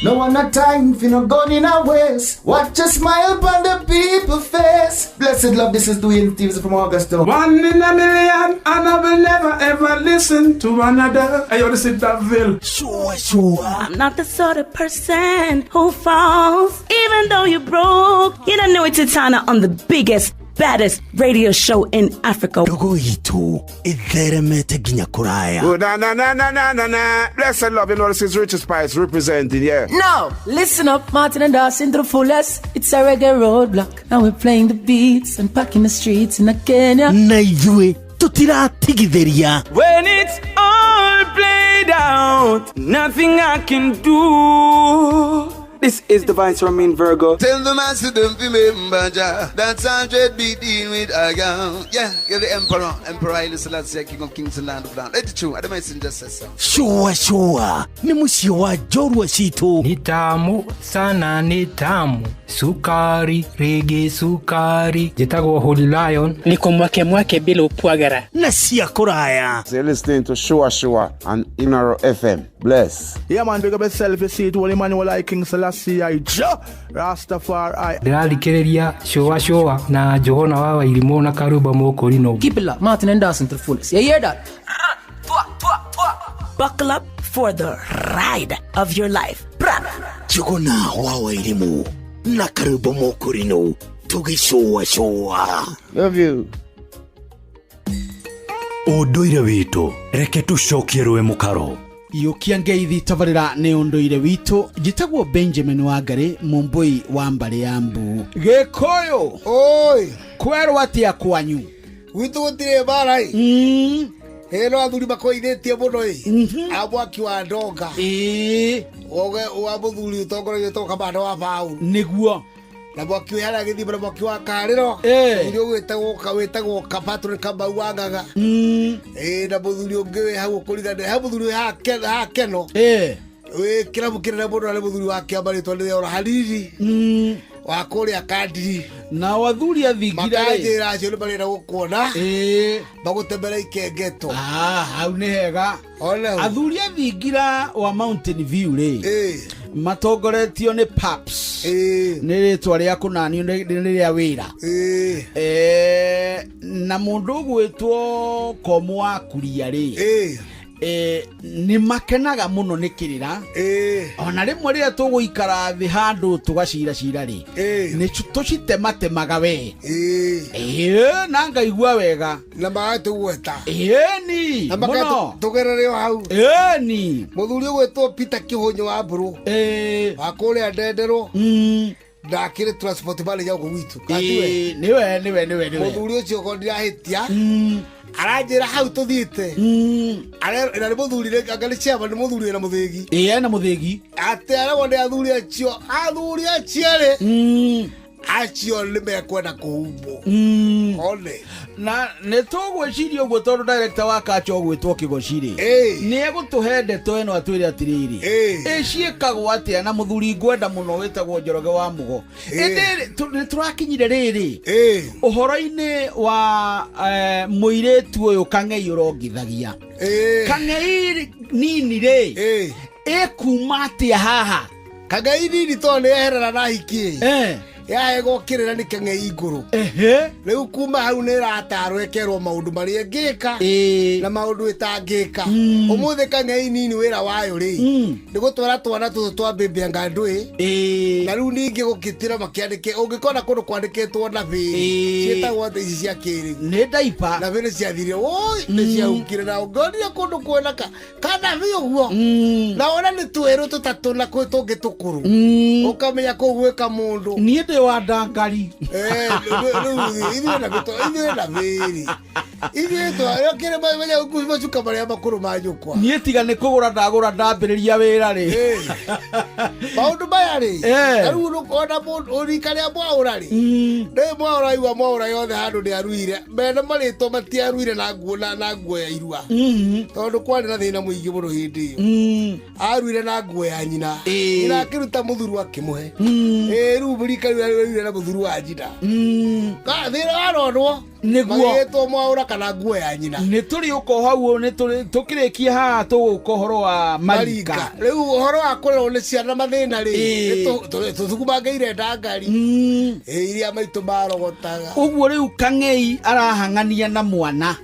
[SPEAKER 8] No one a time for no gun in a waste. Watch a smile upon the people face. Blessed love, this is Dwayne Stevens from Augusta.
[SPEAKER 13] One in a million, and I will never ever listen to another. Hey, yo, this is Daville.
[SPEAKER 2] Sure, sure.
[SPEAKER 17] I'm not the sort of person who falls, even though you're broke. You don't know it's Titana on the biggest, baddest radio show in Africa.
[SPEAKER 2] Ndogo itũ ĩtheremete nginya kũraya.
[SPEAKER 13] Oh, na na na na na na na. Blessed love, you know, this is Richard Spice representing, yeah.
[SPEAKER 24] Now, listen up, Martin and Dawson to the fullest. It's a reggae roadblock. Now we're playing the beats and packing the streets in Kenya.
[SPEAKER 2] Na ithuĩ tũtiratigithĩria.
[SPEAKER 25] When it's all played out, nothing I can do. This is the Vice Romain Virgo.
[SPEAKER 26] Tell the master don't remember Jah. That's 100 be dealing with a girl. Yeah, you're the emperor. Emperor Haile Selassie, King of Kings and Land of Land. Let it true. I don't just say so.
[SPEAKER 2] Shua shua. Ni mũciĩ wa njorua citũ.
[SPEAKER 27] Ni tamu sana, ni tamu. Sukari, rege sukari. Njĩtagwo Holy Lion.
[SPEAKER 21] Niko mwake mwake bila upwagara.
[SPEAKER 2] Na cia kũraya.
[SPEAKER 13] So you're listening to Shua Shua on Inaro FM. Bless.
[SPEAKER 28] Yeah, man, big up yourself. You see it, Holy Emmanuel I King Selassie I Jah Rastafari.
[SPEAKER 27] Ndĩrathikĩrĩria Shua Shua na Njũgũna wa Wairimũ na Karumba Mũkũrinũ.
[SPEAKER 24] Keep it locked, Martin and Dawson to the fullest. You hear that?
[SPEAKER 17] Buckle up for the ride of your life. Bra.
[SPEAKER 2] Njũgũna wa Wairimũ na Karumba Mũkũrinũ tũgĩcũa cũa.
[SPEAKER 13] Love you.
[SPEAKER 14] Ũndũire witũ reke tũcokie rũĩ mũkaro.
[SPEAKER 29] Yũkia ngeithi tabarĩra nĩ ũndũire witũ. Njĩtagwo Benjamin Wangari, mũmbũi wa mbarĩ ya Mbu. Gĩkũyũ
[SPEAKER 7] oi
[SPEAKER 29] kwerwo atĩa kwanyu?
[SPEAKER 7] Gwitũ gũtirĩ mbara ĩ. Ĩ no athuri makoithĩtie mũno ĩ. A mwaki wa ndonga.
[SPEAKER 29] Ĩ.
[SPEAKER 7] Oge wa mũthuri ũtongoragia wĩtagwo Kamanda wa Paũlũ.
[SPEAKER 29] Nĩguo.
[SPEAKER 7] Na mwaki wĩ harĩa gĩthima na mwaki wa Karĩro. Mũthuri ũgwĩtagwo Patrick Kamau wa Ng'ang'a. Ĩ na mũthuri ũngĩ wĩ hau ũkũringana he mũthuri wĩ haha Keno. Wĩ kĩrabu kĩnene mũno na nĩ mũthuri wa kĩama rĩtwa nĩ Ora Hariri. Wa kũrĩa Kandiri.
[SPEAKER 29] Na athuri a thingira rĩ.
[SPEAKER 7] Makanjĩra acio nĩ marenda gũkuona. Magũtemere ikengeto.
[SPEAKER 29] Hau nĩ hega. Athuri a thingira wa Mountain View rĩ. Matongoretio nĩ Paps. Nĩ rĩtwa rĩa kũnanio nĩ rĩa wĩra. Na mũndũ ũgwĩtwo Komu wa Kuria rĩ. Nĩ makenaga mũno nĩ kĩrĩra. Ona rĩmwe rĩrĩa tũgũikara thĩ handũ tũgaciracira rĩ, nĩ tũcitematemaga we. Na ngaigua wega.
[SPEAKER 7] Na magatũgweta.
[SPEAKER 29] Ĩni,
[SPEAKER 7] Na
[SPEAKER 29] mũno.
[SPEAKER 7] tũgerere o hau.
[SPEAKER 29] Ĩni.
[SPEAKER 7] Mũthuri ũgwĩtwo Peter Kĩhũnyũ wa Mbũrũ. Wa kũrĩa Ndenderwo. Ndakĩrĩ transport manager gũkũ gwitũ. Katiwe.
[SPEAKER 29] Nĩwe, nĩwe, nĩwe, nĩwe.
[SPEAKER 7] Mũthuri ũcio okorwo ndirahĩtia. Aranjĩra hau tũthiĩte. Na nĩ mũthuri rĩ, anga nĩ chairman, nĩ mũthuri wĩna mũthĩgi.
[SPEAKER 29] Ĩĩ, ena mũthĩgi.
[SPEAKER 7] Atĩ aragwo nĩ athuri acio, athuri acio rĩ, acio nĩ mekwenda kũhumbwo. One.
[SPEAKER 29] Na nĩ tũgwĩciria ũguo tondũ director wa Kacha ũgwĩtwo Kĩgoci rĩ, nĩ egũtũhe ndeto ĩno atwĩre atĩrĩrĩ, ĩ ciĩkagwo atĩa na mũthuri ngwenda mũno wĩtagwo Njoroge wa Mũgo. Ĩndĩ nĩ tũrakinyire rĩrĩ ũhoro-inĩ wa mũirĩtu ũyũ Kang'ei ũrongithagia. Kang'ei nini rĩ, ĩkuma atĩa haha?
[SPEAKER 7] Kang'ei nini tondũ nĩ yeherera na hiki ĩ. Yahegwo kĩrĩra nĩ Kang'ei ngũrũ. Rĩu kuma hau nĩ ĩratarwo ĩkerwo maũndũ marĩa ĩngĩka na maũndũ ĩtangĩka. Ũmũthĩ Kang'ei nini wĩra wayo rĩ, nĩ gũtwara twana tũtũ twa mbĩmbĩ anga ndũĩ. Na rĩu ningĩ gũkĩtĩra makĩandĩke, ũngĩkona kũndũ kwandĩkĩtwo nabĩ, ciĩtagwo atĩ ici cia kĩrĩu.
[SPEAKER 29] Nĩ ndaipa.
[SPEAKER 7] Nabĩ nĩ ciathirire, oi, nĩ ciahukire na ũngĩonire kũndũ kwĩna kanabĩ ũguo. Na wona nĩ twĩrũ tũtatũ na kwĩ tũngĩ tũkũrũ. Ũkamenya kũu gwĩka mũndũ.
[SPEAKER 29] Niĩ ndĩ wa ndangari.
[SPEAKER 7] Rĩu ithuĩ na bĩrĩ.
[SPEAKER 3] Ithuĩ twarĩ menya macuka marĩa makũrũ ma nyũkwa.
[SPEAKER 29] Niĩ tiga nĩ kũgũra ndagũra ndambĩrĩria wĩra rĩ.
[SPEAKER 3] Maũndũ maya rĩ, rĩu ũkona mũndũ rika rĩa Mwaũra rĩ, ndĩ Mwaũra igua Mwaũra yothe handũ nĩ aruire mena marĩtwa matiaruire na nguo na nguo ya irua, tondũ kwarĩ na thĩna mũingĩ mũno hĩndĩ ĩyo. Aruire na nguo ya nyina, nyina akĩruta mũthuru akĩmũhe. Rĩu rika rĩu aruire na mũthuru wa nyina. Thĩna waronwo
[SPEAKER 29] nĩguo
[SPEAKER 3] magĩtwo Mwaũra kana nguo ya nyina.
[SPEAKER 29] Nĩ tũrĩũka hau nĩ tũkĩrĩkia haha tũgũka ũhoro wa marika.
[SPEAKER 3] Rĩu ũhoro wa kũrerwo nĩ ciana mathĩna rĩ, tũthugumangĩire ndangari iria maitũ marogotaga.
[SPEAKER 29] Ũguo rĩu Kang'ei arahang'ania na mwana.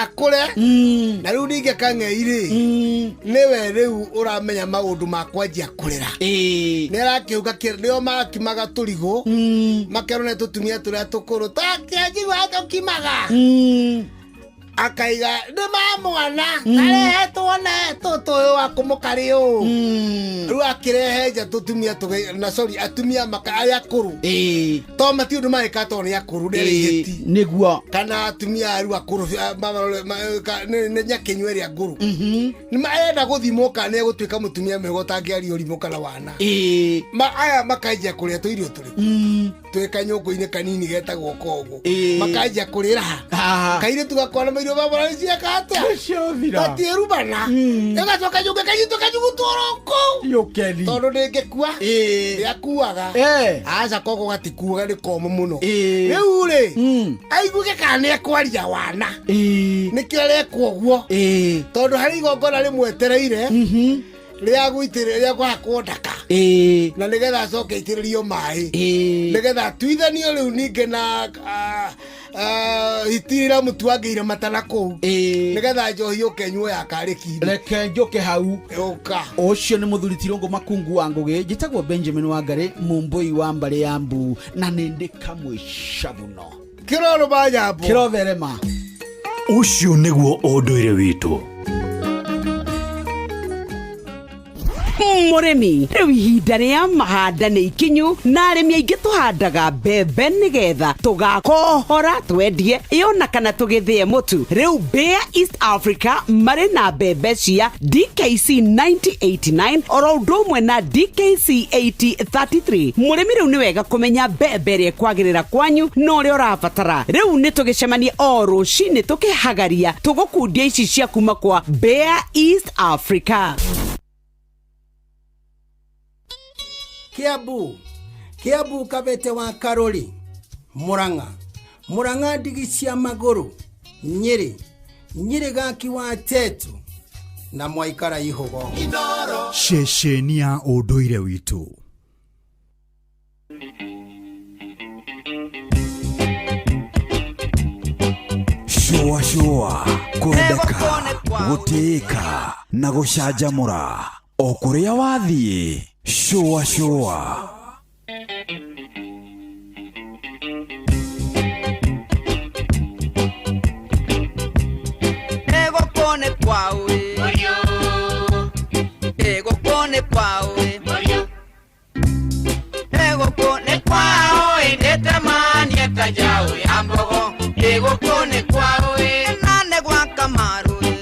[SPEAKER 3] Akũre. Na rĩu ningĩ Kang'ei rĩ, nĩwe rĩu ũramenya maũndũ ma kwanjia kũrera. Nĩ arakĩũka nĩo makimaga tũrigũ, makerwo nĩ tũtumia tũrĩa tũkũrũ takĩanjigua tũkimaga. Akaiga nĩ ma mwana tarehe tuone tũtũ ũyũ wa kũmũkarĩ ũũ. Rĩu akĩrehe nja tũtumia na sorry atumia arĩa akũrũ, to mati ũndũ magĩka tondũ nĩ akũrũ nĩ ihĩti.
[SPEAKER 29] Nĩguo.
[SPEAKER 3] Kana atumia rĩu akũrũ nĩ nyakĩnyua ĩrĩa ngũrũ. Nĩ arenda gũthimwo kana nĩ egũtuĩka mũtumia mwega ũtangĩaria ũrimũ kana wana. Aya makanjia kũrĩa tũirio tũrĩkũ? Twĩ kanyũngũ-inĩ kanini getagwo kogo. Makanjia kũrĩra kairĩtu gakwa na mairio ma mwana cieka atĩa? Gatiĩrumana. Gagacoka nyũngũ kanyitwo kanyugutwo oro kũu. Tondũ ndĩngĩkua. Nĩakuaga. Aca kogo gatikuaga nĩ komũ mũno. Rĩu rĩ, aiguĩke kana nĩekwaria wana. Nĩkĩo arekwo ũguo. Tondũ harĩ igongona rĩmwetereire rĩa gũitĩrĩria kũhakwo ndaka. Na nĩgetha acoke aitĩrĩrio maĩ. Nĩgetha atuithanio rĩu ningĩ na hitirira mũtuangĩire matana kũu. Nĩgetha njohi yũke nyuo ya karĩki.
[SPEAKER 29] Reke njũke hau.
[SPEAKER 3] Ũka.
[SPEAKER 29] Ũcio nĩ mũthuri Tirũngũ Makungu wa Ngũgĩ. Njĩtagwo Benjamin Wangari, mũmbũi wa mbarĩ ya Mbu, na nĩ ndĩ kamwe cabuno.
[SPEAKER 3] Kĩroro ma nyambo.
[SPEAKER 29] Kĩrotherema.
[SPEAKER 14] Ũcio nĩguo ũndũire witũ.
[SPEAKER 6] Mũrĩmi, rĩu ihinda rĩa mahanda nĩ ikinyu na arĩmi aingĩ tũhandaga mbembe nĩgetha tũgakohora twendie ĩona kana tũgĩthĩe mũtu. Rĩu Bayer East Africa marĩ na mbembe cia DKC 9089 oro ũndũ ũmwe na DKC 8033. Mũrĩmi rĩu nĩ wega kũmenya mbembe ĩrĩa ĩkwagĩrĩra kwanyu na ũrĩa ũrabatara. Rĩu nĩ tũgĩcemanie o rũcinĩ tũkĩhagaria tũgũkundia ici cia kuma kwa Bayer East Africa.
[SPEAKER 7] Kiambu, Kiambu Kabete wa Karori, Murang'a, Murang'a ndigi cia magũrũ, Nyĩrĩ, Nyĩrĩ gaki wa Tetu na Mwaikara Ihũgo.
[SPEAKER 2] Ceceni ya ũndũire witũ. Shũa shũa, kwendeka, gũtĩĩka na gũcanjamũra o kũrĩa wathiĩ. Shũa shũa.
[SPEAKER 12] Egũkũ nĩ kwao ĩ. Egũkũ nĩ kwao ĩ. Egũkũ nĩ kwao ĩ, ndĩtemanie ta njaũ ya mbogo. Egũkũ nĩ kwao ĩ. Na nĩ gwa Kamaru ĩ.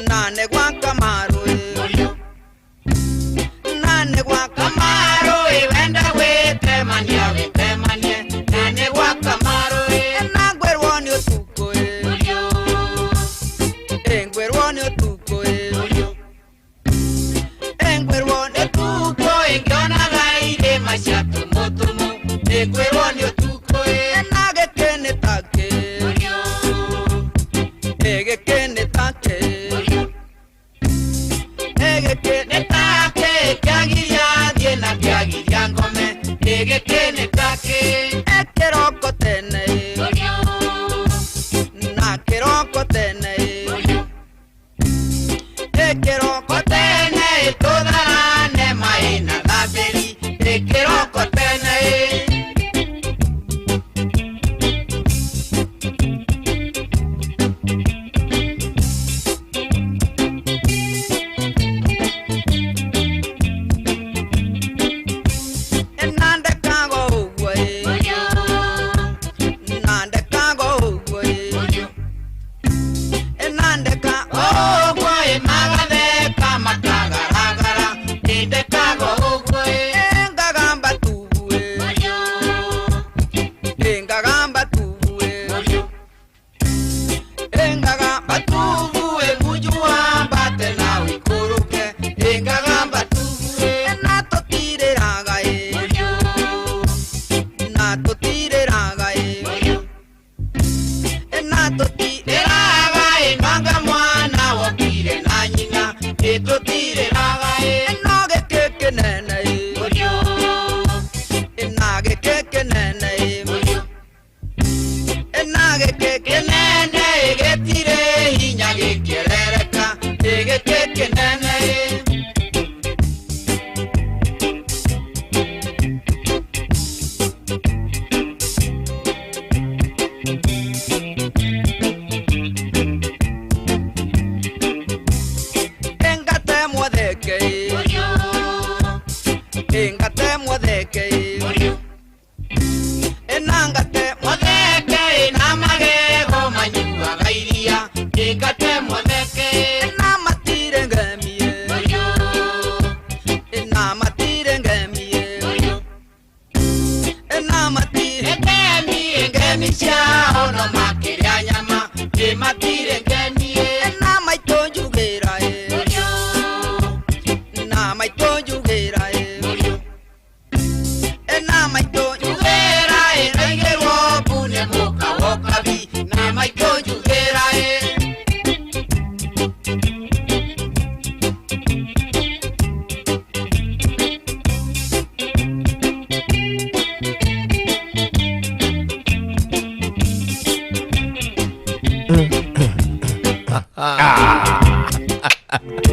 [SPEAKER 12] Na nĩ gwa Kamaru ĩ. Na nĩ gwa Kamaru ĩ, wenda gwĩtemania wĩtemanie. Na nĩ gwa Kamaru ĩ. Na ngwĩrwo nĩ ũtukũ ĩ. Ĩ ngwĩrwo nĩ ũtukũ ĩ. Ĩ ngwĩrwo nĩ ũtukũ ĩ, ngĩonaga irĩma cia tũmũtũmũ. Ĩ ngwĩrwo nĩ ũtukũ ĩ. Na gĩkĩ nĩ takĩ. Ĩ gĩkĩ nĩ takĩ. Ĩ gĩkĩ nĩ takĩ, kĩagiria thiĩ na kĩagiria ngome. Ĩ gĩkĩ nĩ takĩ. Ĩ kĩroko tene ĩ. Na kĩroko tene ĩ. Ĩ kĩroko tene ĩ, tũtharane maĩ na thambĩri. Ĩ kĩroko tene ĩ. Na ndekago ũguo ĩ. Na ndekago ũguo ĩ.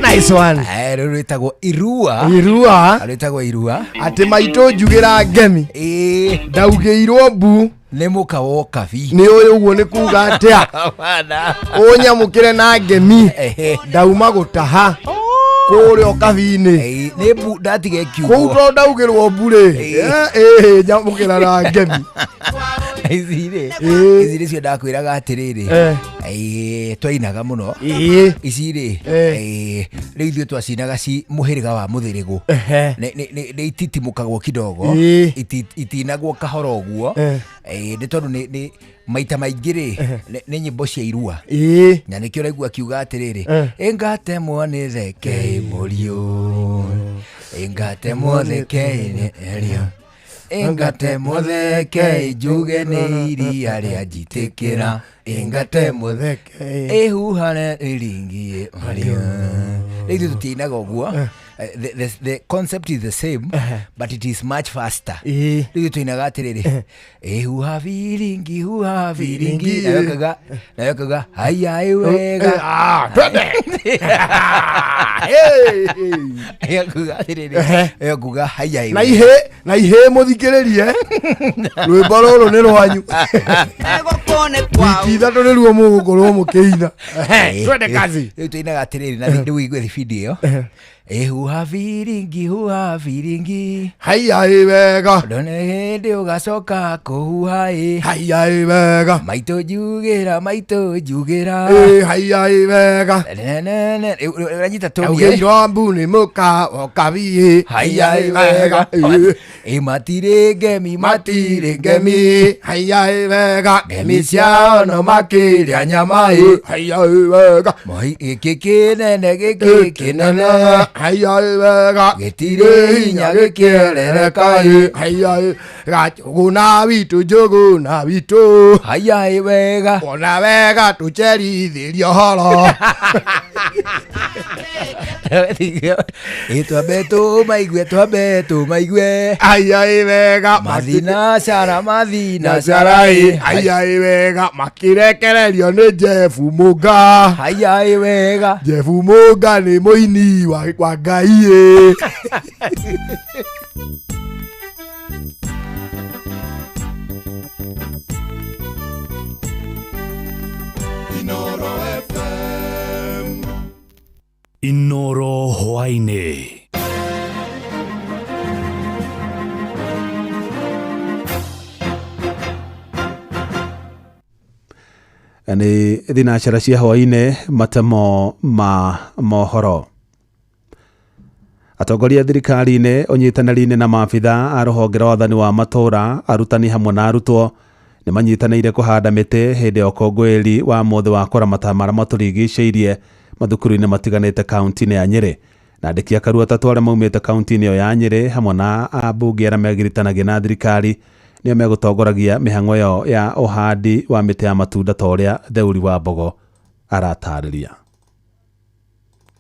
[SPEAKER 1] Nice one.
[SPEAKER 5] Eh, rũrũ rwĩtagwo irua.
[SPEAKER 1] Irua.
[SPEAKER 5] Rwĩtagwo irua.
[SPEAKER 1] Atĩ maitũ njugĩra ngemi. Ndaugĩirwo mbu.
[SPEAKER 5] Nĩ mũka wokabi.
[SPEAKER 1] Nĩ ũyũ ũguo nĩ kuga atĩa? Ũnyamũkĩre na ngemi. Ndauma gũtaha. Kũrĩa ũkabi-inĩ.
[SPEAKER 5] Nĩ mbu ndatiga ĩkiugwo.
[SPEAKER 1] Kũu to ndaugĩrwo mbu rĩ. Eh, eh, nyamũkĩra na ngemi.
[SPEAKER 5] Ici rĩ. Ici nĩcio ndakwĩraga atĩrĩrĩ. Eh, twainaga mũno. Ici rĩ. Eh, rĩu ithuĩ twacinaga ci mũhĩrĩga wa mũthĩrĩgũ. Nĩ ititimũkagwo kidogo. Itinagwo kahora ũguo. Nĩ tondũ nĩ maita maingĩ rĩ nĩ nyĩmbo cia irua. Na nĩkĩo ũraigua akiuga atĩrĩrĩ, ĩngatemwo nĩ theke mũriũ, ĩngatemwo theke nĩ ĩngatemwo theke njuge nĩ iria rĩa njitĩkĩra, ĩngatemwo
[SPEAKER 1] theke
[SPEAKER 5] ĩhuhane ĩringie mario. Rĩu ithuĩ tũtiinaga ũguo. The concept is the same, but it is much faster. Rĩu ithuĩ tũinaga atĩrĩrĩ, ĩhuha biringi huha biringi, nayo ĩkauga nayo ĩkauga haiya ĩ wega.
[SPEAKER 1] Ah, twende.
[SPEAKER 5] Ĩkuga atĩrĩrĩ, ĩkuga haiya ĩ
[SPEAKER 1] Na
[SPEAKER 5] wega.
[SPEAKER 1] ihe na ihe mũthikĩrĩrie rwĩmbo rũrũ nĩ rwanyu. Wiki ithatũ nĩruo mũgũkorwo mũkĩina. Twende kazi.
[SPEAKER 5] Rĩu tũinaga atĩrĩrĩ na rĩu igue bindi ĩyo. Ĩhuha biringi huha biringi,
[SPEAKER 1] haiya ĩ wega,
[SPEAKER 5] ndone hĩndĩ ũgacoka kũhuha ĩ,
[SPEAKER 1] haiya ĩ wega,
[SPEAKER 5] maitũ njugĩra maitũ njugĩra,
[SPEAKER 1] ĩ haiya ĩ wega,
[SPEAKER 5] nenene ũranyita tũni
[SPEAKER 1] Ndaugĩirwo mbu nĩ mũka wokabi
[SPEAKER 5] haiya ĩ wega, ĩ matirĩ ngemi matirĩ
[SPEAKER 1] ngemi, haiya ĩ wega,
[SPEAKER 5] ngemi ciao no makĩrĩa nyama ĩ,
[SPEAKER 1] haiya ĩ wega,
[SPEAKER 5] moi gĩkĩ kĩnene gĩkĩ kĩnene,
[SPEAKER 1] haiya ĩ wega,
[SPEAKER 5] gĩtirĩ hinya gĩkĩerereka ĩ,
[SPEAKER 1] haiya ĩ wega, njũgũna witũ njũgũna witũ,
[SPEAKER 5] haiya ĩ wega,
[SPEAKER 1] ona wega tũcerithĩrie ũhoro.
[SPEAKER 5] Ĩ twambe tũmaigue twambe tũmaigue,
[SPEAKER 1] haiya ĩ wega,
[SPEAKER 5] mathina cara mathina
[SPEAKER 1] cara ĩ, haiya ĩ wega, makĩrekererio nĩ Jeff Mũnga,
[SPEAKER 5] haiya ĩ wega,
[SPEAKER 1] Jeff Mũnga nĩ mũini wa Ngai ĩ.
[SPEAKER 9] Inoro FM.
[SPEAKER 14] Inoro hwaĩ-inĩ.
[SPEAKER 4] Nĩ thinacara cia hwaĩ-inĩ matemo ma mohoro. Atongoria thirikari-inĩ ũnyitanĩri-inĩ na maabitha a rũhonge rwa wathani wa matũũra, arutani hamwe na arutwo nĩ manyitanĩire kũhanda mĩtĩ hĩndĩ ya ũkũngũĩri wa mũthĩ wa kũramata marĩa matũrigicĩirie mathukuru-inĩ matiganĩte kaunti-inĩ ya Nyĩrĩ. Na andĩki akaru atatũ arĩa maumĩte kaunti-inĩ ĩyo ya Nyĩrĩ hamwe na ambunge arĩa megiritanagia na thirikari nĩo megũtongoragia mĩhang'o ĩyo ya ũhandi wa mĩtĩ ya matunda ta ũrĩa Theuri wa Mbogo aratarĩria.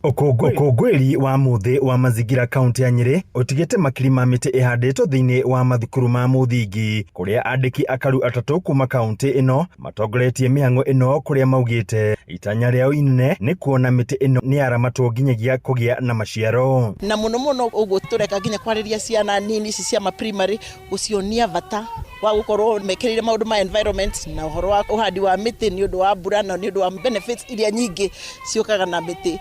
[SPEAKER 11] Ũkũngũĩri wa mũthĩ wa mazingira kaunti ya Nyĩrĩ ũtigĩte makiri ma mĩtĩ ĩhandĩtwo thĩinĩ wa mathukuru ma mũthingi kũrĩa andĩki akaru atatũ kuma kaunti ĩno matongoretie mĩhang'o ĩno kũrĩa maugĩte itanya rĩao inene nĩ kuona mĩtĩ ĩno nĩ yaramatwo nginyagia kũgĩa na maciaro.
[SPEAKER 15] Na mũno mũno ũguo tũreka nginya kwarĩria ciana nini ici cia ma primary gũcionia bata wa gũkorwo mekĩrĩire maũndũ ma environment na ũhoro wa ũhandi wa mĩtĩ nĩ ũndũ wa mbura na nĩ ũndũ wa benefits iria nyingĩ ciũkaga na mĩtĩ.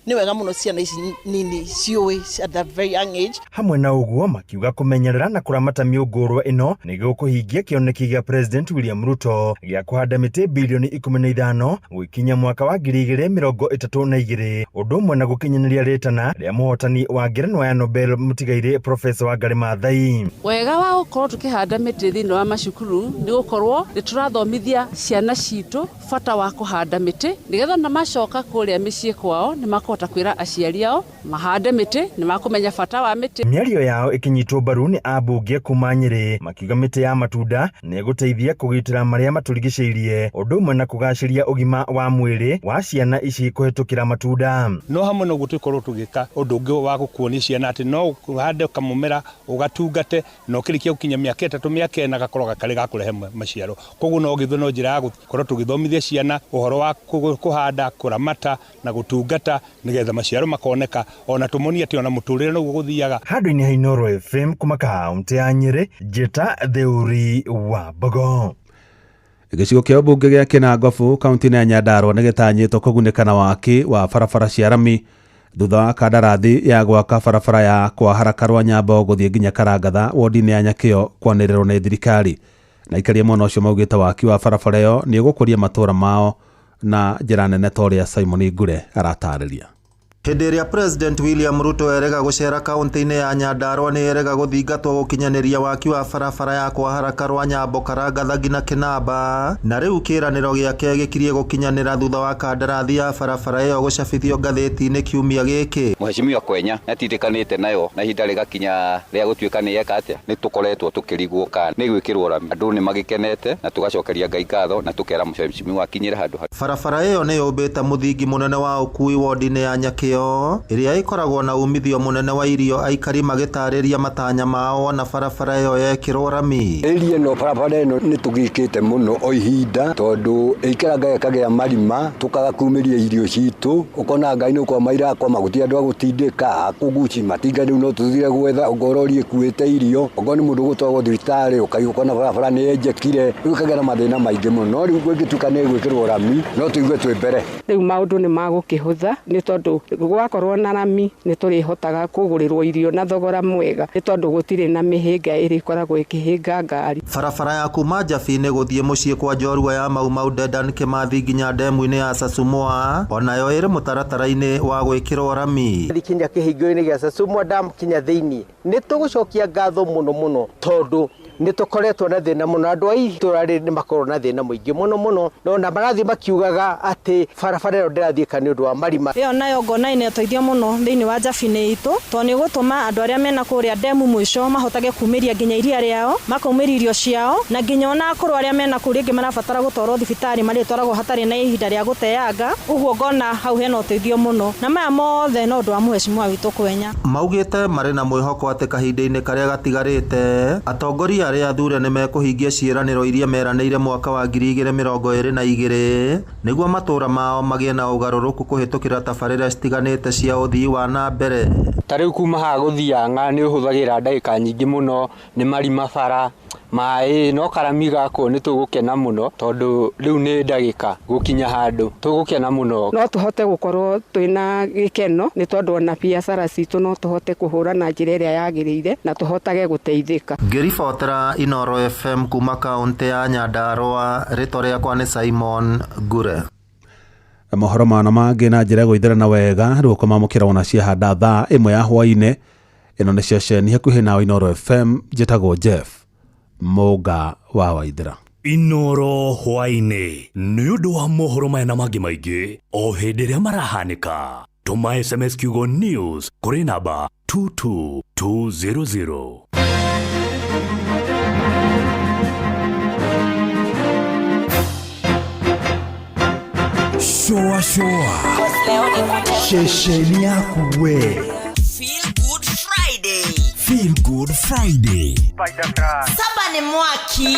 [SPEAKER 15] Nĩ wega mũno ciana ici nini ciũĩ at a very young age.
[SPEAKER 11] Hamwe na ũguo makiuga kũmenyerera na kũramata mĩũngũrwa ĩno nĩ gũkũhingia kĩoneki gĩa President William Ruto gĩa kũhanda mĩtĩ bilioni 15 gũikinya mwaka wa 2032 ũndũ ũmwe na gũkinyanĩria rĩtana rĩa mũhotani wa ngerenwa ya Nobel mũtigairĩ Professor Wangari Maathai.
[SPEAKER 21] Wega wa gũkorwo tũkĩhanda mĩtĩ thĩinĩ wa macukuru nĩ gũkorwo nĩ tũrathomithia ciana citũ bata wa kũhanda mĩtĩ nĩgetha na macoka kũrĩa mĩciĩ kwao nĩ makũhota kwĩra aciari ao mahande mĩtĩ nĩ makũmenya bata wa mĩtĩ.
[SPEAKER 11] Mĩario yao ĩkĩnyitwo mbaru nĩ ambunge kuma Nyĩrĩ makiuga mĩtĩ ya matunda nĩ ĩgũteithia kũgitĩra marĩa matũrigicĩirie ũndũ ũmwe na kũgacĩria ũgima wa mwĩrĩ wa ciana ici kũhetũkĩra matunda.
[SPEAKER 16] No hamwe na ũguo tũkorwo tũgĩka ũndũ ũngĩ wa gũkuonia ciana atĩ no ũhande kamũmera ũgatungate na ũkĩrĩkia gũkinya mĩaka 3 mĩaka kena gakorwo karĩ ga kũrehe maciaro. Koguo no gĩtho no njĩra ya gũkorwo tũgĩthomithia ciana ũhoro wa kũhanda, kũramata na gũtungata nĩgetha maciaro makoneka, ona tũmonie atĩ ona mũtũrĩre noguo gũthiaga.
[SPEAKER 11] Handũ-inĩ ha Inooro FM kuma kaunti ya Nyĩrĩ, Njĩta Theuri wa Mbogo.
[SPEAKER 4] Gĩcigo kĩa ũmbunge gĩa Kĩnangobu kaunti-inĩ ya Nyandarua nĩ gĩtanyĩtwo kũgunĩka na waki wa barabara cia rami thutha wa kandarathi ya gwaka barabara ya kwa Haraka rwa Nyambo gũthiĩ nginya Karangatha wodi-inĩ ya Nyakĩo kwanĩrĩrwo nĩ thirikari. Na aikari a mwena ũcio maugĩte waki wa barabara ĩyo nĩ ũgũkũria matũũra mao na njĩra nene ta ũrĩa Simon Ngure aratarĩria.
[SPEAKER 8] Hĩndĩ ĩrĩa President William Ruto erega gũcera kaunti-inĩ ya Nyandarua nĩ erega gũthingatwo gũkinyanĩria waki wa barabara ya kwa Haraka rwa Nyambo Karangatha nginya Kĩnamba, na rĩu kĩĩranĩro gĩake gĩkirie gũkinyanĩra thutha wa kandarathi ya barabara ĩyo gũcabithio ngathĩti-inĩ kiumia gĩkĩ.
[SPEAKER 10] Mheshimiwa Kwenya nĩatindĩkanĩte nayo na ihinda rĩgakinya rĩa gũtuĩka nĩ eka atĩa, nĩ tũkoretwo tũkĩrigwo kana nĩ gwĩkĩrwo rami. Andũ nĩ magĩkenete na tũgacokeria Ngai ngatho na tũkera mheshimiwa akinyĩre handũ ha.
[SPEAKER 8] Barabara ĩyo nĩ yũmbĩte mũthingi mũnene wa ũkui wodi-inĩ ya Nyakĩo ĩrĩa ĩkoragwo na umithio mũnene wa irio, aikari magĩtarĩria matanya mao wona barabara ĩyo yekĩrwo rami.
[SPEAKER 18] Ĩria ĩno barabara ĩno nĩ tũgĩkĩte mũno o ihinda tondũ ĩikaraga ĩkagĩa marima tũkaga kumĩria irio citũ, ũkona ngai nĩ kwama irakwama, gũtirĩ andũ a gũtindĩka akũguci matinga, rĩu no tũthire gwetha ũkorwo rori ĩkuĩte irio, okorwo nĩ mũndũ ũgũtwarwo thibitarĩ ũkaigua ũkona barabara nĩ yenjekire, rĩu ĩkagĩa na mathĩna maingĩ mũno, no rĩu gwĩgĩtuĩka nĩ ĩgwĩkĩrwo rami no tũigue twĩ mbere.
[SPEAKER 21] Rĩu maũndũ nĩ magũkĩhũtha nĩ tondũ gwakorwo na rami nĩ tũrĩhotaga kũgũrĩrwo irio na thogora mwega nĩ tondũ gũtirĩ na mĩhĩnga ĩrĩkoragwo ĩkĩhĩnga ngari.
[SPEAKER 8] Barabara ya kuma Njabini gũthiĩ mũciĩ kwa njorua ya Mau Mau Dedan Kimathi nginya ndemu-inĩ ya Sasumua onayo ĩrĩ mũtaratara-inĩ wa gwĩkĩrwo rami.
[SPEAKER 19] Kinya kĩhingo-inĩ gĩa Sasumua Dam kinya thĩinĩ nĩ tũgũcokia ngatho mũno mũno tondũ nĩ tũkoretwo na thĩna mũno, andũ a itũra rĩrĩ nĩ makorwo na thĩna mũingĩ mũno mũno, no na marathiĩ makiugaga atĩ barabara ĩyo ndĩrathiĩka nĩ ũndũ wa marima.
[SPEAKER 20] Ĩyo nayo ngona ĩna ũteithio mũno thĩinĩ wa Njabini itũ tondũ nĩ ũgũtũma andũ arĩa mena kũrĩa ndemu mũico mahotage kumĩria nginya iria rĩao, makaumĩria irio ciao, na nginya ona akũrũ arĩa mena kũu rĩngĩ marabatara gũtwarwo thibitarĩ marĩtwaragwo hatarĩ na ihinda rĩa gũteanga, ũguo ngona hau hena ũteithio mũno, na maya mothe no ũndũ wa mheshimiwa witũ Kwenya.
[SPEAKER 8] Maugĩte marĩ na mwĩhoko atĩ kahinda-inĩ karĩa gatigarĩte atongoria arĩa athure nĩ mekũhingia ciĩranĩro iria meranĩire mwaka wa 2022 nĩguo matũũra mao magĩe na ũgarũrũku kũhĩtũkĩra tabarĩra citiganĩte cia ũthii wa na mbere.
[SPEAKER 22] Ta rĩu kuma haha gũthianga nĩ ũhũthagĩra ndagĩka nyingĩ mũno, nĩ marima bara maĩ, no karami gakwo nĩ tũgũkena mũno tondũ rĩu nĩ ndagĩka gũkinya handũ tũgũkena mũno.
[SPEAKER 21] No tũhote gũkorwo twĩna gĩkeno nĩ tondũ ona biacara citũ no tũhote kũhũra na njĩra ĩrĩa yagĩrĩire na tũhotage gũteithĩka.
[SPEAKER 8] Ngĩribotera Inooro FM kuma kaunti ya Nyandarua, rĩtwa rĩakwa nĩ Simon Ngure.
[SPEAKER 4] Mohoro mana mangĩ na njĩra ya gũitherana wega rĩu ũkũmamũkĩra wona ciahanda thaa 1 ya hwaĩ-inĩ. Ĩno nĩ ceceni hakuhĩ nawe Inooro FM, njĩtagwo Jeff Mũnga wa Waithera.
[SPEAKER 14] Inooro hwaĩ-inĩ nĩ ũndũ wa mohoro maya na mangĩ maingĩ o hĩndĩ ĩrĩa marahanĩka. Tũma SMS kiugo news kũrĩ namba 22200.
[SPEAKER 2] Shoa shoa ceceni yaku we.
[SPEAKER 12] Feel Good Friday.
[SPEAKER 2] Feel Good Friday.
[SPEAKER 12] Saba ni mwaki.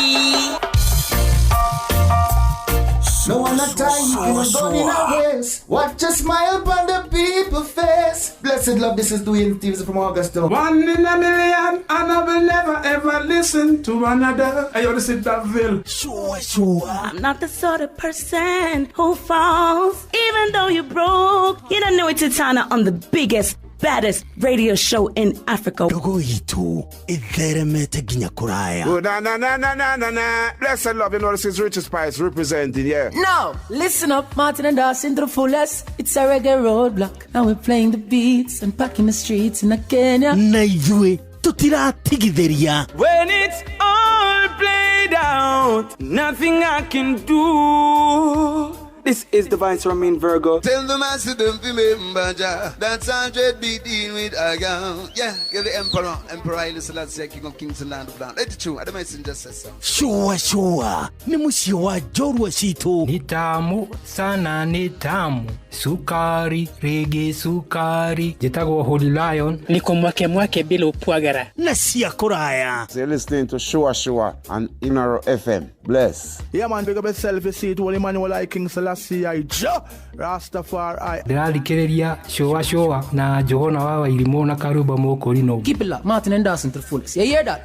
[SPEAKER 13] No one a tie you in a bun in a waist. Watch a smile upon the people face. Blessed love, this is Dwayne Stevens from Augusta.
[SPEAKER 9] 1 in a million, and I will never ever listen to another. I ought to sit that bill.
[SPEAKER 2] Sure, sure.
[SPEAKER 17] I'm not the sort of person who falls, even though you broke. You don't know it's Titana on the biggest, baddest radio show in Africa.
[SPEAKER 2] Ndogo itu itheremete nginya kuraya.
[SPEAKER 13] Oh, na na na na na na na. Blessed love, you know this is Richard Spice representing, yeah.
[SPEAKER 24] No, listen up, Martin and Dawson to the fullest. It's a reggae roadblock, and we're playing the beats and packing the streets in Kenya.
[SPEAKER 2] Na ithuĩ tutiratigithĩria.
[SPEAKER 23] When it's all played out, nothing I can do.
[SPEAKER 9] This is Divine Ramin Virgo.
[SPEAKER 3] Tell the master don't remember Jah. That's 100 be dealing with I am. Yeah, you're the emperor. Emperor Haile Selassie, King of Kings and Land of Land. Let it true. I don't messenger says so.
[SPEAKER 6] Shua shua ni muciĩ wa njorua citũ.
[SPEAKER 7] Ni tamu sana, ni tamu sukari rege sukari. Njĩtagwo Holy Lion.
[SPEAKER 21] Niko mwake mwake bila upwagara
[SPEAKER 6] na cia kũraya.
[SPEAKER 23] So you're listening to Shua Shua on Inoro FM. Bless.
[SPEAKER 9] Yeah man, big up yourself. You see it, Holy Emmanuel I King Selassie I Jah Rastafari.
[SPEAKER 7] Ndĩrathikĩrĩria Shua Shua na Njũgũna wa Wairimũ na Karumba Mũkũrinũ.
[SPEAKER 24] Keep it locked, Martin and Dawson to the fullest. You hear that?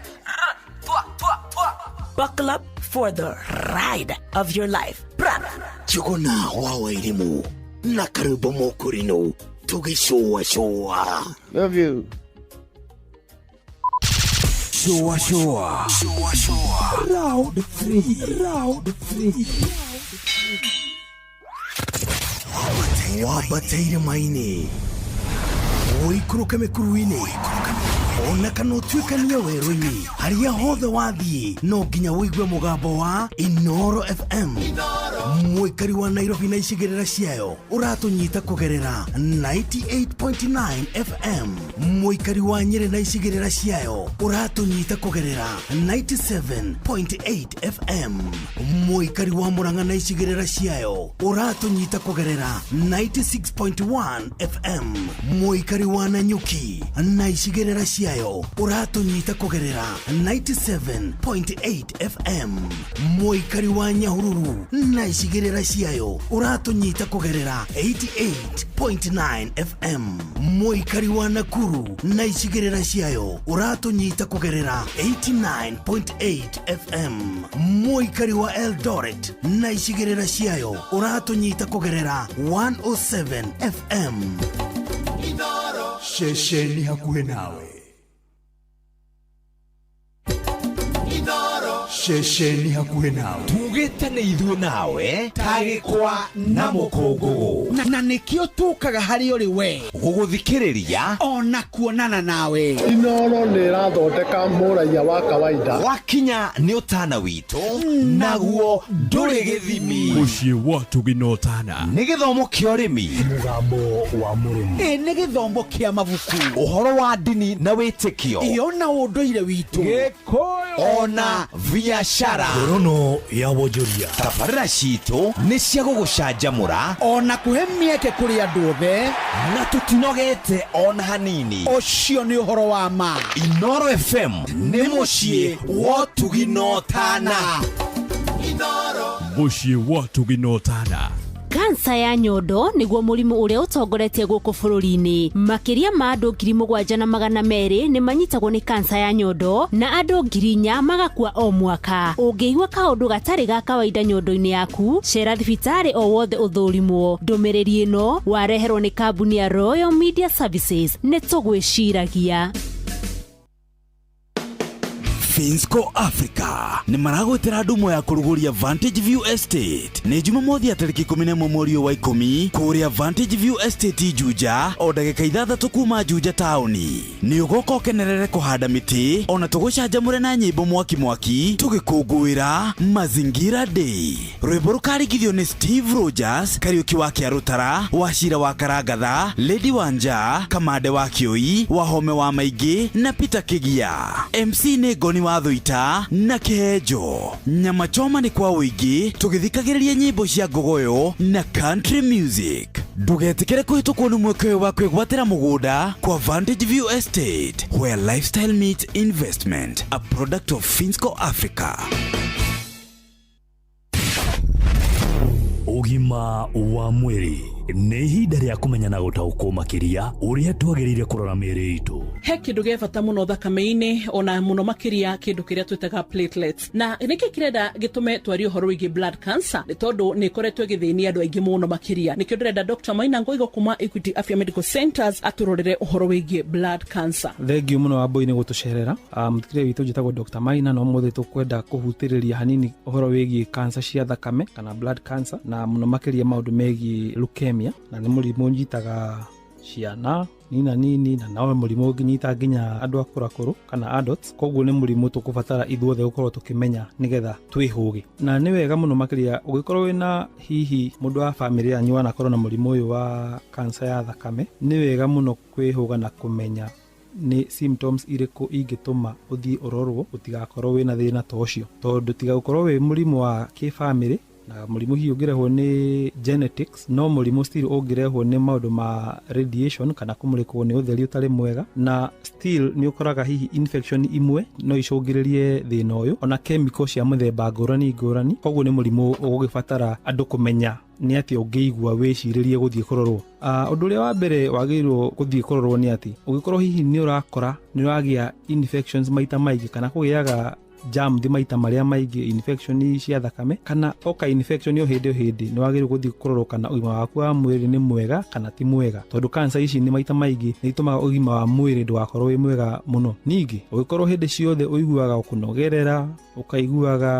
[SPEAKER 17] Buckle up for the ride of your life.
[SPEAKER 6] Njũgũna wa Wairimũ na Karumba Mũkũrinũ tũgĩcũa cũa.
[SPEAKER 23] Love you.
[SPEAKER 6] Shua Shua. Shua Shua. Round 3. Round 3. Wambateire maini ũikũrũke mĩkuru-inĩ ona kana ũtuĩkanie werũ-inĩ harĩa hothe wathiĩ no nginya ũigue mũgambo wa Inoro FM. Mũikari wa Nairobi na icigĩrĩra ciayo ũratũnyita kũgerera 98.9 FM. Mũikari wa Nyĩrĩ na icigĩrĩra ciayo ũratũnyita kũgerera 97.8 FM. Mũikari wa Murang'a na icigĩrĩra ciayo ũratũnyita kũgerera 96.1 FM. Mũikari wa Nanyuki na icigĩrĩra ciayo ũratũnyita kũgerera 97.8 FM. Mũikari wa Nyahururu na icigĩrĩra ciayo ũratũnyita kũgerera 88.9 FM. Mũikari wa Nakuru na icigĩrĩra ciayo ũratũnyita kũgerera 89.8 FM. Mũikari wa Eldoret na icigĩrĩra ciayo ũratũnyita kũgerera 107 FM.
[SPEAKER 25] Ceceni hakuhĩ nawe. Ceceni hakuhĩ nawe.
[SPEAKER 26] Tugĩte nĩ ithuĩ nawe ta gĩkwa na mũkũngũgũ
[SPEAKER 27] na nĩkĩo tũkaga harĩ ũrĩ we
[SPEAKER 26] gũgũthikĩrĩria
[SPEAKER 27] ona kuonana nawe.
[SPEAKER 28] Inoro nĩ ĩrathondeka mũraiya wa kawaida.
[SPEAKER 26] Wakinya nĩ ũtana witũ naguo ndũrĩ gĩthimi.
[SPEAKER 14] Mũciĩ wa Tũgina Ũtana
[SPEAKER 26] nĩ gĩthomo kĩa ũrĩmi,
[SPEAKER 14] mũgambo wa mũrĩmi,
[SPEAKER 27] ĩ nĩ gĩthomo kĩa mabuku,
[SPEAKER 26] ũhoro wa ndini na wĩtĩkio,
[SPEAKER 27] ĩyo na ũndũire witũ,
[SPEAKER 26] Gĩkũyũ ona biashara.
[SPEAKER 14] Ngorono ya wonjoria.
[SPEAKER 26] Tabarĩra citũ nĩ cia gũgũcanjamũra
[SPEAKER 27] ona kũhe mĩeke kũrĩ andũ othe,
[SPEAKER 26] na tũtinogete ona hanini.
[SPEAKER 27] Ũcio nĩ ũhoro wa ma.
[SPEAKER 26] Inoro FM nĩ mũciĩ wa Tũgina Ũtana.
[SPEAKER 14] Mũciĩ wa Tũgina Ũtana.
[SPEAKER 29] Kansa ya nyondo nĩguo mũrimũ ũrĩa ũtongoretie gũkũ bũrũri-inĩ. Makĩria ma andũ 7,200 nĩ manyitagwo nĩ kansa ya nyondo na andũ 4,000 magakua o mwaka. Ũngĩigua kaũndũ gatarĩ ga kawaida nyondo-inĩ yaku, cera thibitarĩ o wothe ũthũrimwo. Ndũmĩrĩri ĩno wareherwo nĩ kambuni ya Royal Media Services. Nĩ tũgwĩciragia.
[SPEAKER 2] Finsco Africa nĩ maragwĩtĩra ndumo ya kũrugũria Vantage View Estate nĩ Jumamothi ya tarĩki 11 mweri wa 10 kũrĩa Vantage View Estate Juja o ndagĩka 6 kuma Juja taũni. Nĩ ũgoka ũkenerere kũhanda mĩtĩ ona tũgũcanjamũre na nyĩmbo mwaki mwaki tũgĩkũngũĩra Mazingira Day. Rwĩmbo rũkarigithio nĩ Steve Rogers, Kariũki wa Kĩarũtara, Wachira wa Karangatha, Lady Wanja, Kamande wa Kĩũi, Wahome wa Maingĩ na Peter Kĩgia. MC nĩ Ngoni wa Thuita na Kĩhenjo. Nyama choma nĩ kwa ũingĩ tũgĩthikagĩrĩria nyĩmbo cia ngogoyo na country music. Ndũgetĩkĩre kũhĩtũkwo nĩ mweke ũyũ wa kwĩgwatĩra mũgũnda kwa Vantage View Estate, where lifestyle meets investment, a product of Finsco Africa.
[SPEAKER 14] Ũgima wa mwĩrĩ nĩ ihinda rĩa kũmenya na gũtaũkwo makĩria ũrĩa twagĩrĩire kũrora mĩĩrĩ itũ.
[SPEAKER 21] He kĩndũ gĩa bata mũno thakame-inĩ ona mũno makĩria kĩndũ kĩrĩa twĩtaga platelets. Na nĩkĩ kĩrenda gĩtũme twarie ũhoro wĩgiĩ blood cancer? Nĩ tondũ nĩ ĩkoretwo ĩgĩthĩnia andũ aingĩ mũno makĩria. Nĩkĩo ndĩrenda Dr. Maina Ngoigo kuma Equity Afya Medical Centers atũrorere ũhoro wĩgiĩ blood cancer.
[SPEAKER 30] Thengiũ mũno Wambui nĩ gũtũcerera. Mũthikĩrĩria witũ njĩtagwo Dr. Maina na ũmũthĩ tũkwenda kũhutĩrĩria hanini ũhoro wĩgiĩ cancer cia thakame kana blood cancer, na mũno makĩria maũndũ megiĩ leukemia, na nĩ mũrimũ ũnyitaga Ciana nina nini na no mũrimũ ũngĩnyita nginya andũ akũrakũrũ kana adults. Koguo nĩ mũrimũ tũkũbatara ithuothe gũkorwo tũkĩmenya nĩgetha twĩhũge. Na nĩ wega mũno makĩria ũngĩkorwo wĩna hihi mũndũ wa bamĩrĩ yanyu wanakorwo na mũrimũ ũyũ wa kansa ya thakame, nĩ wega mũno kwĩhũga na kũmenya nĩ symptoms irĩkũ ingĩtũma ũthiĩ ũrorwo ũtigakorwo wĩna thĩna ta ũcio, tondũ tiga gũkorwo wĩ mũrimũ wa kĩbamĩrĩ na mũrimũ hihi ũngĩrehwo nĩ genetics, no mũrimũ still ũngĩrehwo nĩ maũndũ ma radiation kana kũmũrĩkwo nĩ ũtheri ũtarĩ mwega, na still nĩ ũkoraga hihi infection imwe no icũngĩrĩrie thĩna ũyũ, ona chemical cia mũthemba ngũrani ngũrani. Koguo nĩ mũrimũ ũgũgĩbatara andũ kũmenya nĩ atĩ ũngĩigua wĩcirĩrie gũthiĩ kũrorwo. Ũndũ ũrĩa wa mbere wagĩrĩirwo gũthiĩ kũrorwo nĩ atĩ ũngĩkorwo hihi nĩ ũrakora nĩ ũragĩa infections maita maingĩ kana kũgĩaga germs maita marĩa maingĩ, infection cia thakame kana oka infection o hĩndĩ o hĩndĩ, nĩ wagĩrĩirwo gũthiĩ kũrorwo kana ũgima waku wa mwĩrĩ nĩ mwega kana ti mwega, tondũ cancer ici nĩ maita maingĩ nĩ itũmaga ũgima wa mwĩrĩ ndũgakorwo wĩ mwega mũno. Ningĩ ũngĩkorwo hĩndĩ ciothe ũiguaga kũnogerera, ũkaiguaga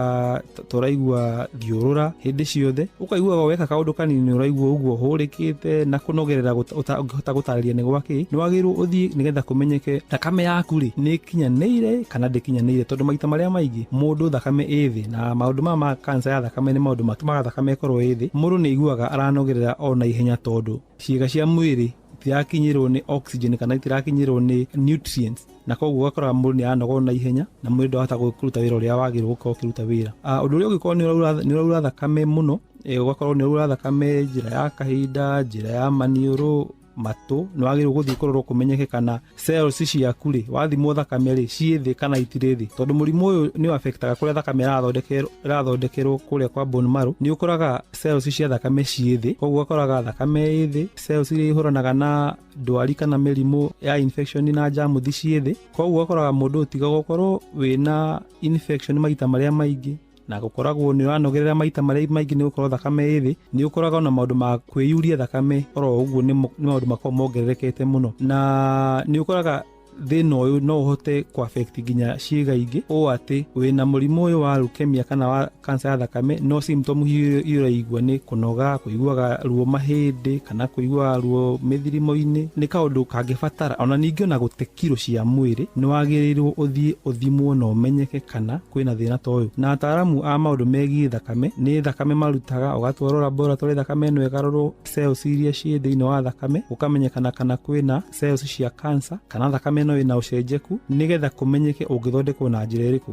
[SPEAKER 30] tũraigua thiũrũra hĩndĩ ciothe, ũkaiguaga weka kaũndũ kanini ũraigua ũguo hũrĩkĩte na kũnogerera ũngĩhota gũtarĩria nĩ gwakĩ, nĩ wagĩrĩirwo ũthiĩ nĩgetha kũmenyeke thakame yaku rĩ nĩ ĩkinyanĩire kana ndĩkinyanĩire, tondũ maita marĩa maingĩ mũndũ thakame ĩ thĩ, na maũndũ maya ma cancer ya thakame nĩ maũndũ matũmaga thakame ĩkorwo ĩ thĩ, mũndũ nĩ aiguaga aranogerera o na ihenya tondũ ciĩga cia mwĩrĩ itirakinyĩrwo nĩ oxygen kana itirakinyĩrwo nĩ nutrients, na koguo ũgakora mũndũ nĩ aranoga na ihenya na mwĩrĩ ndwahota kũruta wĩra ũrĩa wagĩrĩirwo gũkorwo ũkĩruta wĩra. Ũndũ ũrĩa ũngĩkorwo nĩ ũraura thakame mũno, ũgakorwo nĩ ũraura thakame njĩra ya kahinda, njĩra ya maniũrũ, matũ, nĩ wagĩrĩirwo gũthiĩ kũrorwo kũmenyeke kana cells ciaku rĩ wathimwo thakame rĩ ciĩ thĩ kana itirĩ thĩ, tondũ mũrimũ ũyũ nĩ affectaga kũrĩa thakame ĩrathondekerwo kũrĩa kwa bone marrow, nĩ ũkoraga cells cia thakame ciĩ thĩ, koguo ũgakoraga thakame ĩ thĩ, cells iria ihũranaga na ndwari kana mĩrimũ ya infection na germs ciĩ thĩ, koguo ũgakoraga mũndũ tiga gũkorwo wĩna infection maita marĩa maingĩ na gũkoragwo nĩ ũranogerera maita marĩa maingĩ nĩ gũkorwo thakame ĩ thĩ, nĩ ũkoraga na maũndũ ma kwĩyuria thakame oro ũguo nĩ maũndũ makoragwo mongererekete mũno, na nĩ ũkoraga thĩna ũyũ no ũhote kũ affect nginya ciĩga ingĩ, ũũ atĩ wĩna mũrimũ ũyũ wa leukemia kana wa cancer ya thakame, no symptom iria ũraigua nĩ kũnoga, kũiguaga ruo mahĩndĩ kana kũiguaga ruo mĩthirimo-inĩ, nĩ kaũndũ kangĩbatara ona ningĩ ona gũte kiro cia mwĩrĩ, nĩ wagĩrĩirwo ũthiĩ ũthimwo na ũmenyeke kana kwĩna thĩna ta ũyũ. Na ataaramu a maũndũ megiĩ thakame nĩ thakame marutaga, ũgatwarwo laboratory thakame ĩno ĩkarorwo cells iria ciĩ thĩinĩ wa thakame, gũkamenyekana kana kwĩna cells cia cancer kana thakame ĩno ĩna ũcenjeku, nĩgetha kũmenyeke ũngĩthondekwo na njĩra ĩrĩkũ.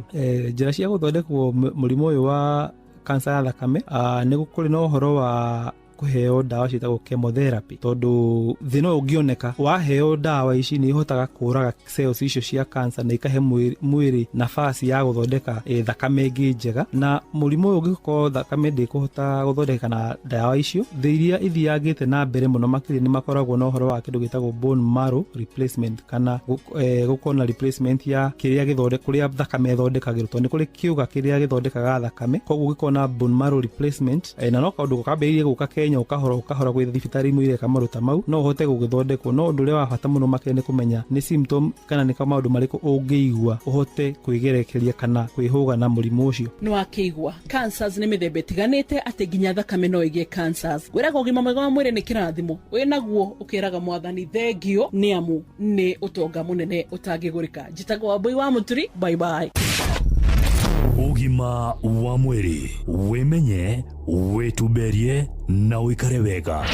[SPEAKER 30] Njĩra cia gũthondekwo mũrimũ ũyũ wa cancer ya thakame, nĩ kũrĩ na ũhoro wa kũheo ndawa ciĩtagwo chemotherapy, tondũ thĩna ũyũ ũngĩoneka waheo ndawa ici nĩ ihotaga kũraga cells icio cia cancer na ikahe mwĩrĩ nafasi ya gũthondeka thakame ĩngĩ njega. Na mũrimũ ũyũ ũngĩkorwo thakame ndĩkũhota gũthondeka na ndawa icio, thĩ iria ithiangĩte na mbere mũno makĩria nĩ makoragwo na ũhoro wa kĩndũ gĩtagwo bone marrow replacement, kana gũkorwo na replacement ya kĩrĩa gĩthonde kũrĩa thakame ĩthondekagĩrwo, tondũ nĩ kũrĩ kĩũga kĩrĩa gĩthondekaga thakame, koguo ũngĩkorwo na bone marrow replacement, na no kaũndũ kambĩrĩirie gũka Kenya ũkahora ũkahora gwĩ thibitarĩ imwe ireka maũndũ ta mau, no ũhote gũgĩthondekwo. No ũndũ ũrĩa wa bata mũno makĩria nĩ kũmenya nĩ symptom kana nĩ maũndũ marĩkũ ũngĩigua ũhote kwĩgerekeria kana kwĩhũga na mũrimũ ũcio.
[SPEAKER 21] Nĩ wakĩigua cancers nĩ mĩthemba ĩtiganĩte, atĩ nginya thakame no ĩgĩe cancers. Ngwĩraga ũgima mwega wa mwĩrĩ nĩ kĩrathimo, wĩnaguo ũkĩraga mwathani thengio, nĩ amu nĩ ũtonga mũnene ũtangĩgũrĩka. Njĩtagwo Wambui wa Mũturi, bye bye.
[SPEAKER 14] Ũgima wa mwĩrĩ, wĩmenye, wĩtumberie na ũikare wega.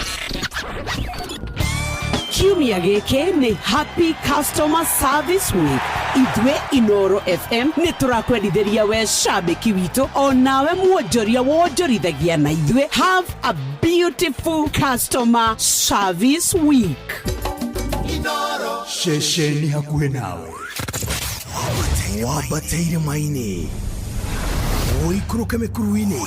[SPEAKER 1] Kiumia gĩkĩ nĩ Happy Customer Service Week. Ithuĩ Inoro FM nĩ tũrakwendithĩria we cambĩki witũ, onawe mwonjoria wonjorithagia na ithuĩ. Have a beautiful customer service week.
[SPEAKER 25] Ceceni hakuhĩ nawe, wambate irĩma-inĩ, ũikũrũke mĩkuru-inĩ,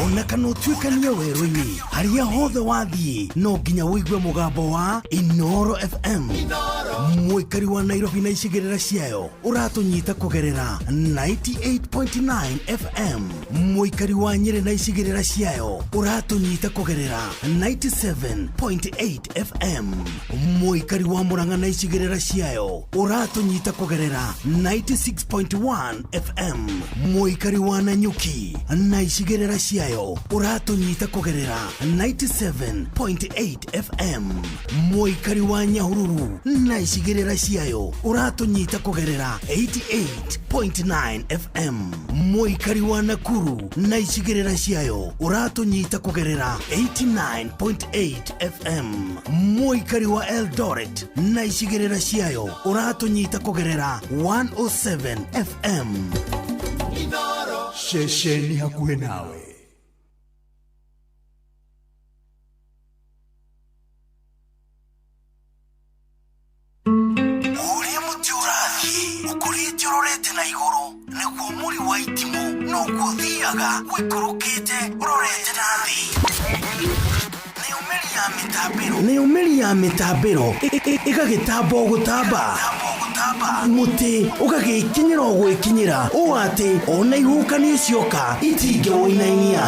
[SPEAKER 25] ona kana ũtuĩkanie werũ-inĩ, harĩa hothe wathiĩ no nginya ũigue mũgambo wa Inoro FM. Mũikari wa Nairobi na icigĩrĩra ciayo ũratũnyita kũgerera 98.9 FM. Mũikari wa Nyĩrĩ na icigĩrĩra ciayo ũratũnyita kũgerera 97.8 FM. Mũikari wa Murang'a na icigĩrĩra ciayo ũratũnyita kũgerera 96.1 FM. Mũikari wa Nanyuki na icigĩrĩra ciayo ũratũnyita kũgerera 97.8 FM. Mũikari wa Nyahururu na icigĩrĩra ciayo ũratũnyita kũgerera 88.9 FM. Mũikari wa Nakuru na icigĩrĩra ciayo ũratũnyita kũgerera 89.8 FM. Mũikari wa Eldoret na icigĩrĩra ciayo ũratũnyita kũgerera 107 FM.
[SPEAKER 6] Ceceni hakuhĩ nawe.
[SPEAKER 25] Ũrĩa mũtĩ ũrathiĩ ũkũrĩte ũrorete na igũrũ nĩguo mũri wa itimũ noguo ũthiaga ũikũrũkĩte ũrorete na thĩ. Nayo mĩri ya mĩtambĩro ĩgagĩtamba o gũtamba, mũtĩ ũgagĩkinyĩra o gwĩkinyĩra ũũ atĩ ona ihuhũkanio cioka itingĩwũinainia.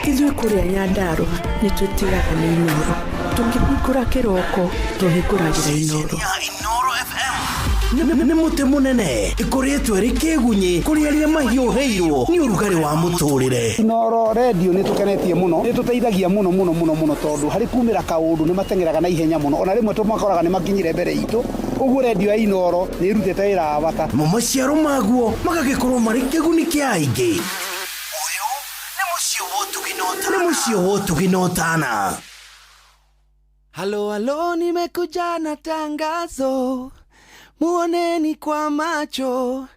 [SPEAKER 5] Ithuĩ kũrĩa Nyandarũa nĩ twĩtigaga nĩ Inooro. Tũkĩhingũra kĩroko tũhingũragĩra Inooro.
[SPEAKER 25] Nĩ mũtĩ mũnene ĩkũrĩtwo ĩrĩ kĩgunyĩ kũrĩ arĩa mahiũhĩirwo nĩ ũrugarĩ wa mũtũrĩre.
[SPEAKER 8] Inooro redio nĩ tũkenetie mũno, nĩ tũteithagia mũno mũno mũno mũno tondũ harĩ kumĩra kaũndũ nĩ mateng'eraga na ihenya mũno, ona rĩmwe tũmakoraga nĩ makinyire mbere itũ. Ũguo redio ya Inooro nĩ ĩrutĩte wĩra wa bata.
[SPEAKER 25] Mo maciaro maguo magagĩkorwo marĩ kĩguni kĩa aingĩ. Ũyũ nĩ mũciĩ wa ũtugi na ũtana.
[SPEAKER 10] Halo halo, nimekuja na tangazo, muoneni kwa macho,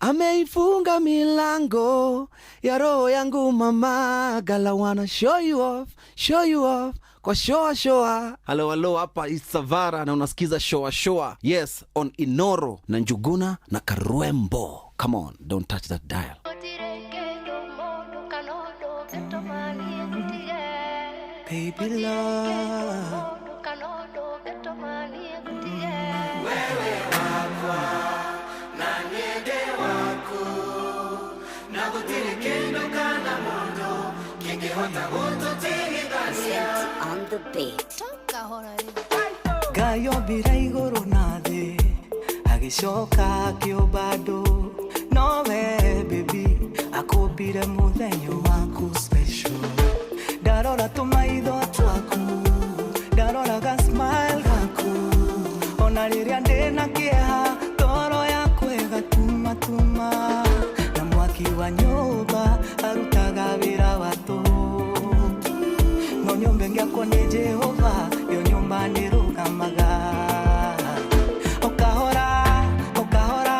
[SPEAKER 10] ameifunga milango ya roho yangu mama. Gala wanna show you off, show you off kwa shoa shoa.
[SPEAKER 11] Halo halo, hapa Isavara na unasikiza shoa shoa. Yes, on Inoro na Njuguna na Karwembo. Come on, don't touch that dial.
[SPEAKER 10] Baby love,
[SPEAKER 12] wewe wakwa na niende waku na gutire kendo kana mundu kingihota gututigithania.
[SPEAKER 15] On the beat.
[SPEAKER 10] Ngai ombire igũrũ na thĩ agĩcoka akĩũmba andũ, nowe baby akũmbire mũthenya waku special. Ndarora tũmaitho twaku, ndarora ga smile gaku, ona rĩrĩa ndĩna kĩeha ngoro yakwa ĩgatumatuma, na mwaki wa nyũmba arutaga wĩra wa tũhũ, no nyũmba ĩngĩakwo nĩ Jehova yo nyũmba nĩrũgamaga. Ũkahora ũkahora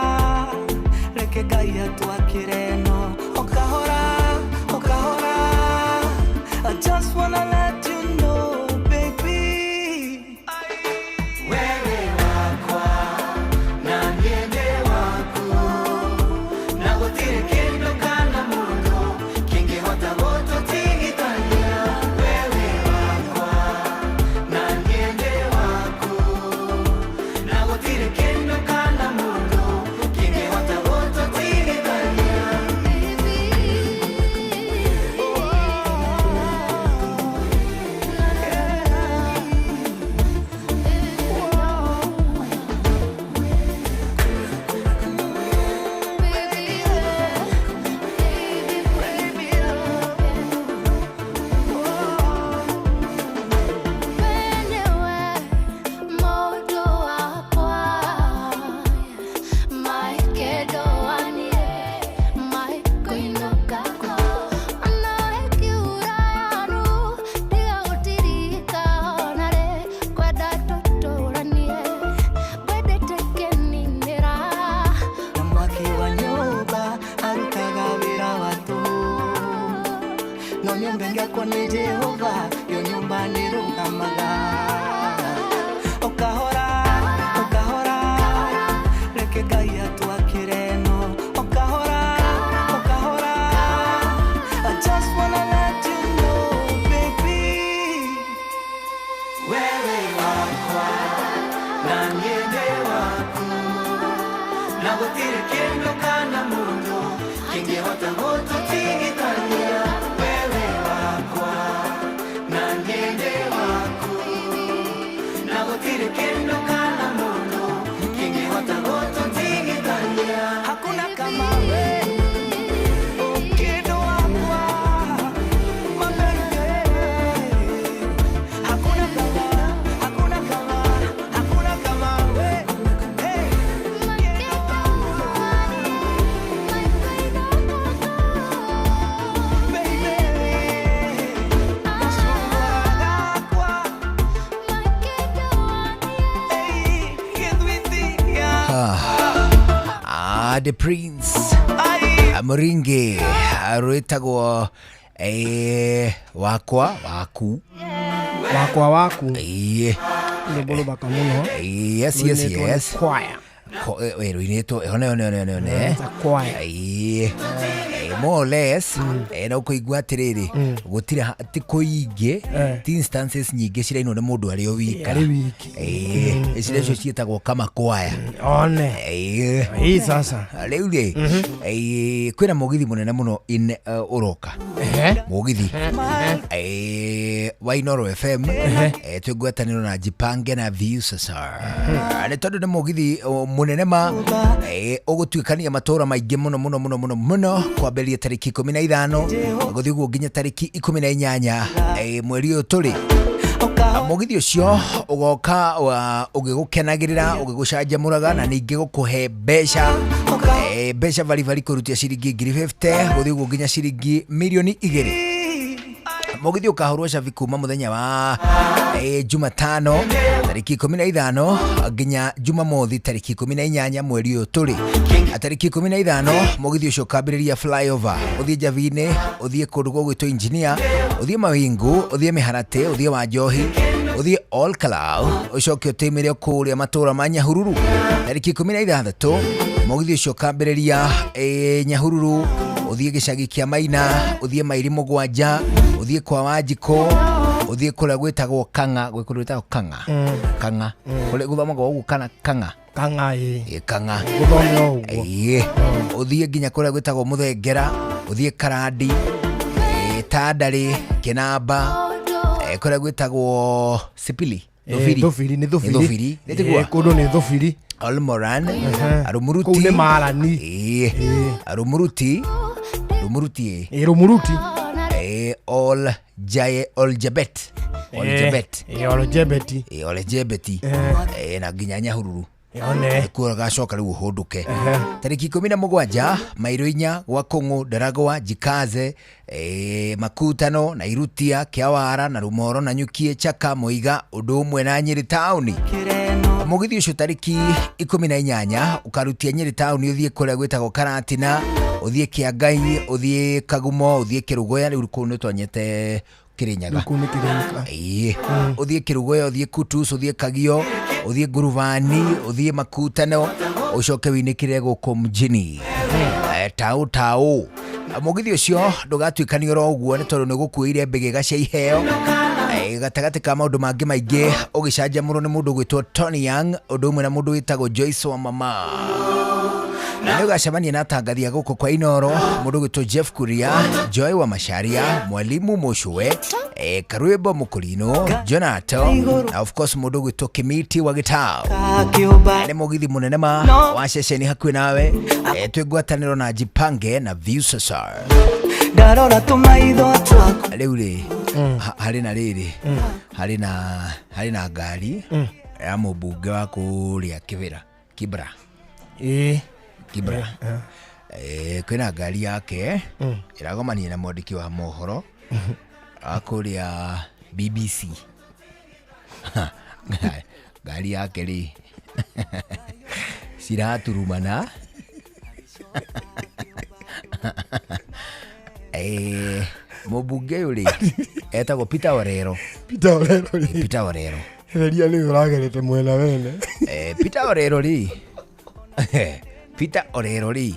[SPEAKER 10] reke Ngai atwakĩre no, ũkahora ũkahora, I just wanna let you know baby,
[SPEAKER 12] wewe wakwa na niende waku na gutire kendo kana mundu kingihota gututigithania. Wewe wakwa na niende waku na gutire kendo kana mundu kingihota gututigithania.
[SPEAKER 10] Na mwaki wa nyũmba arutaga wĩra wa tũhũ, no nyũmba ĩngĩakwo nĩ Jehova yo nyũmba nĩrũgamaga. Ũkahora ũkahora reke Ngai atwakĩre no, ũkahora ũkahora, I just wanna let you know baby,
[SPEAKER 12] wewe wakwa
[SPEAKER 10] kana mũndũ kĩngĩhota gũtũtigithania wewe wakwa na niĩ ndĩ waku na gũtirĩ kĩndũ kana mũndũ kĩngĩhota gũtũtigithania hakuna kama we ũkĩndũ wakwa my baby hakuna kama hakuna kama hakuna kama we hey.
[SPEAKER 3] Ah, the prince Muringi rwĩtagwo eh, wakwa waku
[SPEAKER 4] wakwa waku
[SPEAKER 3] Ĩĩ.
[SPEAKER 4] rwĩmbo rũthaka mũno
[SPEAKER 3] yes yes
[SPEAKER 4] Rũinĩtwo nĩ
[SPEAKER 3] yes
[SPEAKER 4] choir.
[SPEAKER 3] Ko- eh, eh, rũinĩtwo one one one one one
[SPEAKER 4] It's a choir.
[SPEAKER 3] Ĩĩ. Eh, more or less eh, no kũigua atĩrĩrĩ gũtirĩ ti kũingĩ ti instances nyingĩ cirainwo nĩ mũndũ arĩ o wika
[SPEAKER 4] Arĩ wiki.
[SPEAKER 3] Ĩĩ, ciria icio ciĩtagwo kama kwaya
[SPEAKER 4] one
[SPEAKER 3] Ĩĩ.
[SPEAKER 4] Ĩĩ, sasa
[SPEAKER 3] rĩu rĩ ĩĩ, kwĩna mũgithi mũnene mũno in ũroka mũgithi Ĩĩ, wa Inoro FM eh, twĩ ngwatanĩro na Jipange na Viusasa nĩ tondũ nĩ mũgithi o, mũnene ma eh, ũgũtuĩkania matũra maingĩ mũno mũno mũno mũno mũno kwambĩrĩria tarĩki 15 gũthiĩ ũguo nginya tarĩki 18 eh, mweri ũyũ tũrĩ mũgithi ũcio ũgoka ũgĩgũkenagĩrĩra ũgĩgũcanjamũraga na ningĩ gũkũhe mbeca eh, mbeca baribari kũrutia ciringi 50,000 gũthiĩ ũguo nginya ciringi mirioni 2 mũgithi ũkahũrwo cabi kuma mũthenya wa eh, jumatano tarĩki 15 nginya jumamothi tarĩki 18 mweri ũyũ tũrĩ tarĩki 15 mũgithi ũcio ũkambĩrĩria flyover ũthiĩ njabi-inĩ ũthiĩ kũndũ gũgwĩtwo engineer ũthiĩ mawingu ũthiĩ mĩharatĩ ũthiĩ wanjohi ũthiĩ all Kalau ũcoke ũtĩmĩre kũrĩa matũra ma Nyahururu tarĩki 16 mũgithi ũcio ũkambĩrĩria eh, Nyahururu ũthiĩ gĩcagi kĩa Maina ũthiĩ mairi mũgwanja ũthiĩ kwa Wanjikũ ũthiĩ kũrĩa gwĩtagwo Kang'a gwĩ kũndũ gwĩtagwo Kang'a Kang'a kũrĩa gũthomagwo ũguo kana Kang'a
[SPEAKER 4] Kang'a ĩĩ
[SPEAKER 3] Ĩ, Kang'a
[SPEAKER 4] Gũthome o ũguo.
[SPEAKER 3] Ĩĩ. ũthiĩ nginya kũrĩa gwĩtagwo Mũthengera ũthiĩ Karandi ĩ, Tandarĩ Kĩnamba ĩ, kũrĩa gwĩtagwo Sipili
[SPEAKER 4] Ĩ, Thũbiri, nĩ Thũbiri.
[SPEAKER 3] Thũbiri
[SPEAKER 4] Ĩ,
[SPEAKER 3] nĩ
[SPEAKER 4] kũndũ nĩ Thũbiri
[SPEAKER 3] Olmoran Arumuruti
[SPEAKER 4] Kũu nĩ Marani.
[SPEAKER 3] Ĩ, Arumuruti Rumuruti
[SPEAKER 4] ĩ Rumuruti
[SPEAKER 3] ĩ Ol Jaye Oljebet Oljebet
[SPEAKER 4] Ĩ, Oljebet
[SPEAKER 3] Ĩ, Oljebet Ĩ, na nginya Nyahururu
[SPEAKER 4] One.
[SPEAKER 3] kuo gacoka rĩu ũhũndũke tarĩki 17 mairo inya gwa kũng'ũ ndaragwa jikaze eh, makutano na irutia kĩawara na rumoro na nyukie chaka mũiga ũndũ ũmwe na nyĩrĩ taũni mũgithi ũcio tarĩki 18 ũkarutia nyĩrĩ taũni ũthiĩ kũrĩa gwĩtagwo karatina ũthiĩ kĩangai ũthiĩ kagumo ũthiĩ kĩrũgoya rĩu kũu nĩ tonyete Kĩrĩnyaga
[SPEAKER 4] Kũu nĩ Kĩrĩnyaga.
[SPEAKER 3] Ĩĩ. Ũthiĩ Kĩrũgoya ũthiĩ Kutus ũthiĩ Kagio ũthiĩ Ngurubani ũthiĩ Makutano ũcoke wĩinĩkĩre gũkũ mjini Eh, tau tau mũgithi ũcio ndũgatuĩkania oro ũguo nĩ tondũ nĩ gũkuĩire mbĩgĩga cia iheo Eh, gatagatĩ ka maũndũ mangĩ maingĩ ũgĩcanjamũrwo nĩ mũndũ ũgwĩtwo Tony Young ũndũ ũmwe na mũndũ wĩtagwo Joyce wa mama na nĩ ũgacemania na atangathi a gũkũ kwa Inoro mũndũ ũgwĩtwo Jeff Kuria Joy wa Macharia Mwalimu Mũcũwe eh, Karwĩmbo Mũkũrinũ Jonato na of course mũndũ ũgwĩtwo Kĩmiti wa Gĩtao nĩ mũgithi mũnene ma wa ceceni hakuhĩ nawe eh, twĩ ngwatanĩro na Jipange na Viusasa
[SPEAKER 10] ndarora tũmaitho twaku
[SPEAKER 3] rĩu rĩ harĩ na rĩrĩ harĩ na harĩ na ngari ya mũmbunge wa kũrĩa Kibera Kibra
[SPEAKER 4] Ĩĩ.
[SPEAKER 3] Kibra Eh, kwĩna ngari yake ĩragomania na mwandĩki wa mohoro wa kũrĩa BBC ngari yake rĩ ciraturumana Eh, mũmbunge ũyũ rĩ etagwo Peter Orero
[SPEAKER 4] Peter Orero rĩ.
[SPEAKER 3] Peter Orero
[SPEAKER 4] Hereria rĩu ũragerete mwena wene
[SPEAKER 3] Eh, Peter Orero rĩ Peter Orero rĩ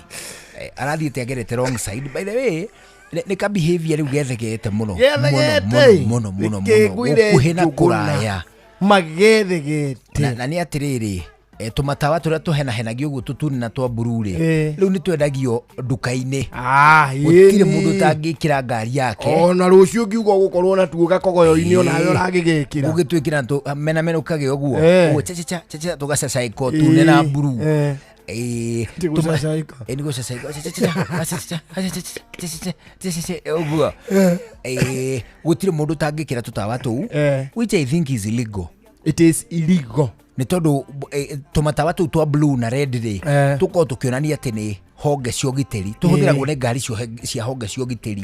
[SPEAKER 3] eh, arathiĩte agerete wrong side by the way nĩ ka behavior rĩu gethegete mũno
[SPEAKER 4] Gethegete.
[SPEAKER 3] mũno mũno mũno
[SPEAKER 4] Reke ngwĩre
[SPEAKER 3] gũkuhĩ na
[SPEAKER 4] Njũgũna.
[SPEAKER 3] kũraya
[SPEAKER 4] magethegete
[SPEAKER 3] na nĩ atĩrĩrĩ Tũmatawa tũrĩa tũhenahenagio ũguo tũtune na twa blue rĩ, rĩu nĩ twendagio nduka-inĩ. Gũtirĩ mũndũ ũtangĩkĩra ngari yake.
[SPEAKER 4] Ona rũciũ ngiuga ũgũkorwo na tuo gakogoyo-inĩ onawe ũragĩgĩkĩra.
[SPEAKER 3] Ũgĩtwĩkĩra menamenũkage ũguo ũguo chachacha chachacha tũgacacaĩka ũtune na blue.
[SPEAKER 4] Ti gũcacaĩka.
[SPEAKER 3] Nĩ gũcacaĩka chachacha chachacha chachacha ũguo. Gũtirĩ mũndũ ũtangĩkĩra tũtawa tũu, which I think is illegal.
[SPEAKER 4] It is illegal.
[SPEAKER 3] Nĩ tondũ tũmatawa tũu twa blue na red rĩ, tũkoragwo tũkĩonania atĩ nĩ honge cia ũgitĩri, tũhũthĩragwo nĩ ngari cia honge cia ũgitĩri.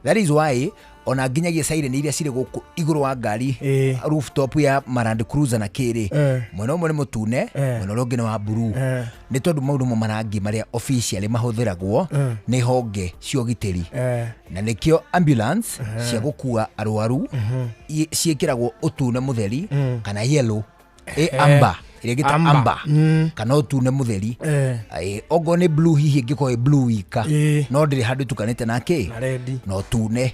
[SPEAKER 3] That is why ona nginyagia siren iria cirĩ gũkũ igũrũ wa ngari, rooftop ya Land Cruiser na kĩrĩ, mwena ũmwe nĩ mũtune, mwena ũrĩa ũngĩ nĩ wa blue, nĩ tondũ mau nĩmo marangi marĩa officially mahũthĩragwo nĩ honge cia ũgitĩri. Na nĩkĩo ambulance cia gũkua arwaru ciĩkĩragwo ũtune mũtheri kana yellow, amba ĩrĩa ĩgĩta amba kana ũtune mũtheri. Okorwo nĩ blue hihi ĩngĩkorwo ĩ blue wika, no ndĩrĩ handũ ĩtukanĩte na kĩ na ũtune.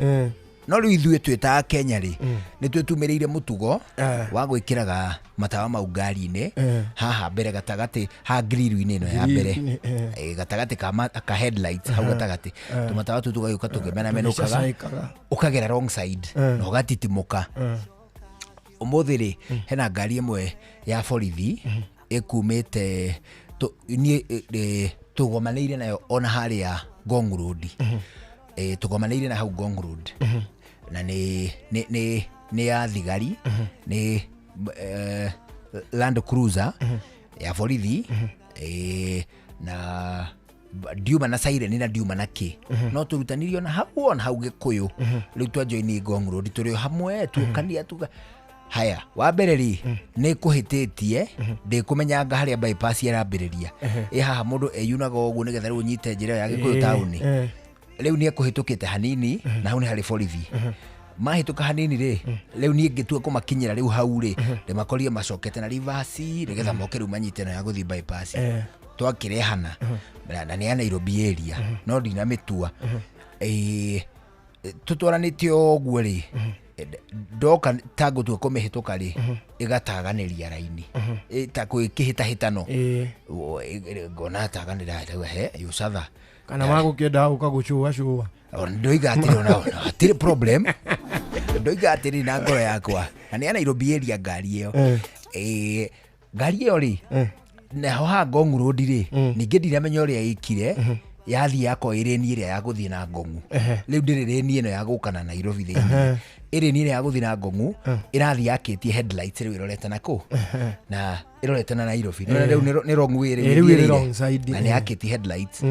[SPEAKER 3] No rĩu ithuĩ twĩ ta Kenya rĩ, nĩ twĩtumĩrĩire mũtugo wa gwĩkĩraga matawa mau ngari-inĩ haha mbere gatagatĩ ha grill-inĩ ĩno ya mbere, gatagatĩ ka headlights hau gatagatĩ, tũmatawa tũu tũgagĩũka tũkĩmenamenũkaga, ũkagera wrong side na ũgatitimũka. Ũmũthĩ rĩ, hena ngari ĩmwe ya borithi ĩkumĩte niĩ tũgomanĩire nayo ona harĩa Ngong Road. Tũgomanĩire na hau Ngong Road. Na nĩ ya thigari, nĩ Land Cruiser ya borithi, na ndiuma na siren na ndiuma na kĩ, no tũrutanirio na hau ona hau Gĩkũyũ. Rĩu twajoini Ngong Road tũrĩ o hamwe tuokania tuga haya. Wa mbere rĩ, nĩ kũhĩtĩtie ndĩkũmenyanga harĩa bypass ĩrambĩrĩria, ĩ haha mũndũ eyunaga ũguo nĩgetha rĩu ũnyite njĩra ĩyo ya Gĩkũyũ taũni. Rĩu nĩ ekũhĩtũkĩte hanini na hau nĩ harĩ borithi. Mahĩtũka hanini rĩ, rĩu niĩ ngĩtua kũmakinyĩra rĩu hau rĩ, ndĩmakorire macokete na reverse nĩgetha moke rĩu manyite ĩno ya gũthiĩ bypass. Twakĩrehana na nĩ ya Nairobi area, no ndinamĩtua. Tũtwaranĩte ũguo rĩ, ndoka ta ngũtua kũmĩhĩtũka rĩ, ĩgataganĩria raini ta kĩhĩtahĩtano, ngona taganĩra rĩu he yũcatha
[SPEAKER 4] kana magũkĩenda gũka gũcũa cũa.
[SPEAKER 3] Ndoiga atĩrĩ ona hatirĩ problem, ndoiga atĩrĩ na ngoro yakwa, na nĩ ya Nairobi area ngari ĩyo. Ngari ĩyo rĩ, naho ha Ngong Road rĩ, ningĩ ndinamenya ũrĩa ĩkire, yathiĩ yakorwo ĩ rĩni ĩrĩa ya gũthiĩ na Ngong'u. Rĩu ndĩrĩ rĩni ĩno ya gũka na Nairobi thĩinĩ, ĩrĩ ĩrĩa ya gũthiĩ na Ngong'u, ĩrathiĩ yakĩtie headlights rĩu ĩrorete na kũ na ĩrorete na Nairobi. Rĩu nĩ wrong way
[SPEAKER 4] rĩu ĩrĩ wrong side,
[SPEAKER 3] na nĩ yakĩtie headlights.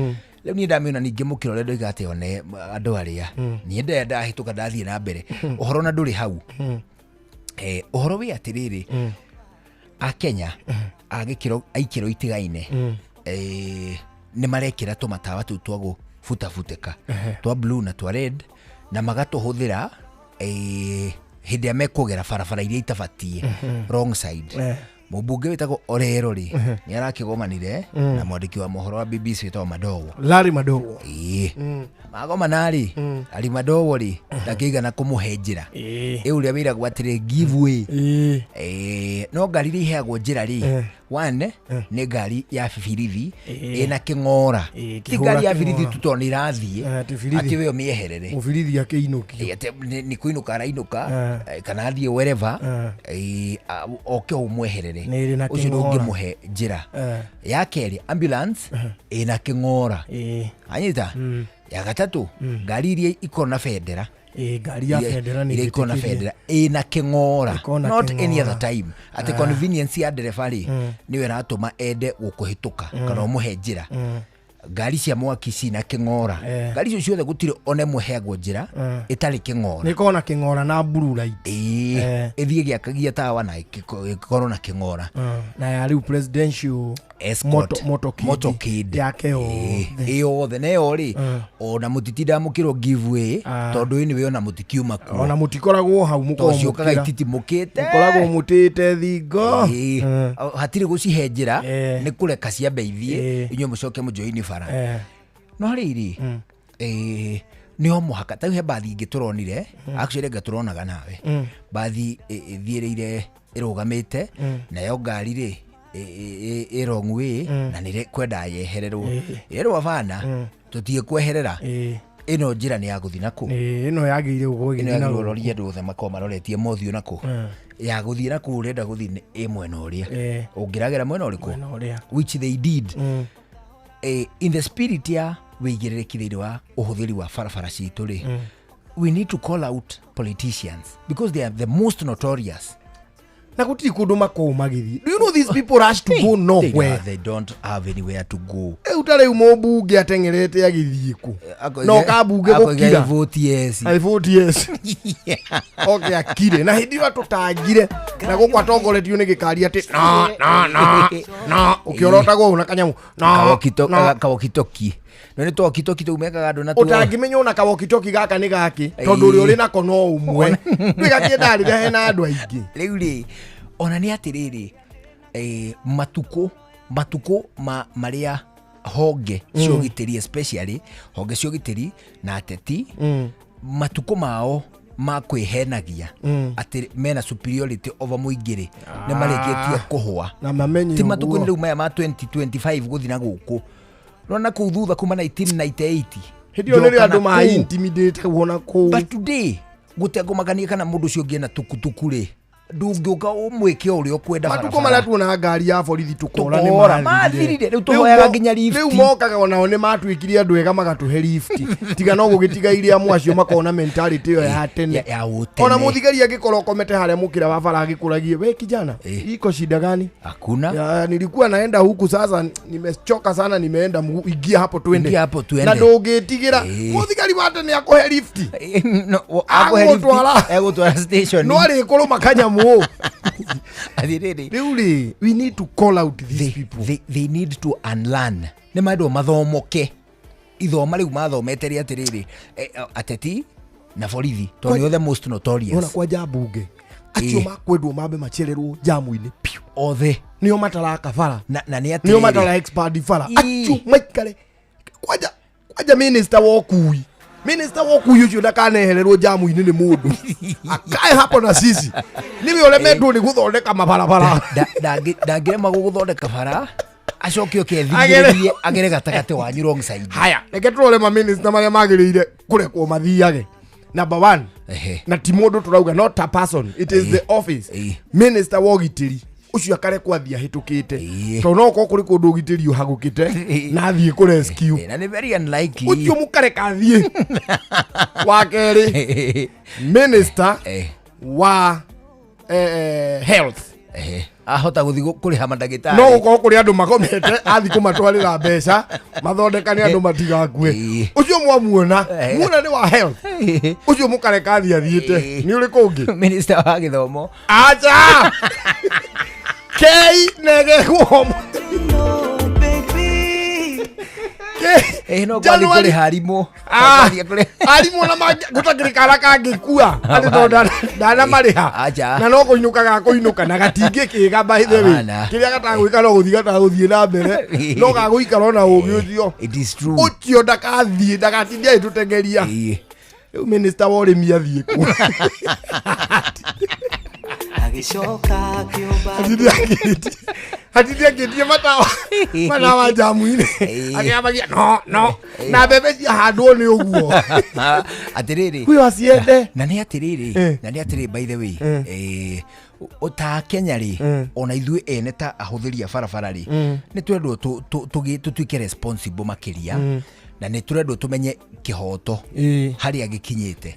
[SPEAKER 3] Rĩu niĩ ndamĩona ningĩ mũkĩra ũrĩa ndoiga atĩ one andũ arĩa niĩ ndahĩtũka ndathiĩ na mbere, ũhoro na ndũrĩ hau. Ũhoro wĩ atĩrĩrĩ, Akenya a gĩkĩro a ikĩro itigaine nĩ marekĩra tũmatawa tũu twa gũbutabutĩka twa blue na twa red, na magatũhũthĩra hĩndĩ ĩrĩa mekũgera barabara iria itabatiĩ, wrong side. Mũmbunge wĩtagwo Orero rĩ, nĩ arakĩgomanire na mwandĩki wa mohoro wa BBC wĩtagwo Madowo,
[SPEAKER 4] Larry Madowo.
[SPEAKER 3] Magomana rĩ, Larry Madowo rĩ ndakĩigana kũmũhe njĩra ĩ ũrĩa wĩragwo atĩrĩ give way. No ngari iria iheagwo njĩra rĩ, one nĩ ngari ya bibirithi ĩna kĩng'ora, ti ngari ya birithi tu tondũ nĩ ĩrathiĩ atĩ we ũmĩeherere,
[SPEAKER 4] mũbirithi akĩinũkio
[SPEAKER 3] nĩ kũinũka arainũka kana athiĩ wherever, oke ũmweherere, ũcio ndũngĩmũhe njĩra. Ya kerĩ, ambulance ĩna kĩng'ora, anyita. Ya gatatũ, ngari iria ikoragwo na bendera,
[SPEAKER 4] ngari ya bendera nĩ
[SPEAKER 3] iria ikoragwo na bendera ĩna kĩng'ora, not any other time atĩ convenience ya ndereba rĩ nĩyo ĩratũma ende gũkũhĩtũka kana ũmũhe njĩra. Ngari cia mwaki cina kĩng'ora, ngari icio ciothe gũtirĩ ona ĩmwe ĩheagwo njĩra ĩtarĩ kĩng'ora.
[SPEAKER 4] Nĩ ĩkoragwo na kĩng'ora na blue light.
[SPEAKER 3] Ĩthiĩ gĩakagia tawa na ĩkorwo na kĩng'ora.
[SPEAKER 4] Na ya rĩu presidential
[SPEAKER 3] escort motorcade
[SPEAKER 4] yake
[SPEAKER 3] yothe yothe na ĩyo rĩ, ona mũtitindaga mũkĩrwo give way tondũ anyway ona mũtikiuma kuo,
[SPEAKER 4] ona mũtikoragwo hau,
[SPEAKER 3] mũkoragwo ciũkaga ititimũkĩte,
[SPEAKER 4] mũkoragwo mũtĩte thingo,
[SPEAKER 3] hatirĩ gũcihe njĩra, nĩ kũreka ciambe ithiĩ inyuĩ mũcoke mũjoini bara. No rĩrĩ, nĩ o mũhaka ta rĩu he bathi ingĩ tũronire, actually anga tũronaga nawe, bathi ĩthiĩrĩire ĩrũgamĩte, nayo ngari rĩ ĩ wrong way na nĩ kwenda yehererwo. Ĩrwo bana, tũtiĩ kweherera ĩno njĩra nĩ ya gũthiĩ nakũ.
[SPEAKER 4] Ĩno yagĩrĩire gũkorwo
[SPEAKER 3] ĩno
[SPEAKER 4] ĩgĩthiĩ na
[SPEAKER 3] yagĩrĩirwo
[SPEAKER 4] gũkũ.
[SPEAKER 3] ũrorie andũ othe makorwo maroretie mothiũ nakũ. Ya gũthiĩ nakũ ũrenda gũthiĩ nĩ ĩ mwena ũrĩa ũngĩragera mwena ũrĩkũ,
[SPEAKER 4] Mwena ũrĩa.
[SPEAKER 3] which they did. In the spirit ya wĩigĩrĩrĩki thĩinĩ wa ũhũthĩri wa barabara citũ rĩ, we need to call out politicians because they are the most notorious.
[SPEAKER 4] Na gũtirĩ kũndũ makoragwo magĩthiĩ. Do you know these people rush to go nowhere?
[SPEAKER 3] They don't have anywhere to go.
[SPEAKER 4] Rĩu ta rĩu mũmbunge ateng'erete agĩthiĩ kũ? No kambunge
[SPEAKER 3] Akoiga
[SPEAKER 4] gũkira.
[SPEAKER 3] I vote yes.
[SPEAKER 4] I vote yes. Oke akire na hĩndĩ ĩyo atũtangire na gũkũ atongoretio nĩ gĩkari atĩ no no no no, ũkĩorotagwo ũũ na kanyamũ no no.
[SPEAKER 3] Kawokitoki no nĩ twokitoki tũu mekaga andũ natuo.
[SPEAKER 4] Ũtangĩmenya ona kawokitoki gaka nĩ gakĩ tondũ ũrĩa ũrĩ nako no ũmwe ndwĩ gakĩendaga rĩrĩa hena andũ aingĩ.
[SPEAKER 3] Rĩu rĩ, ona nĩ atĩrĩrĩ, matukũ matukũ ma marĩa honge cia ũgitĩri, especially honge cia ũgitĩri na ateti, matukũ mao ma kwĩhenagia atĩ mena superiority over mũingĩ rĩ, nĩ marĩkĩtie kũhũa.
[SPEAKER 4] Na mamenye
[SPEAKER 3] Ti matukũ
[SPEAKER 4] ũguo.
[SPEAKER 3] rĩu maya ma 2025 gũthiĩ na gũkũ rona kũu thutha kuma 1998.
[SPEAKER 4] Hĩndĩ ĩyo nĩrĩo andũ
[SPEAKER 3] Njoka na
[SPEAKER 4] ma
[SPEAKER 3] kũu.
[SPEAKER 4] intimidate na kũu.
[SPEAKER 3] But today gũtekũmakania kana mũndũ ũcio ũngĩ ena tukutuku rĩ, ndũngĩũka ũmwĩke o ũrĩa ũkwenda
[SPEAKER 4] Matukũ
[SPEAKER 3] barabara.
[SPEAKER 4] marĩa tuonaga ngari ya borithi tũkora nĩ
[SPEAKER 3] Tũkora, mathirire. Rĩu tũhoyaga nginya lift.
[SPEAKER 4] Rĩu mokaga onao nĩ matuĩkire andũ ega magatũhe lift, tiga no gũgĩtigaire amwe acio makona mentality ĩyo ya tene.
[SPEAKER 3] Ya ũtene.
[SPEAKER 4] Ona mũthigari angĩkorwo ũkomete harĩa mũkĩra wa bara agĩkũragie, we kijana, iko shida gani?
[SPEAKER 3] Hakuna.
[SPEAKER 4] Ya, nilikuwa naenda huku, sasa nimechoka sana, nimeenda mguu, ingia hapo twende.
[SPEAKER 3] Ingia hapo twende.
[SPEAKER 4] Na ndũngĩtigĩra mũthigari wa tene akũhe lift.
[SPEAKER 3] No, akũhe lift,
[SPEAKER 4] Agũtwara.
[SPEAKER 3] egũtwara station.
[SPEAKER 4] No arĩkũrũma kanyamũ.
[SPEAKER 3] Atĩrĩrĩ,
[SPEAKER 4] Rĩu rĩ, we need to call out these people.
[SPEAKER 3] They need to unlearn. Nĩ mandũ mathomoke ithoma rĩu mathomete rĩ atĩrĩrĩ, ateti na borithi tondũ nĩo the most
[SPEAKER 4] Ona
[SPEAKER 3] notorious.
[SPEAKER 4] kwanja mbunge acio makwendwo mambe macererwo jamu-inĩ piũ.
[SPEAKER 3] Othe.
[SPEAKER 4] Nĩo mataraka bara,
[SPEAKER 3] na nĩ
[SPEAKER 4] nĩo
[SPEAKER 3] atĩrĩrĩ,
[SPEAKER 4] matara expand bara, acio maikare kwanja. Kwanja minister wa ũkui, minister wa ũkui ũcio ndakanehererwo jamu-inĩ nĩ mũndũ, akae hapo na sisi nĩwe ũremetwo nĩ gũthondeka mabarabara.
[SPEAKER 3] Ndangĩrema gũgũthondeka bara acoke oke ethingĩrĩrie agere gatagatĩ wanyu wrong side.
[SPEAKER 4] Haya, reke tũrore maminista marĩa magĩrĩire kũrekwo mathiage. Number one, na ti mũndũ tũrauga, not a person, it is the office, minister wa ũgitĩri ũcio akarekwo athiĩ ahĩtũkĩte tondũ no ũkorwo kũrĩ kũndũ ũgitĩri ũhagũkĩte na athiĩ kũ rescue.
[SPEAKER 3] Na nĩ very unlikely.
[SPEAKER 4] Ũcio mũkareka athiĩ. Wa kerĩ, minister wa health.
[SPEAKER 3] Ahota gũthiĩ kũrĩha mandagĩtarĩ.
[SPEAKER 4] No gũkorwo kũrĩ andũ makomete athiĩ kũmatwarĩra mbeca mathondekane andũ matigakue. Ũcio mwamuona muona nĩ wa health, ũcio mũkareka athiĩ athiĩte. Nĩ ũrĩkũ ũngĩ?
[SPEAKER 3] Minister wa gĩthomo.
[SPEAKER 4] Acha kei negegwo.
[SPEAKER 3] No kwathiĩ kũrĩha arimũ.
[SPEAKER 4] Arimũ na gũtakĩrĩ kana kangĩkua atĩ tondũ ndanamarĩha.
[SPEAKER 3] Acha.
[SPEAKER 4] Na no kũinũka gakũinũka na gatingĩkĩga, by the way.
[SPEAKER 3] Hapana.
[SPEAKER 4] Kĩrĩa gatagwĩka no gũthiĩ gatagũthiĩ na mbere, no gagũikara ona ũgĩ ũcio.
[SPEAKER 3] It is true.
[SPEAKER 4] Ũcio ndakathiĩ, ndagatinde agĩtũtengeria. Rĩu minister wa ũrĩmi athiĩ kũ?
[SPEAKER 10] Agĩcoka akĩũmba.
[SPEAKER 4] Hatinde akĩtie matawa matawa jamu-inĩ akĩambagia no no na mbembe ciahandwo nĩ ũguo.
[SPEAKER 3] Atĩrĩrĩ,
[SPEAKER 4] Huyo aciende.
[SPEAKER 3] Na nĩ atĩrĩrĩ, na nĩ atĩrĩrĩ, by the way, ta Kenya rĩ, ona ithuĩ ene ta ahũthĩri a barabara rĩ, nĩ twendwo tũtuĩke responsible makĩria, na nĩ tũrendwo tũmenye kĩhoto harĩa gĩkinyĩte,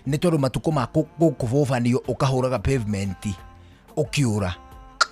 [SPEAKER 3] nĩ tondũ matukũ ma gũkũbũbanio ũkahũraga pavement ũkĩũra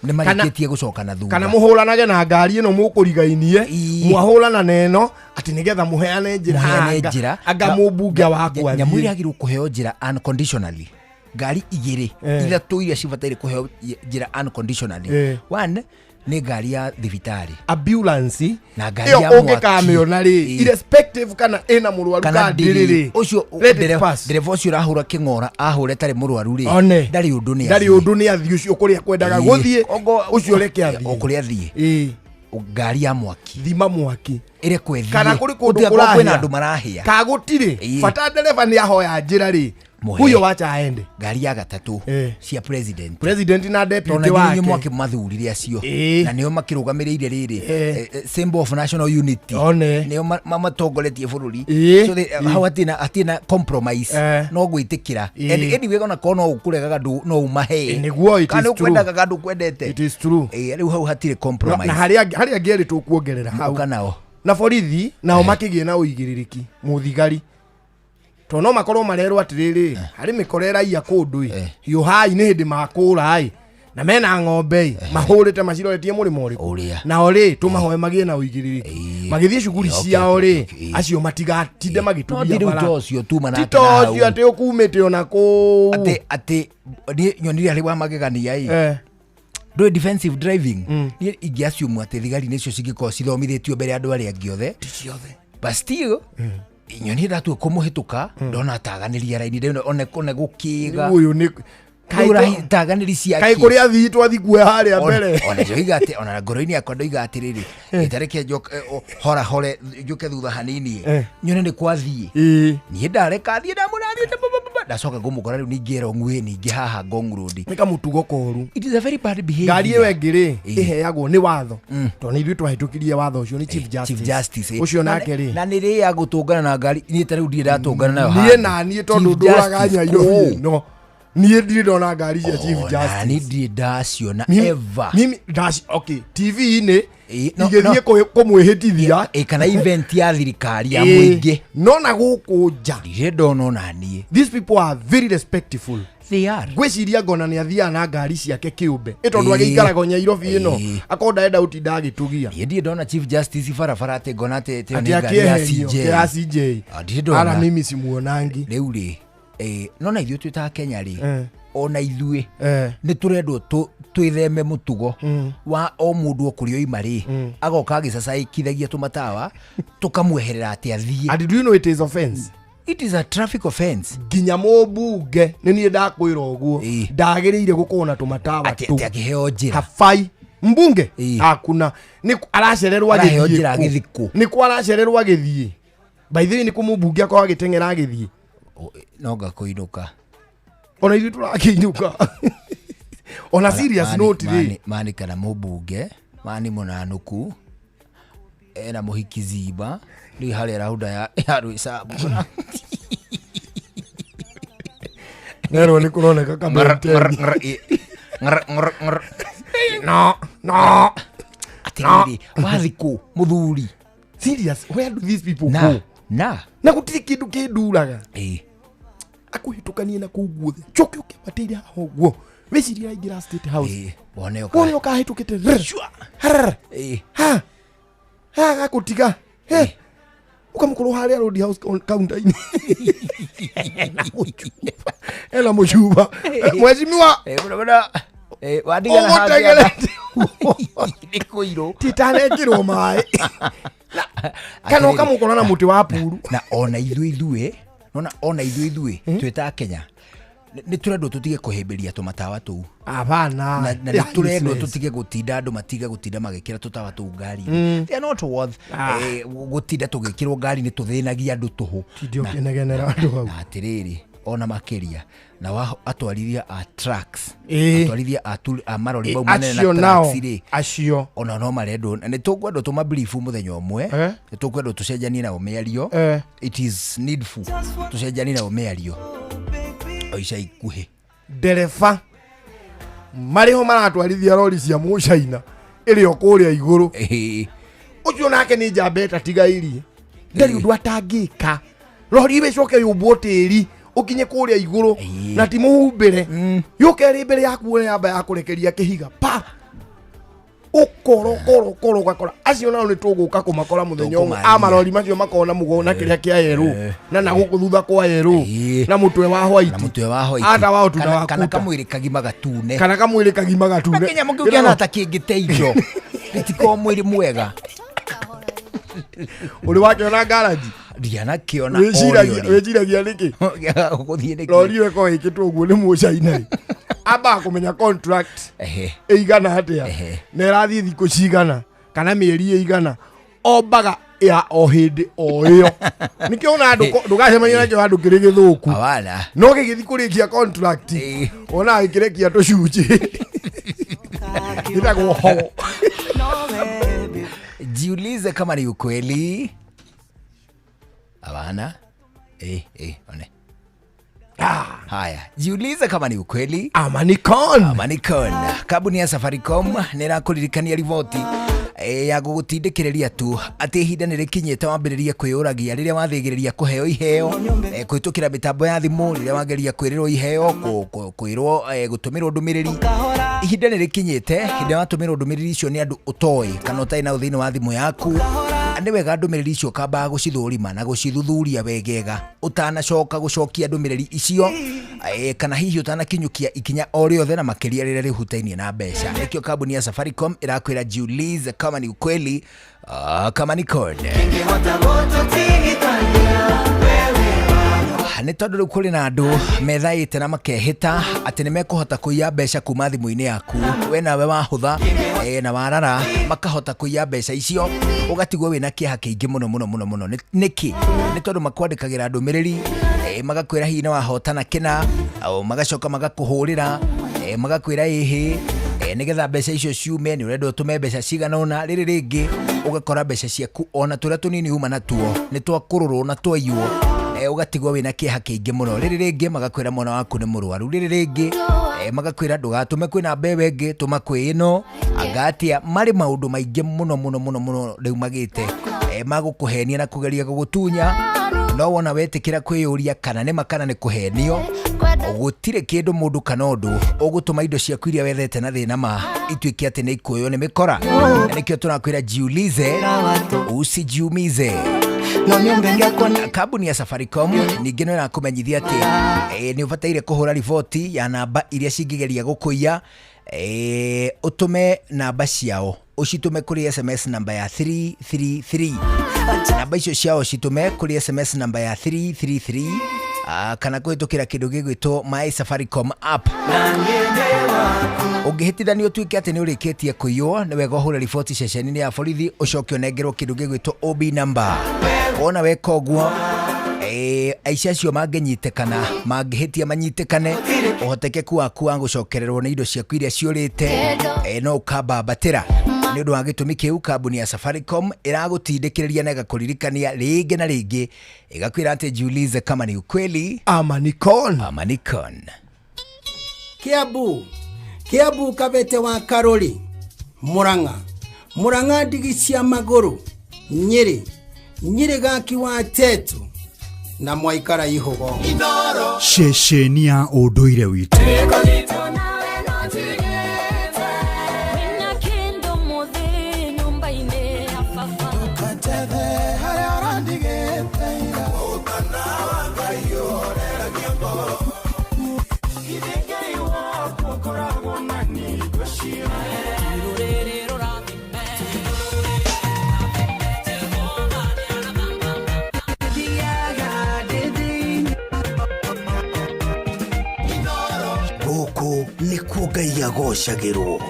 [SPEAKER 3] nĩ marĩkĩtie gũcoka na thutha.
[SPEAKER 4] Kana mũhũranage na ngari ĩno mũkũrigainie, mwahũrana na ĩno atĩ nĩgetha mũheane njĩra.
[SPEAKER 3] Mũheane njĩra.
[SPEAKER 4] Anga mũmbunge wakwa
[SPEAKER 3] Nyamũ
[SPEAKER 4] athiĩ.
[SPEAKER 3] iria yagĩrĩirwo kũheo njĩra unconditionally, ngari igĩrĩ ithatũ iria cibataire kũheo njĩra unconditionally, one nĩ ngari ya thibitarĩ,
[SPEAKER 4] ambulance,
[SPEAKER 3] na ngari
[SPEAKER 4] ĩyo
[SPEAKER 3] ya mwaki.
[SPEAKER 4] ũngĩkamĩona rĩ, irrespective kana ĩna mũrwaru
[SPEAKER 3] kana
[SPEAKER 4] kana ndĩrĩ rĩ,
[SPEAKER 3] ũcio
[SPEAKER 4] let it pass.
[SPEAKER 3] ndereba ũcio ũrahũra kĩng'ora ahũre tarĩ mũrwaru rĩ,
[SPEAKER 4] One.
[SPEAKER 3] ndarĩ ũndũ nĩ
[SPEAKER 4] ndarĩ
[SPEAKER 3] athiĩ.
[SPEAKER 4] ũndũ nĩ athiĩ ũcio kũrĩa kwendaga gũthiĩ ũcio reke athiĩ.
[SPEAKER 3] O kũrĩa athiĩ. Ngari ya mwaki,
[SPEAKER 4] thima mwaki
[SPEAKER 3] ĩrekwo ĩthiĩ.
[SPEAKER 4] Kana kũrĩ kũndũ
[SPEAKER 3] Gũtigakorwo kwĩna
[SPEAKER 4] kũrahĩa.
[SPEAKER 3] andũ marahĩa.
[SPEAKER 4] Ka gũtirĩ bata ndereba nĩ ahoya njĩra rĩ.
[SPEAKER 3] Mũhe.
[SPEAKER 4] Huyo wacha aende.
[SPEAKER 3] Ngari ya gatatũ cia president.
[SPEAKER 4] President na deputy
[SPEAKER 3] Tondũ
[SPEAKER 4] wake.
[SPEAKER 3] inyuĩ mwakĩmathurire acio na nĩo makĩrũgamĩrĩire rĩrĩ symbol of national unity.
[SPEAKER 4] One.
[SPEAKER 3] Nĩo matongoretie bũrũri.
[SPEAKER 4] Ĩĩ.
[SPEAKER 3] So hau hatirĩ na compromise. No gwĩtĩkĩra. And anyway, ona korwo no ũkũregaga no ũmahe.
[SPEAKER 4] Nĩguo, it
[SPEAKER 3] Kana
[SPEAKER 4] is true.
[SPEAKER 3] ũkwendaga kana ndũkwendete.
[SPEAKER 4] It is true.
[SPEAKER 3] Rĩu hau hatirĩ compromise.
[SPEAKER 4] Na harĩa angĩ erĩ tũkuongerera hau.
[SPEAKER 3] Ũka nao.
[SPEAKER 4] Na borithi nao makĩgĩe na ũigĩrĩrĩki mũthigari, tondũ no makorwo marerwo atĩrĩrĩ, harĩ mĩkora ĩraiya kũndũ ĩ, hiũhai, nĩ hĩndĩ makũra ĩ, na mena ng'ombe ĩ, mahũrĩte maciroretie mũrĩmo ũrĩkũ.
[SPEAKER 3] Ũrĩa.
[SPEAKER 4] Nao rĩ, tũmahoe magĩe na ũigĩrĩrĩki magĩthiĩ cukuru ciao rĩ, acio matigatinde
[SPEAKER 3] No ti
[SPEAKER 4] magĩtubia
[SPEAKER 3] rĩu
[SPEAKER 4] bara.
[SPEAKER 3] to ũcio tuma
[SPEAKER 4] Ti
[SPEAKER 3] nake
[SPEAKER 4] ta
[SPEAKER 3] na hau.
[SPEAKER 4] ũcio atĩ ũkumĩte ona kũu.
[SPEAKER 3] Atĩ niĩ nyonire arĩ wa magegania ĩ, ndũĩ defensive driving, niĩ ingĩ assume atĩ thigari nĩcio cingĩkorwo cithomithĩtio mbere ya andũ arĩa angĩ othe.
[SPEAKER 4] Ti ciothe.
[SPEAKER 3] But still nyonire ndatua kũmũhĩtũka, ndona taganĩria raini, ndona one gũkĩga.
[SPEAKER 4] Ũyũ nĩ
[SPEAKER 3] Taganĩri ciake.
[SPEAKER 4] Kaĩ kũrĩ athii twathi kuoya harĩa mbere.
[SPEAKER 3] Ona ndoiga atĩ ona ngoro-inĩ yakwa ndoiga atĩrĩrĩ, ĩtareke hora hore njũke thutha hanini nyone nĩ kwathiĩ. Niĩ ndareka thiĩ, ndamũrathiĩte, ndacoka ngũmũkora rĩu ningĩ Rong'we, ningĩ haha Ngong Road.
[SPEAKER 4] Nĩ kamũtugo koru.
[SPEAKER 3] It is a very bad behavior.
[SPEAKER 4] Ngari ĩyo ĩngĩ rĩ, ĩheagwo nĩ watho, tondũ nĩ ithuĩ twahĩtũkirie watho ũcio, nĩ Chief Justice.
[SPEAKER 3] Chief Justice,
[SPEAKER 4] Ũcio
[SPEAKER 3] Na
[SPEAKER 4] nake rĩ,
[SPEAKER 3] na nĩ rĩ ya gũtũngana na ngari? Niĩ ta rĩu ndirĩ ndatũngana nayo
[SPEAKER 4] Niĩ
[SPEAKER 3] handũ.
[SPEAKER 4] na niĩ tondũ
[SPEAKER 3] Chief
[SPEAKER 4] ndũraga
[SPEAKER 3] Justice
[SPEAKER 4] Nyairobi
[SPEAKER 3] kũũ.
[SPEAKER 4] ĩno, niĩ ndirĩ ndona ngari cia Chief
[SPEAKER 3] Ona
[SPEAKER 4] Justice.
[SPEAKER 3] niĩ ndirĩ ndaciona ever.
[SPEAKER 4] Mimi okay, TV-inĩ
[SPEAKER 3] No,
[SPEAKER 4] igĩthiĩ
[SPEAKER 3] no.
[SPEAKER 4] kũmwĩhĩtithia.
[SPEAKER 3] Kana event ya thirikari ya mũingĩ.
[SPEAKER 4] No na gũkũ nja
[SPEAKER 3] ndirĩ ndona ona niĩ.
[SPEAKER 4] These people are very respectful.
[SPEAKER 3] They are.
[SPEAKER 4] Ngwĩciria ngona nĩ athiaga na ngari ciake kĩũmbe, ĩ tondũ agĩikaraga o Nyairobi ĩno, akorwo ndarenda gũtinda agĩtũgia.
[SPEAKER 3] Niĩ ndirĩ ndona Chief Justice barabara atĩ ngona atĩ ĩyo
[SPEAKER 4] Atĩ
[SPEAKER 3] nĩ ngari ya
[SPEAKER 4] akĩeherio
[SPEAKER 3] CJ.
[SPEAKER 4] ya CJ.
[SPEAKER 3] Ah, ndirĩ ndona.
[SPEAKER 4] Ara mimi simuonangi.
[SPEAKER 3] Rĩu rĩ, no na ithuĩ twĩ ta Kenya rĩ, ona ithuĩ nĩ tũrendwo twĩtheme mũtugo wa o mũndũ o kũrĩa oima rĩ, agoka agĩcacaĩkithagia tũmatawa, tũkamweherera atĩ athiĩ.
[SPEAKER 4] And do you know it is offense?
[SPEAKER 3] It is a traffic offense.
[SPEAKER 4] Nginya mũmbunge, nĩ niĩ ndakwĩra ũguo, ndagĩrĩire gũkorwo na tũmatawa
[SPEAKER 3] Atĩ akĩheo njĩra.
[SPEAKER 4] Habai mbunge hakuna, nĩ aracererwo
[SPEAKER 3] Araheo
[SPEAKER 4] agĩthiĩ
[SPEAKER 3] njĩra
[SPEAKER 4] kũ?
[SPEAKER 3] agĩthiĩ kũ?
[SPEAKER 4] Nĩ kũ aracererwo agĩthiĩ? By the way, nĩ kũ mũmbunge akorwo agĩteng'era agĩthiĩ?
[SPEAKER 3] No ngakũinũka.
[SPEAKER 4] Ona ithuĩ tũrakĩinũka ona serious note rĩ.
[SPEAKER 3] Mani kana mũmbunge mani mũnanuku ena mũhiki zimba rĩu harĩa raunda ya rwĩcabu.
[SPEAKER 4] Nerwo nĩ kũroneka
[SPEAKER 3] Ng'ar,
[SPEAKER 4] kamĩteni.
[SPEAKER 3] ng'ar, ng'ar, ng'ar, ng'ar.
[SPEAKER 4] No, no.
[SPEAKER 3] Atĩrĩrĩ, wathi kũ mũthuri?
[SPEAKER 4] Serious, where do these people
[SPEAKER 3] Na,
[SPEAKER 4] go?
[SPEAKER 3] na.
[SPEAKER 4] Na gũtirĩ kĩndũ kĩnduraga. Akũhĩtũkanie na kũu guothe, njoke ũkĩambatĩire haha ũguo, wĩcirie aingĩra State House.
[SPEAKER 3] Wone
[SPEAKER 4] wone ũkahĩtũkĩte rrr, harr, ha ha gakũtiga. He, ũkamũkorwo harĩa Road House counter-inĩ ena mũcuba. Mheshimiwa,
[SPEAKER 3] Wandigana
[SPEAKER 4] ũgũtengerete
[SPEAKER 3] nĩ kũirũ.
[SPEAKER 4] Titanekĩrwo maĩ kana ũkamũkora na mũtĩ wa puru.
[SPEAKER 3] Na ona ithuĩ nona ona ithuĩ twĩ ta Kenya nĩ tũrendwo tũtige kũhĩmbĩria tũmatawa tũu.
[SPEAKER 4] Abana.
[SPEAKER 3] Na nĩ tũrendwo tũtige gũtinda andũ matige gũtinda magĩkĩra tũtawa tũu ngari-inĩ. They are not worth gũtinda tũgĩkĩrwo ngari-inĩ, tũthĩnagia andũ tũhũ.
[SPEAKER 4] Tinde ũkĩnegenera andũ hau.
[SPEAKER 3] Na atĩrĩrĩ, ona makĩria na wa atwarithia a trucks, atwarithia a marori mau manene
[SPEAKER 4] Acio
[SPEAKER 3] na
[SPEAKER 4] nao
[SPEAKER 3] trucks rĩ,
[SPEAKER 4] acio
[SPEAKER 3] ona no marendwo na nĩ tũkwendwo tũmabrifu mũthenya ũmwe, nĩ tũkwendwo tũcenjanie nao mĩario. It is needful tũcenjanie nao mĩario o ica ikuhĩ.
[SPEAKER 4] Ndereba marĩ ho maratwarithia rori cia mũcaina ĩrĩ o kũrĩa igũrũ, ũcio nake nĩ njamba ĩtatigairie, ndarĩ ũndũ atangĩka. Rori ĩcoke yũmbwo tĩri ũkinye kũrĩa igũrũ na ti mũhumbĩre, yũke ĩrĩ mbere yaku, wone yamba ya kũrekeria kĩhiga pa ũkorokoro koro ũgakora acio nao nĩ tũgũka kũmakora mũthenya ũmwe.
[SPEAKER 3] Tũkũmaria.
[SPEAKER 4] A marori macio makorwo na mũgongo na kĩrĩa kĩa yerũ na gũkũ thutha kwa yerũ na mũtwe wa
[SPEAKER 3] Na
[SPEAKER 4] white.
[SPEAKER 3] mũtwe wa white.
[SPEAKER 4] Ata wa ũtunda
[SPEAKER 3] Kana-
[SPEAKER 4] wa
[SPEAKER 3] kana
[SPEAKER 4] kuta.
[SPEAKER 3] kamwĩrĩ kagima gatune.
[SPEAKER 4] Kana kamwĩrĩ kagima gatune.
[SPEAKER 3] Na kĩnyamũ kĩu kĩhana ta kĩngĩte indo, gĩtikoragwo mwĩrĩ mwega.
[SPEAKER 4] Ũrĩ wakĩona ngaraji?
[SPEAKER 3] Ndianakĩona.
[SPEAKER 4] Wĩciragia nĩkĩ
[SPEAKER 3] Ũgũthiĩ nĩkĩ?
[SPEAKER 4] Rori ĩyo ĩkoragwo ĩkĩtwo ũguo nĩ mũcaina rĩ, ambaga kũmenya contract ĩigana atĩa na ĩrathiĩ thikũ cigana kana mĩeri ĩigana, ombaga Ya o hĩndĩ o ĩyo nĩkĩo ona ndũgacemania nakĩo handũ kĩrĩ gĩthũku.
[SPEAKER 3] Hawana.
[SPEAKER 4] No gĩgĩthiĩ kũrĩkia contract, wonaga gĩkĩrekia tũcunjĩ gĩtagwo ho.
[SPEAKER 3] Jiulize kama ni ukweli. Hawana. One. Haya, jiulize kama ni ukweli.
[SPEAKER 4] Ama ni con.
[SPEAKER 3] Ama ni con. Kambuni ya Safaricom nĩ ĩrakũririkania riboti ya gũgũtindĩkĩrĩria tu atĩ ihinda nĩ rĩkinyĩte wambĩrĩrie kwĩyũragia rĩrĩa wathĩgĩrĩria kũheo iheo kũhĩtũkĩra mĩtambo ya thimũ, rĩrĩa wageria kwĩrĩrwo iheo, kwĩrwo, gũtũmĩrwo ndũmĩrĩri. Ihinda nĩ rĩkinyĩte hĩndĩ watũmĩrwo ndũmĩrĩri icio nĩ andũ ũtoĩ kana ũtarĩ nao thĩinĩ wa thimũ yaku, nĩ wega ndũmĩrĩri icio ũkambaga gũcithũrima na gũcithuthuria wegega ũtanacoka gũcokia ndũmĩrĩri icio, kana hihi ũtanakinyũkia ikinya o rĩothe, na makĩria rĩrĩa rĩhutainie na mbeca. Nĩkĩo kambuni ya Safaricom ĩrakwĩra jiulize kama ni ukweli, kama ni con. Nĩ tondũ rĩu kũrĩ na andũ methaĩte na makehĩta atĩ nĩ mekũhota kũiya mbeca kuma thimũ-inĩ yaku, we nawe wahũtha, na warara makahota kũiya mbeca icio, ũgatigwo wĩna kĩeha kĩingĩ mũno mũno mũno mũno. Nĩkĩ? Nĩ tondũ makwandĩkagĩra ndũmĩrĩri, magakwĩra hihi nĩ wahotana kĩna, magacoka magakũhũrĩra, magakwĩra ĩhĩ, nĩgetha mbeca icio ciume nĩ ũrenda ũtũme mbeca cigana ũna. Rĩrĩ rĩngĩ ũgakora mbeca ciaku ona tũrĩa tũnini uma natuo nĩ twakũrũrwo na twaiywo, ũgatigwo wĩna kĩeha kĩingĩ mũno. Rĩrĩ rĩngĩ magakwĩra mwana waku nĩ mũrwaru. Rĩrĩ rĩngĩ, magakwĩra ndũgatũme kwĩ namba ĩyo ĩngĩ, tũma kwĩ ĩno anga atĩa. Marĩ maũndũ maingĩ mũno mũno mũno mũno rĩu magĩte, magũkũhenia na kũgeria gũgũtunya, no wona wetĩkĩra kwĩyũria kana nĩ ma kana nĩ kũhenio, gũtirĩ kĩndũ mũndũ kana ũndũ ũgũtũma indo ciaku iria wethete na thĩna ma ituĩke atĩ nĩ ikuoywo nĩ mĩkora. Na nĩkĩo tũrakwĩra jiulize usijiumize. Kambuni ya Safaricom ningĩ no ĩrakũmenyithia atĩ nĩ ũbataire kũhũra riboti ya namba iria cingĩgeria gũkũiya, ũtũme namba ciao ũcitũme kũrĩ SMS namba ya 333. Namba icio ciao citũme kũrĩ SMS namba ya 333, kana kũhĩtũkĩra kĩndũ gĩgwĩtwo My Safaricom app. Ũngĩhĩtithanio ũtuĩke atĩ nĩ ũrĩkĩtie kũiywo, nĩ wega ũhũre riboti ceceni-inĩ ya borithi, ũcoke ũnengerwo kĩndũ gĩgwĩtwo OB number. Wona weka ũguo, aici acio mangĩnyitĩkana, mangĩhĩtia manyitĩkane, ũhotekeku waku wa gũcokererwo nĩ indo ciaku iria ciũrĩte, no ũkambambatĩra. Nĩ ũndũ wa gĩtũmi kĩu, kambuni ya Safaricom ĩragũtindĩkĩrĩria na ĩgakũririkania rĩngĩ na rĩngĩ, ĩgakwĩra atĩ jiulize kama ni ukweli
[SPEAKER 4] ama ni con.
[SPEAKER 3] Ama ni con.
[SPEAKER 7] Kiambu, Kiambu Kabete wa Karori, Murang'a, Murang'a ndigi cia magũrũ, Nyĩrĩ, Nyĩrĩ gaki wa Tetu na mwaikara ihũgo.
[SPEAKER 6] Ceceni ya ũndũire witũ. Gũkũ nĩkuo Ngai agocagĩrwo.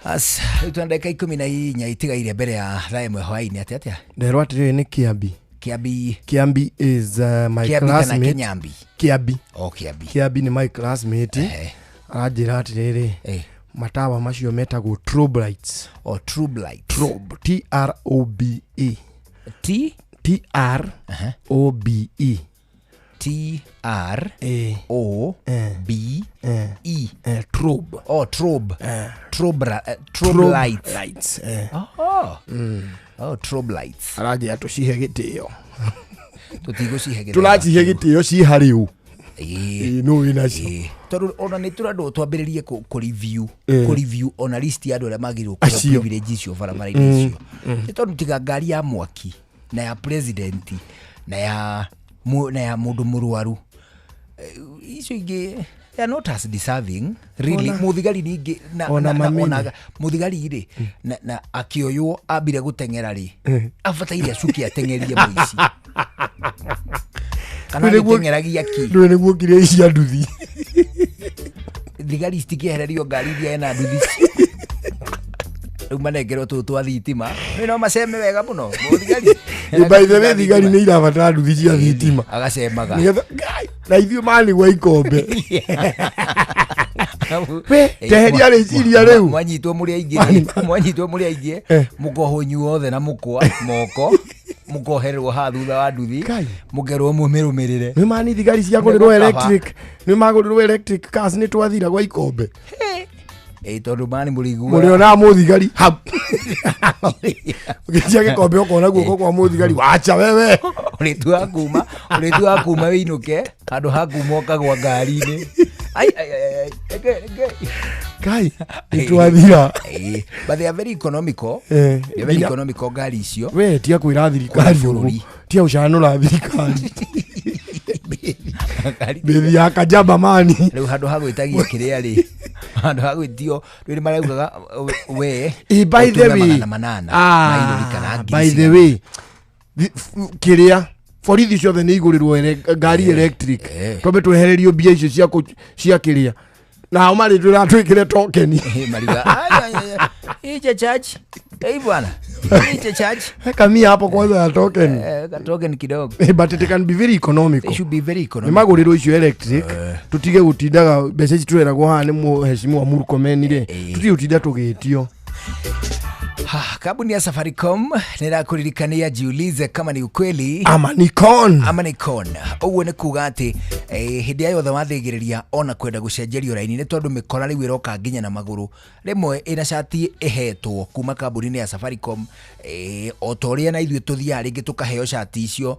[SPEAKER 3] As, rĩu twĩna ndagĩka 14 itigaire mbere ya thaa 1 hwaĩ-inĩ. Atĩa atĩa?
[SPEAKER 4] Nderwo atĩrĩrĩ nĩ Kĩambi.
[SPEAKER 3] Kĩambi.
[SPEAKER 4] Kĩambi is my
[SPEAKER 3] Kĩambi kana
[SPEAKER 4] classmate.
[SPEAKER 3] Kĩnyambi?
[SPEAKER 4] Kĩambi.
[SPEAKER 3] Oh, Kĩambi.
[SPEAKER 4] Kĩambi nĩ my classmate. Aranjĩra atĩrĩrĩ, matawa macio metagwo strobe lights.
[SPEAKER 3] Oh, strobe lights.
[SPEAKER 4] Strobe, T R O B E.
[SPEAKER 3] T?
[SPEAKER 4] T R O B E.
[SPEAKER 3] T R O B E.
[SPEAKER 4] Strobe.
[SPEAKER 3] Oh, strobe. Strobe, strobe lights.
[SPEAKER 4] Lights.
[SPEAKER 3] Oh. Oh, strobe lights.
[SPEAKER 4] Aranjĩra tũcihe gĩtĩo.
[SPEAKER 3] Tũtigũcihe gĩtĩo.
[SPEAKER 4] Tũracihe gĩtĩo ci harĩ ũ.
[SPEAKER 3] Ĩĩ.
[SPEAKER 4] No wĩ nacio.
[SPEAKER 3] Tondũ ona nĩ tũrendwo twambĩrĩrie kũ review, kũ review ona list ya andũ arĩa magĩrĩirwo kũheo
[SPEAKER 4] Acio.
[SPEAKER 3] privilege icio barabara-inĩ icio. Nĩ tondũ tiga ngari ya mwaki na ya president na ya mũndũ mũrwaru, icio ingĩ They are not as deserving really.
[SPEAKER 4] Ona-
[SPEAKER 3] Muthigari ningĩ na,
[SPEAKER 4] Ona
[SPEAKER 3] na, na,
[SPEAKER 4] mamini.
[SPEAKER 3] onaga muthigari rĩ na akĩoywo ambire gũteng'era rĩ, abataire acuke ateng'erie mũici kana
[SPEAKER 4] Rĩu nĩguo-
[SPEAKER 3] agĩteng'eragia ki.
[SPEAKER 4] Ndũĩ nĩguo ngiria icia nduthi.
[SPEAKER 3] Thigari citikĩehererio ngari iria ena nduthi, rĩu manengerwo tũtũ twa thitima. Rĩu no maceme wega mũno mũthigari.
[SPEAKER 4] By the way, thigari nĩ irabatara nduthi cia thitima.
[SPEAKER 3] Agacemaga.
[SPEAKER 4] Nĩgetha Ngai, na ithuĩ manigwa ikombe. We, teheria rĩciria rĩu.
[SPEAKER 3] Mwanyitwo mũrĩ aingĩ rĩ, mwanyitwo mũrĩ aingĩ, mũkohwo inyuothe na mũkwa moko, mũkohererwo haha thutha wa nduthi, mũkerwo mũmĩrũmĩrĩre.
[SPEAKER 4] Nĩ mani thigari ciagũrĩrwo
[SPEAKER 3] Nĩgũkaba.
[SPEAKER 4] electric, nĩ magũrĩrwo electric cars, nĩ twathira gwa ikombe.
[SPEAKER 3] Ĩ tondũ mani mũrĩiguaga.
[SPEAKER 4] Mũrĩonaga mũthigari hau ũgĩtia gĩkombe, ũkona guoko kwa mũthigari, wacha wewe.
[SPEAKER 3] Ũrĩtuaga kuma wĩinũke handũ ha kuma ũkagwa ngari-inĩ. Ai, ai, ai, ai, reke, reke.
[SPEAKER 4] Kai, nĩ twathira.
[SPEAKER 3] Ĩ, but they are very economical. They are very economical ngari icio.
[SPEAKER 4] We tia kwĩra thirikari
[SPEAKER 3] Kũrĩ bũrũri.
[SPEAKER 4] ũguo, tia ũcanũra thirikari mbithi ya kajaba mani.
[SPEAKER 3] Rĩu handũ ha gwĩtagia kĩrĩa rĩ, handũ ha gwĩtio rĩu nĩ maraugaga we
[SPEAKER 4] Ĩ, by the
[SPEAKER 3] ũtume
[SPEAKER 4] way,
[SPEAKER 3] 800
[SPEAKER 4] ah,
[SPEAKER 3] ma irũri kana ngiri
[SPEAKER 4] by the
[SPEAKER 3] cigana.
[SPEAKER 4] way, kĩrĩa borithi ciothe nĩ igũrĩrwo ngari electric, twambe twehererio mbia icio cia cia kĩrĩa nao marĩ twĩra twĩkĩre tokeni.
[SPEAKER 3] Mariuga, "Ai, ai, ai, ai, ije charge. Ei bwana, ije charge."
[SPEAKER 4] Kamia hapo kwanza ya token.
[SPEAKER 3] Ka token kidogo.
[SPEAKER 4] But it can be very economical.
[SPEAKER 3] They should be very
[SPEAKER 4] Nĩ
[SPEAKER 3] economical.
[SPEAKER 4] magũrĩrwo icio electric, tutige gũtindaga mbeca ici tũreragwo haha nĩ mũheshimiwa Murkomen rĩ, tutige gũtinda tũgĩtio.
[SPEAKER 3] Ha, Kambuni ya Safaricom nĩrakũririkania jiulize kama ni ukweli
[SPEAKER 4] ama ni con.
[SPEAKER 3] Ama ni con. Ũguo nĩ kuga atĩ hĩndĩ ya yothe wathĩgĩrĩria ona kwenda gũcenjerio raini, nĩ tondũ mĩkora rĩu ĩroka nginya na magũrũ, rĩmwe ĩna cati ĩhetwo kuma kambuni-inĩ ya Safaricom, o ta ũrĩa na ithuĩ tũthiaga rĩngĩ tũkaheo cati icio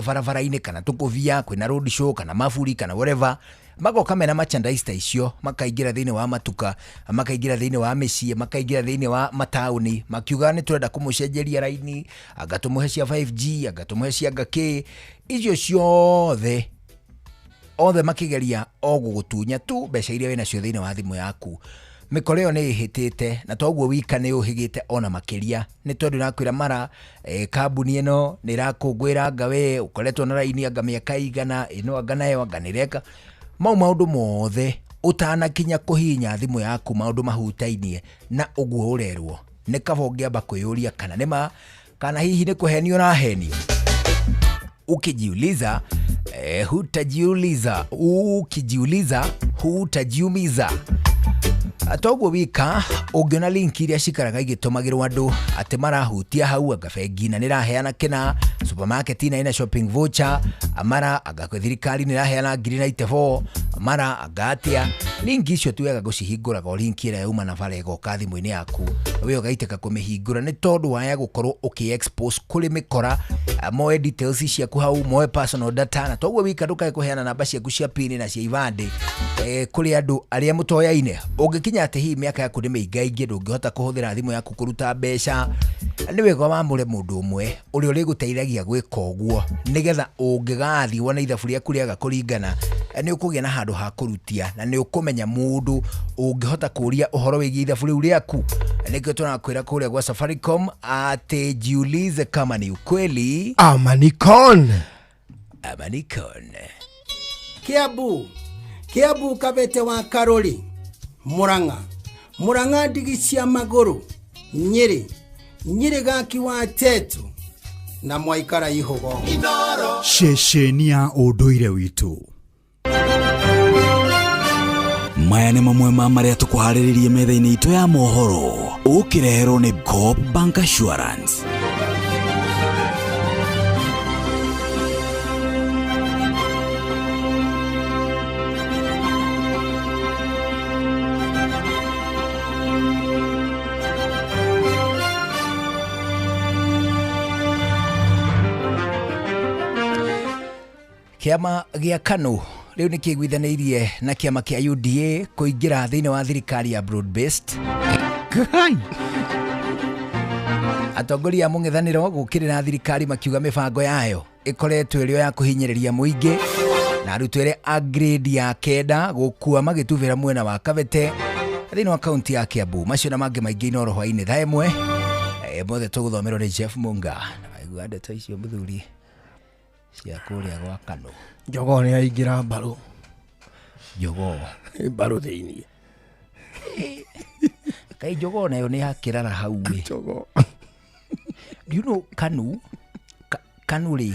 [SPEAKER 3] barabara-inĩ kana tũkũbia kwĩna road show kana maburi kana whatever, magoka mena merchandise ta icio, makaingĩra thĩinĩ wa matuka, makaingĩra thĩinĩ wa mĩciĩ, makaingĩra thĩinĩ wa mataũni makiuga nĩ tũrenda kũmũcenjeria raini, anga tũmũhe cia 5G, anga tũmũhe cia anga kĩ, icio ciothe othe makĩgeria o gũgũtunya tu mbeca iria wĩnacio thĩinĩ wa thimũ yaku. Mĩkora ĩyo nĩ ĩhĩtĩte na toguo wika nĩ ũhĩgĩte ona makĩria, nĩ tondũ nakwĩra mara kambuni ĩno nĩ ĩrakũngũĩra, anga we ũkoretwo na raini anga mĩaka igana ĩno, anga nayo anga nĩ ĩreka mau maũndũ mothe. Ũtanakinya kũhihinya thimũ yaku maũndũ mahutainie na ũguo ũrerwo, nĩ kaba ũngĩamba kwĩyũria kana nĩ ma kana hihi nĩ kũhenio ũrahenio. Ukijiuliza hutajiuliza, ukijiuliza hutajiumiza. Toguo wika ũngĩona link iria cikaraga igĩtũmagĩrwo andũ atĩ marahutia hau, anga bengi na nĩraheana kĩna, supermarket na ĩna shopping voucher, mara anga thirikari nĩraheana ngiri 94, mara anga atĩa, link icio ti wega gũcihingũraga. O link ĩrĩa yauma na bara ĩgoka thimũ-inĩ yaku, we ũgaitĩka kũmĩhingũra, nĩ tondũ waya gũkorwo ũkĩ expose kũrĩ mĩkora, moe details ciaku hau, moe personal data. Na toguo wika ndũkae kũheana namba ciaku cia pin na cia ibandĩ kũrĩ andũ arĩa mũtoyaine. Ũngĩkinya atĩ hihi mĩaka yaku nĩ mĩingaingĩ, ndũngĩhota kũhũthĩra thimũ yaku kũruta mbeca, nĩ wega wamũre mũndũ ũmwe ũrĩa ũrĩgũteithagia gwĩka ũguo, nĩgetha ũngĩgathiĩ wone ithabu rĩaku rĩaga kũringana, nĩ ũkũgĩa na handũ ha kũrutia na nĩ ũkũmenya mũndũ ũngĩhota kũria ũhoro wĩgiĩ ithabu rĩu rĩaku. Nĩkĩo tũrakwĩra kũrĩa gwa Safaricom atĩ jiulize kama ni ukweli
[SPEAKER 4] ama ni con.
[SPEAKER 3] Ama ni con.
[SPEAKER 7] Kiambu, Kiambu Kabete wa Karori, Murang'a, Murang'a ndigi cia magũrũ, Nyĩrĩ, Nyĩrĩ gaki wa Tetu na mwaikara ihũgo.
[SPEAKER 26] Ceceni ya ũndũire witũ.
[SPEAKER 2] Maya nĩ mamwe ma marĩa tũkũharĩrĩrie metha-inĩ itũ ya mohoro, ũkĩreherwo nĩ Coop Bank Assurance.
[SPEAKER 3] Kĩama gĩa KANU rĩu nĩ kĩiguithanĩirie na kĩama kĩa UDA kũingĩra thĩinĩ wa thirikari ya broad based. Atongoria a mũng'ethanĩro gũkĩrĩra thirikari makiuga mĩbango yayo ĩkoretwo ĩrĩ o ya kũhinyĩrĩria mũingĩ. Na arutwo erĩ a grade ya kenda gũkua magĩtubĩra mwena wa Kabete thĩinĩ wa kaunti ya Kiambu. Macio na mangĩ maingĩ Inooro hwainĩ thaa ĩmwe. Mothe tũgũthomerwo nĩ Jeff Munga. Aigua ndeto icio mũthuri cia kũrĩa gwa Kano.
[SPEAKER 4] Njogoo nĩ aingĩra mbarũ.
[SPEAKER 3] Njogoo.
[SPEAKER 4] Mbarũ thĩinĩ.
[SPEAKER 3] Kai njogoo nayo nĩ yakĩrara hau ĩ.
[SPEAKER 4] Njogoo.
[SPEAKER 3] Do you know Kanu? Kanu rĩ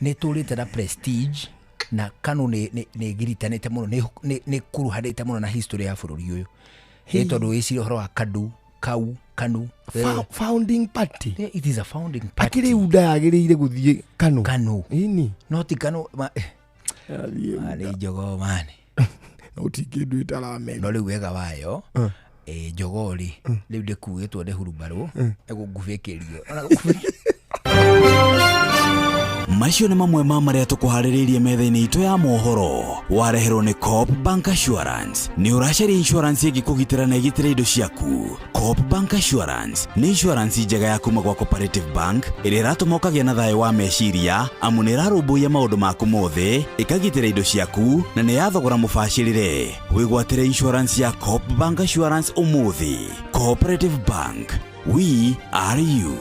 [SPEAKER 3] nĩ ĩtũrĩte na prestige na Kanu nĩ ĩgiritanĩte mũno, nĩ ĩkuruhanĩte mũno na history ya bũrũri ũyũ. Nĩ tondũ wĩcirie ũhoro wa Kadu, Kau, Kanu.
[SPEAKER 4] Founding party.
[SPEAKER 3] Yeah, it is a founding party.
[SPEAKER 4] Akĩrĩ UDA yagĩrĩire gũthiĩ Kanu.
[SPEAKER 3] Kanu.
[SPEAKER 4] Ĩni.
[SPEAKER 3] No ti Kanu. Nĩ njogoo mani.
[SPEAKER 4] No ti kĩndũ ĩtaramenya.
[SPEAKER 3] No rĩu wega wayo, njogoo rĩ, rĩu ndĩkuĩtwo nĩ hurubarũ, ĩgũngubĩkĩrio. Ona gũkubĩkĩrio.
[SPEAKER 2] Macio nĩ mamwe ma marĩa tũkũharĩrĩirie metha-inĩ itũ ya mohoro. Wareherwo nĩ Coop Bank Assurance. Nĩ ũracaria insurance ĩngĩkũgitĩra na ĩgitĩre indo ciaku. Coop Bank Assurance nĩ insurance njega ya kuma gwa Cooperative Bank ĩrĩa ĩratũma ũkagĩa na thayũ wa meciria amu nĩ ĩrarũmbũiya maũndũ maku mothe, ĩkagitĩra indo ciaku na nĩ ya thogora mũbacĩrĩre. Wĩgwatĩre insurance ya Coop Bank Assurance ũmũthĩ. Cooperative Bank, we are you.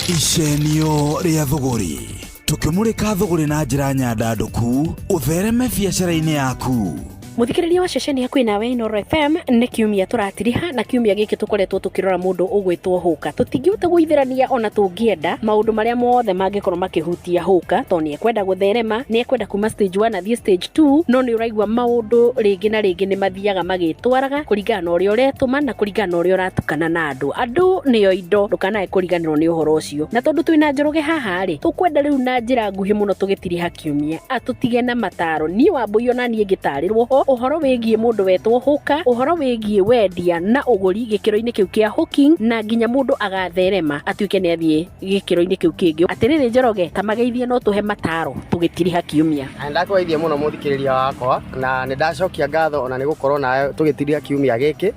[SPEAKER 2] Icenio rĩa thũgũrĩ. Tũkĩmũrĩka thũgũrĩ na njĩra nyandandũku, ũthereme biacara-inĩ yaku.
[SPEAKER 9] Mũthikĩrĩria wa ceceni hakuhĩ nawe Inooro FM nĩ kiumia tũratiriha na kiumia gĩkĩ tũkoretwo tũkĩrora mũndũ ũgwĩtwo Hũka. Tũtingĩhota gũithĩrania ona tũngĩenda maũndũ marĩa mothe mangĩkorwo makĩhutia Hũka, tondũ nĩ ekwenda gũtherema, nĩ ekwenda kuma stage 1 athiĩ stage 2, no nĩ ũraigua maũndũ rĩngĩ na rĩngĩ nĩ mathiaga magĩtwaraga kũringana na ũrĩa ũretũma na kũringana na ũrĩa ũratukana na andũ. Andũ nĩo indo, ndũkanae kũriganĩrwo nĩ ũhoro ũcio. Na tondũ twĩna Njoroge haha rĩ, tũkwenda rĩu na njĩra nguhĩ mũno tũgĩtiriha kiumia atũtige na mataro. Niĩ Wambũi ona niĩ ngĩtarĩrwo ho ũhoro wĩgiĩ mũndũ wetwo Hũka, ũhoro wĩgiĩ wendia na ũgũri gĩkĩro-inĩ kĩu kĩa hooking, na nginya mũndũ agatherema atuĩke nĩ athiĩ gĩkĩro-inĩ kĩu kĩngĩ. Atĩrĩrĩ Njoroge, ta mageithie no tũhe mataro tũgĩtiriha kiumia.
[SPEAKER 13] Ndakũgeithia mũno mũthikĩrĩria wakwa na nĩ ndacokia ngatho ona nĩ gũkorwo nawe tũgĩtiriha kiumia gĩkĩ.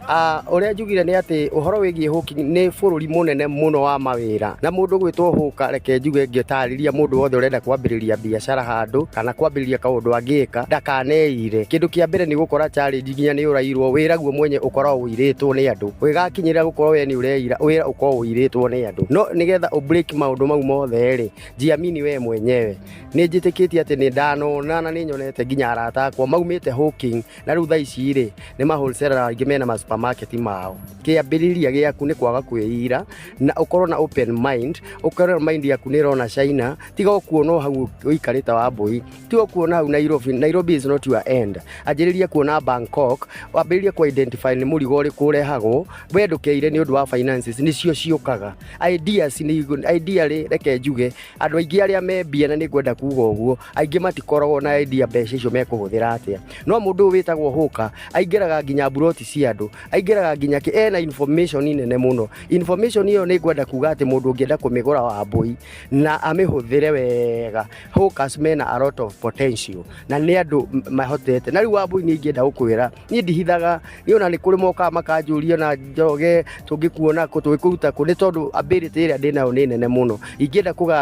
[SPEAKER 13] Ũrĩa njugire nĩ atĩ ũhoro wĩgiĩ hooking nĩ bũrũri mũnene mũno wa mawĩra, na mũndũ gwĩtwo Hũka, reke njuge ngĩtarĩria mũndũ wothe ũrenda kwambĩrĩria biacara handũ kana kwambĩrĩria kaũndũ angĩka ndakaneire. Kĩndũ kĩa mbere nĩ gũkora challenge nginya nĩ ũrairwo wĩra guo mwenye ũkoragwo ũirĩtwo nĩ andũ, ũgĩgakinyĩra gũkorwo we nĩ ũreira wĩra ũkoragwo ũirĩtwo nĩ andũ. No nĩgetha ũ break maũndũ mau mothe rĩ, jiamini we mwenyewe. Nĩ njĩtĩkĩtie atĩ nĩ ndanona na nĩ nyonete nginya arata akwa maumĩte hawking na rĩu thaa ici rĩ nĩ ma wholesaler aingĩ mena ma supermarket mao. Kĩambĩrĩria gĩaku nĩ kwaga kwĩira na ũkorwo na open mind, ũkorwo mind yaku nĩ ĩrona China, tiga ũkuona hau ũikarĩte Wambũi, tiga ũkuona hau Nairobi. Nairobi is not your end. Anjĩrĩria kuona Bangkok, wambĩrĩrie ku identify nĩ mũrigo ũrĩkũ ũrehagwo, we ndũkeire nĩ ũndũ wa finances nĩcio ciũkaga. Ideas nĩ idea rĩ, reke njuge andũ aingĩ arĩa me mbia, na nĩ ngwenda kuga ũguo, aingĩ matikoragwo na idea mbeca icio mekũhũthĩra atĩa. No mũndũ ũyũ wĩtagwo Hũka aingĩraga nginya mburoti cia andũ, aingĩraga nginya kĩ, ena information nene mũno. Information ĩyo nĩ ngwenda kuga atĩ mũndũ ũngĩenda kũmĩgũra Wambũi na amĩhũthĩre wega, Hawkers mena a lot of potential na nĩ andũ mahotete. Na rĩu Wambũi nĩ ingĩenda gũkwĩra, niĩ ndihithaga, niĩ ona nĩ kũrĩ mokaga makanjũria na Njoroge tũngĩkuona kũ, tũngĩkũruta kũ, nĩ tondũ ability ĩrĩa ndĩnayo nĩ nene mũno. Ingĩenda kũga